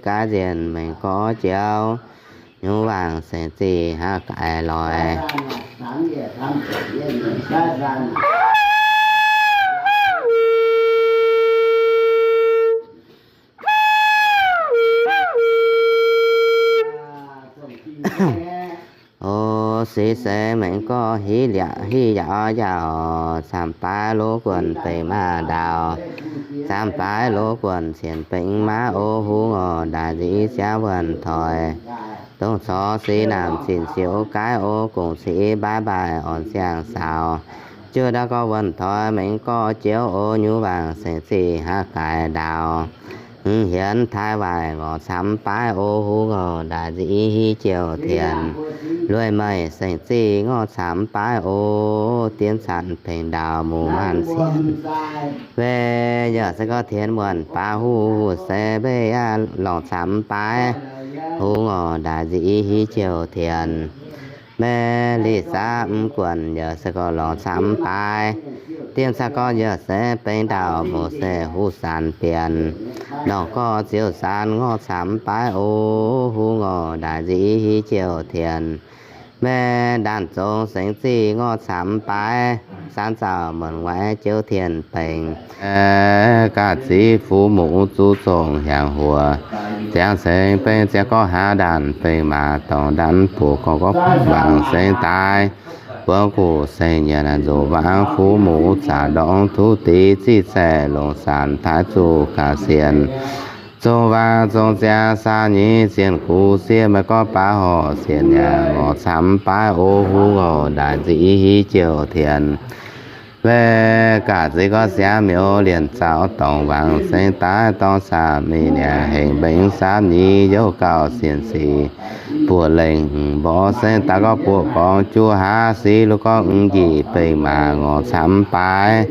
gaav nzienh mengh gorx joux, nyungc waangc saeng-zinh haav gaaix loix. O, six seix mengh gorx hiv liaqc hiv yaac oix njaaux, camv baaix loz guonh bengh maaz ndaaux, camv baaix loz guonh cien bengh maaz o hungh oc, ndaaic nzic siav wuonh toix, dongh corc six naamh zinh siouc gaaiv o, gong-six mbaaix mbaaih orn siang-saaux, juov ndaauv gorx wuonh toix mengh gorx joux o, nyungc waangc saeng-zinh haav gaaix ndaaux. Hmz hienx taaix waaic ngorc camv baaix o hungh oc, ndaaic nzic i hiv jouh tienx. Lueic meic saeng-zinh ngorc camv baaix o, dien canc bengh ndaaux muc maanh sienx. Mbe yaac se gorngv tienx muonh baav huv, huv se mbe yaac lorngc camv baaix hungh oc, ndaaic nzic i hiv jouh tienx. Mbe liz saav mv guonc yaac se gorngv lorngc camv baaix. Dien caqv gorn yaac se bengx ndaaux muc se huv saanx bienx. Lorngc gorx ziouc saanx ngorc camv baaix o hungh oc, ndaaic nzic i hiv jouh tienx. Mbe ndaanh zong saeng-zinh ngorc camv baaix, saanx zaux muonc waaic jouv tien bengx. Gaax zic fuv muc zuqc zongh hiaangx huoc, ziangx saeng bengx ziangx gorx haav ndaanh bengh maaz dorngx ndaanh buoz gorngv gorngv waangc saeng daaih, buangv guv saeng nyanc nzuqc waangc fuv muc zaqc ndorngx tuv dix ziqc zaeqc longc saanx taaix zuqc gaax sienx. Zong waangc zong ziangx saau nyei zienh gux siev maiv gorngv baav horc sienx nyanc ngorc camv baaix o hungh oc, ndaaic nzic i hiv jouh tienx. Mbe gaax zic gorngv siangx miuc lienc zaux dorngx waangc saeng daaih dorngx saah mingh niangx hengx mbengx saapv nyei youv gauh sienx sic buoqc lengh mborqv saeng daaih gorngv buoqc gorngv juov haav siqv lungh gorngv mv njiec bengh maaz ngorc camv baaix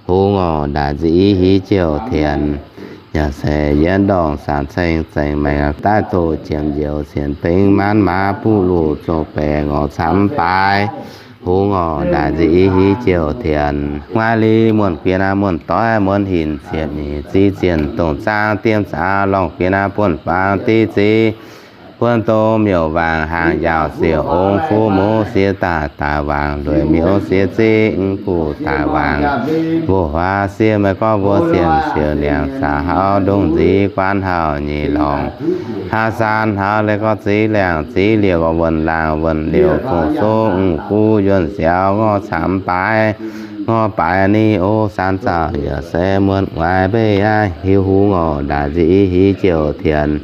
hungh oc, ndaaic nzic i hiv jouh tienx. Yaac se yienv ndorngh saanx ceng zengc maengc daaih doqc jiem njoux sienx bengx maanv maaz buv luqc zong baeqc ngorc camv baaix hungh oc, ndaaic nzic i hiv jouh tienx. Nguaaiv li muonh guin aqv, muonh doiv muonh hinc ziepc nyeic ziqc zienh dongh zaang diem zaangc lorngh guin aqv, buonv-baang diqv ziqv buonv dongh miuc-waangc haangh njaaux siouc ong fuv muv siev daaih daaih waangc lueic miuc siev ziqv mv guv daaih waangc mbuo huaav siev maiv gorngv mbuo sienx siouc niangx saax hauv ndongh nziv guanv hauh nyei lorngx haav saan hauv leiz gorngv ziv liangx ziv liouc wuonh laangh wuonh liouc fungc sung guv yuonh siaaux ngorc camv baaix ngorc baaix ni o saan zaux yaac se muonc waaic mbei aqv hiuv hungh oc, ndaaic nzic i hiv jouh tienx.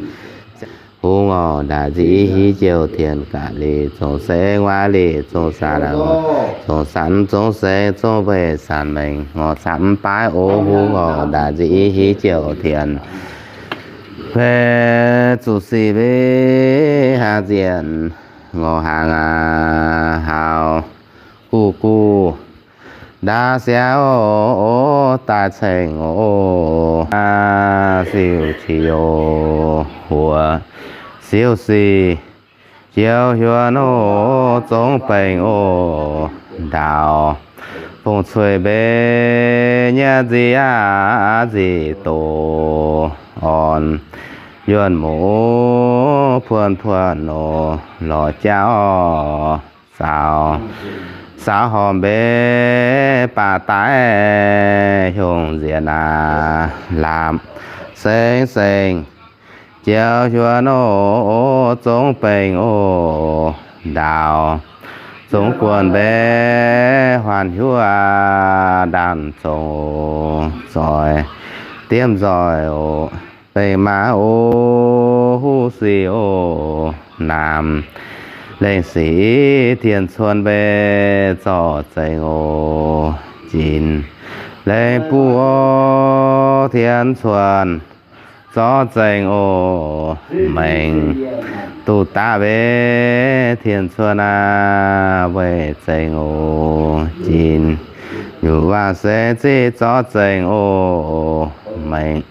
Hungh oc, ndaaic nzic i hiv jouh tienx gaax lic zong seix nguaaiv lic zong saan, zong saan zong seix zong mbeix saan mengh ngorc camv baaix o hungh oc, ndaaic nzic i hiv jouh tienx. Mbe zuqc sic mbe haaix nzienh ngorc hnaangx aac haaux guv guv ndaauv siaauv daaih ceng oc. Siou qiex youh huoc siou sic joux hiuv oc, zongx bengx oc ndaaux fongc cueiv mbeix nyei nzic aac nzic doqc orn yuonh muv puonx puonx oc, lorz jauv saaux saaux horpc mbeix baac daaih hiongh nziex aac, laapc sengx sengx joux hiuv oc, zongx bengx oc ndaaux zongx guonc mbeix huaanh hiuv aac, ndaanh zongx oc, zoih diemv nzoih oc, bengx maaz oc, huv sic oc, naamh lengh sic tien cuonx mbeix zorqv zengx oc, jinx lengh buv oc, tien cuonx zorqv zengx oc, mengh duqv daaih mbeix tien cuonx aac, weih zengx oc, jinx nyungc waangc seix ziqv zorqv zengx oc, mengh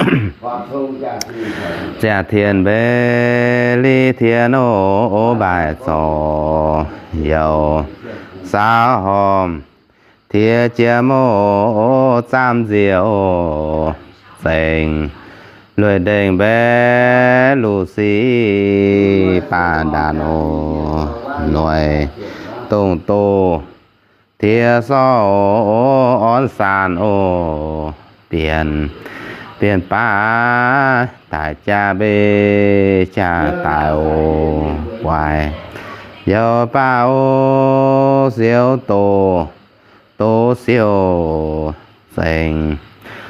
ziangh tien mbeix li tien oc, mbaaic zorc youh saaux horpc tiex jiem oc, zaamv nziex oc, zengx Lueic ndengh mbaeqv luc sic baac ndaanc oc. Noic dongh doh tiev sorv oc, orn saanc oc, bienh, bienh baav daic jaa mbei jaa daic oc, guaix youc baav oc, siouc doz, doz siouc zengc.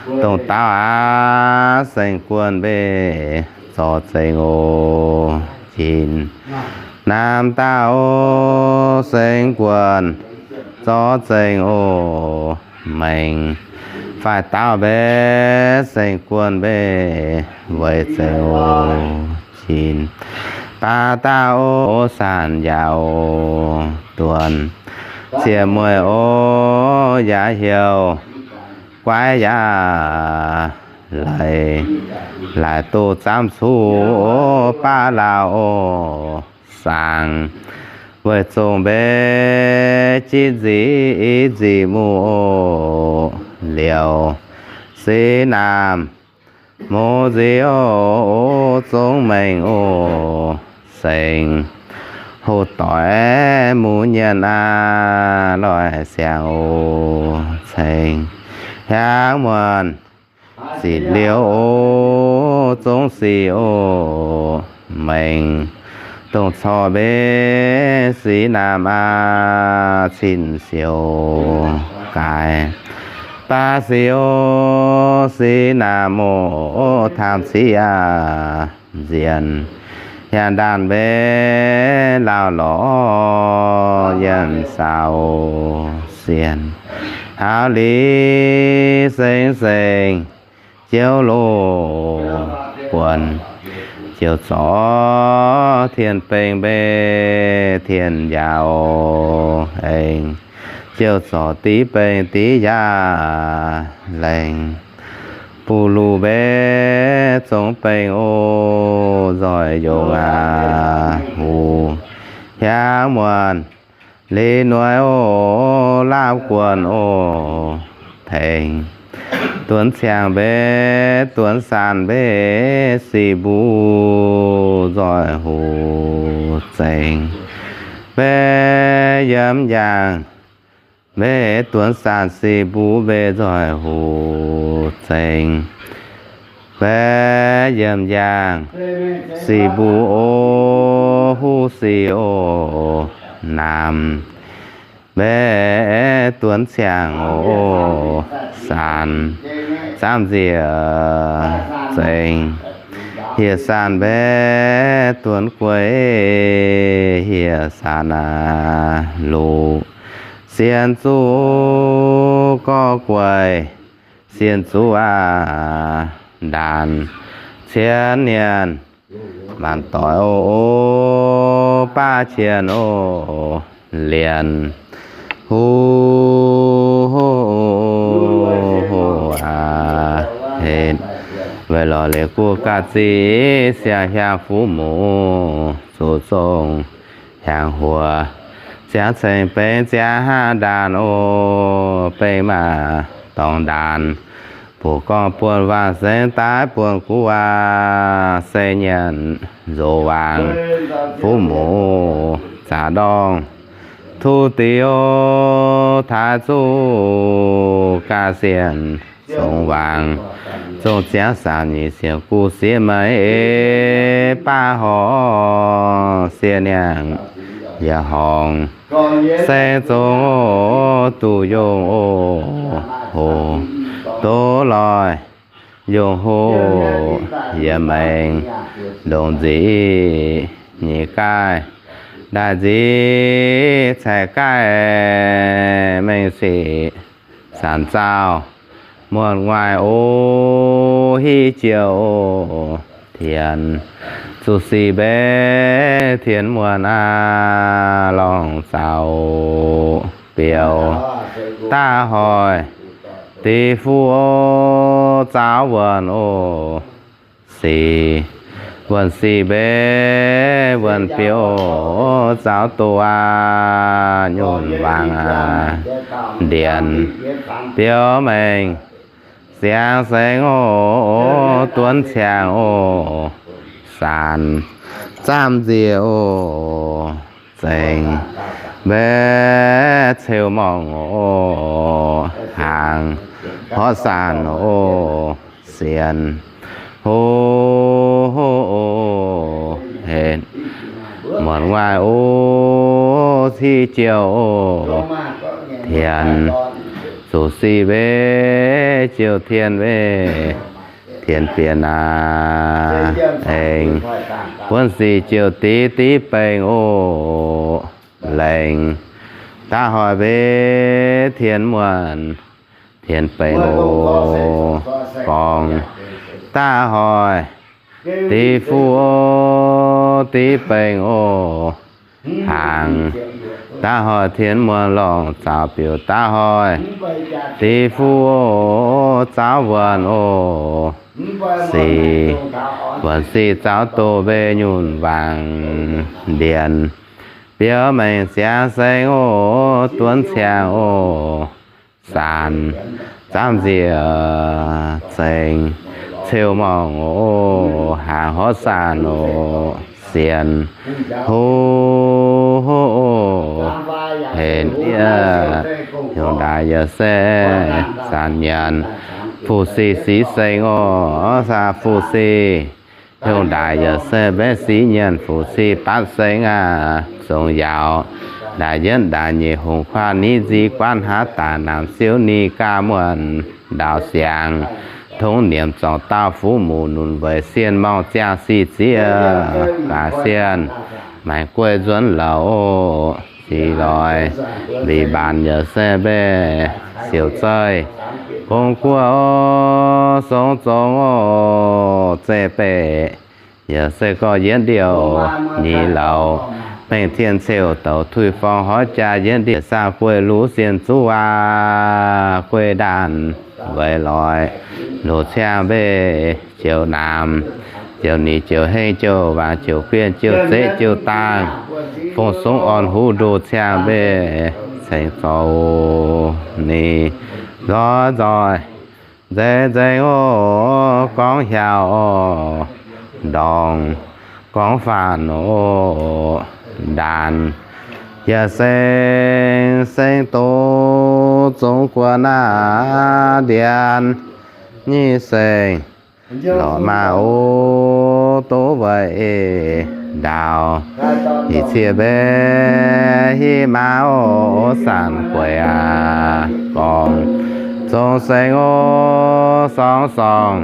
Dongh dauh aac, seng guonh mbeih zorc zengc oc. Jin namx dauh oc, seng guonh zorc zengc oc. Mengh faix dauh mbeih, seng guonh mbeih weic zengc oc. Jin baav dauh oc, saanc yaac oc, duonx ziec mueiz oc, yaac heuc guaiv yaac laic, laaix doh zaamv cuqv oc, baav laauh oc, saangx weic zongh mbeih jitv nzic, nzic muc oc, liouc sic naamh mouz nzic oc, zongx mengh oc, sengx hoc doic muc nyienc aac, loic siangx oc, ceng hiaangx muonc zitc liouh oc, zongx sic oc, mengh dongh corc mbeih sic naamh aac, cin siouc gaaix baav sic oc, sic naamh oc, taamh ciqv aac, nzienh hiaangx ndaanh mbeih laauh lorz yienh saaux sienh, hauv liz seng seng jouv loz guonc, jouv zorc tien bengx mbeih tien njaaux aengx, jouv zorc div bengx div njaaux laengz, buv luc mbeih zongx bengx oc, nzoih yongc aac, huv hiaangx muonc liz noic oc, laapv guonc oc, tengx duonx ciangx mbeih, duonx saanc mbeih sic mbuo nzoih huv zengx, mbeih yiem njang mbeih duonx saanc sic mbuo mbeih nzoih huv zengx, mbeih yiem njang sic mbuo oc, huv sic oc, naamh mbeih duonx ciangx oc, saanc zaamv nzieqc zengx, hieh saanc mbeih duonx gueix, hieh saanc aac, luc sienh zuqc gorx gueix, sienh zuqc aac, ndaanx cien nyienc maanc doic oc, baav cien oc, lienh huv aac, weic lorz liuz guv gaax ziqc siang-hiaang fuqv muc, zuqc zong hiaangx huoc, ziangx ceng bengx ziangx haav ndaanx oc, bengx maah dorngx ndaanx, buoz gorngv buonv waangc sengx daaih buonv guv aac, se nyanc nzox waangc fuqv muc, zaqc ndorngh tuv diuc taaix zuqc gaax sienh zongx waangc, zongx ziangx saanc nyic sienx guv sieqv meix eix baav horngh, sieqv niangh yaac horngh, seng zongx oc, duqv yongh oc, hoc doz loih yongh hoc, yiem maengx ndongc nzic nyic gaaih, ndaaih nzic caih gaaih, mengh sic saanc zaauh muonh nguaaic oc, hiv jiouc oc, tienx zuqc sic mbeih tienx muonh aac, lorngh zaux biouv daaih hoic diqv fuqv oc, zaaux wuonh oc, sic wuonh sic mbeih wuonh biouv oc, zaaux doqc aac, nyunc waangc aac, ndienx biouv mengh Siangx saeng oc, duonv ciangx oc, saanc zaamv nziex oc, zengx mbaeqv ceu morngh oc, hnaangx horqv saanh oc, sienx hoc oc, henv muonc nguaaiv oc, civ jiouv oc, tienx zuqc sic mbev jiouv tien mbev tienx bieqc aac, aengx buonv sic jiouv div div bengx oc, lengz daav hoic mbev tienx muonc tienx bengx oc, gorngv daav hoic div fuqv oc, div bengx oc, hnaangx daav hoic tienx muonc lorngc zaaux biouc daav hoic div fuqv oc, zaaux wuonc oc, sic wuonc sic zaaux doz mbev nyunc wangc ndienx biouv maengx siangx saeng oc, duonv ciangx oc, saanc zaamv nziex, zengx ceu morngh oc, hnaangx horqv saanh oc, sienx hoc oc, henv diev hnyouv ndaix yaac se saanc nyanc fu-sic sic seng oc, saah fu-sic hnyouv ndaix yaac se mbaeqv sic nyanc fu-sic batv seng aac, zongc yaauc ndaix yienv ndaix nyeic hungh kuaatv niv nziv guaatv haav daaih naamh siouv ni gaav muonc ndaaux siangx tongv niemc zorngc dauh fuqv muc nunc weic sienh morngh ziangh sic zieqv gaax sienh maengx gueiv nzuonx louc oc, sic loix mbic mbaanx yaac se mbeqc siouc zeih gong guoqv oc, song zongx oc, zeiv beqc yaac se gorx yienv ndiouh nyei louc, mengh tien ceuv douc tuix forng horv jaa yienv ndiouh saah gueiv luv sienh zuqv waac gueiv ndaanh weic loix loz ciangv mbeqc joux naamh joux nyic joux hengv joux waangc joux guienh joux zeqv joux dangh fong songv orn huv ndoh ciangv mbeqc ceng zoux ni nzoih nzoih nzengc nzengc oc, gorngv hiaauc oc, ndorngc gorngv faanh oc, ndaanx yaac seng seng doz zongx guoqv naaiv ndienx nyic seng lorqc maah oc, doz weic ei ndaaux nyic cie mbeqc hiv maah oc, saanc gueic aac gorngv zong seng oc, sorng sorng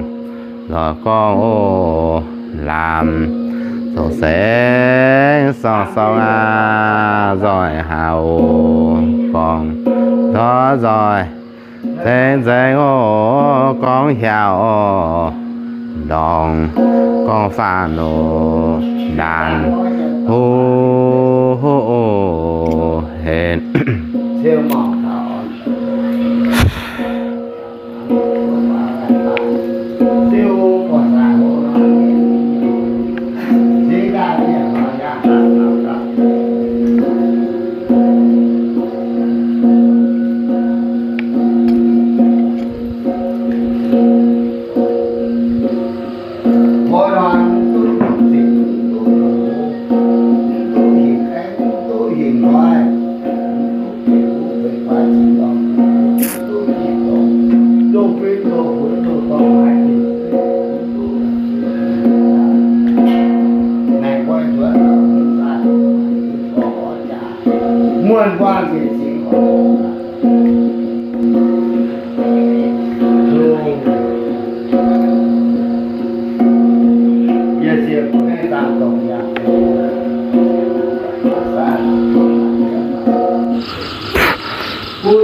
nzoih gorngv oc, laamh zong seng sorng sorng aac nzoih haaix oc, gorngv nzoih nzoih nzengc nzengc oc, gorngv hiaauc oc, ndorngc gorngv faanh oc, ndaanx huv oc, henv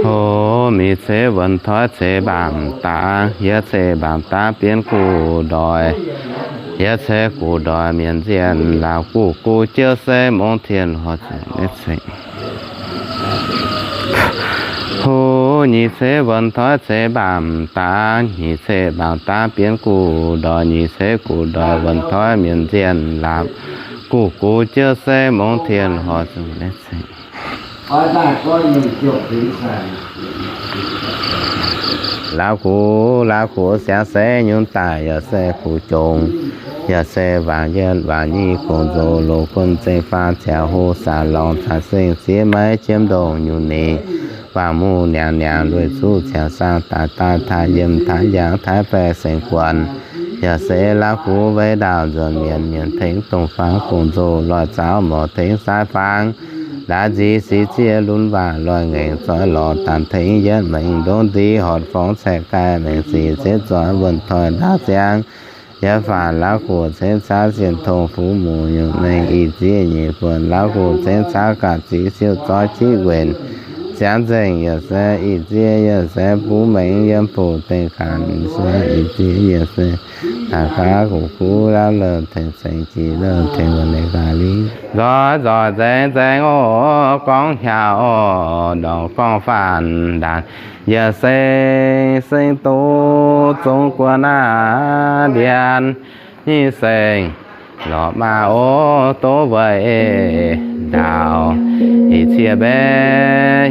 Hoc, mingh ceix wuonh toiv ceix mbaamh dangx, yie ceix mbaamh dangx bienx guv ndoih, yie ceix guv ndoih mienh nzienh laauh guv guv jiouv se mongh tien horc zuqc maiv ceng. Hoc, nyic ceix wuonh toiv ceix mbaamh dangx, nyic ceix mbaamh dangx bienx guv ndoih, nyic ceix guv ndoih wuonh toiv mienh nzienh laauh guv guv jiouv se mongh tien horc zuqc maiv ceng. Laauv gux, laauv gux siangx se nyunc daaih, yaac se gux jongx, yaac se waanc yienh waanc nyei gong-nzoh, loz-guon zengv faang, ziangh hoc saah lorngx caux seng ziex maiv jiemv ndongh nyungc ninh, waangc muqv niangx niangx lueic zuqv ziangx saang daaih daaih taaix yiem taaix njang taaix baeqc sengx guan, yaac se laauv gux weic ndaauh nzuonx mienh, mienh tengx dongh faang gong-nzoh, loic zaaux morc tengx saaiv faang, ndaix nziez six zieqv lunx waac, loic ngaengc zoih lorz daanh tengx yietv maengx ndongc ndiev horc forngx caeqv gaih maengx zic zieqv zoih wuonh toiv ndaauv ziangx, yietc faanx laauv gux cengx caav sienh tong fuqv muc nyungc mengh ih zieqv nyeic buonc laauv gux cengx caav ga'zic siou zoih jiv nquenc, ziangx nzengc yaac se ih zieqv yaac se buv mengh yiem buv dengh ganh se ih zieqv yaac se daaih gaav gux kuv laauv lorh tengx cengx jiex lorh tengx wuonh leiz gaax liv. Nzoih nzoih nzengc nzengc oc, gorngv hiaauc oc, ndorngc gorngv faanh ndaanx, yaac se seng doz zong guon aqv, ndian nyic seng lorqc maah oc, doz weic ndaauh ih cie mbe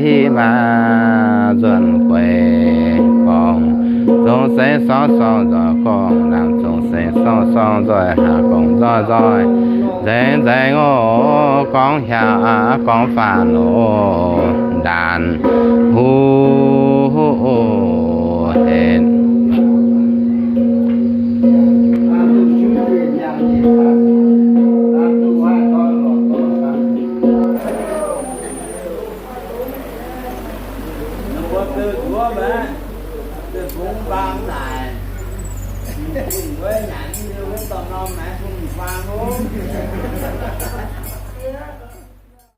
hiv maah, nzuonx gueix gorngv zong se sorng sorng nzoih gorngv laangh zong se sorng sorng nzoih haah gorngv nzoih nzoih nzengc nzengc oc, gorngv hiaauc aqv gorngv faanh oc, ndaanx huv oc henv.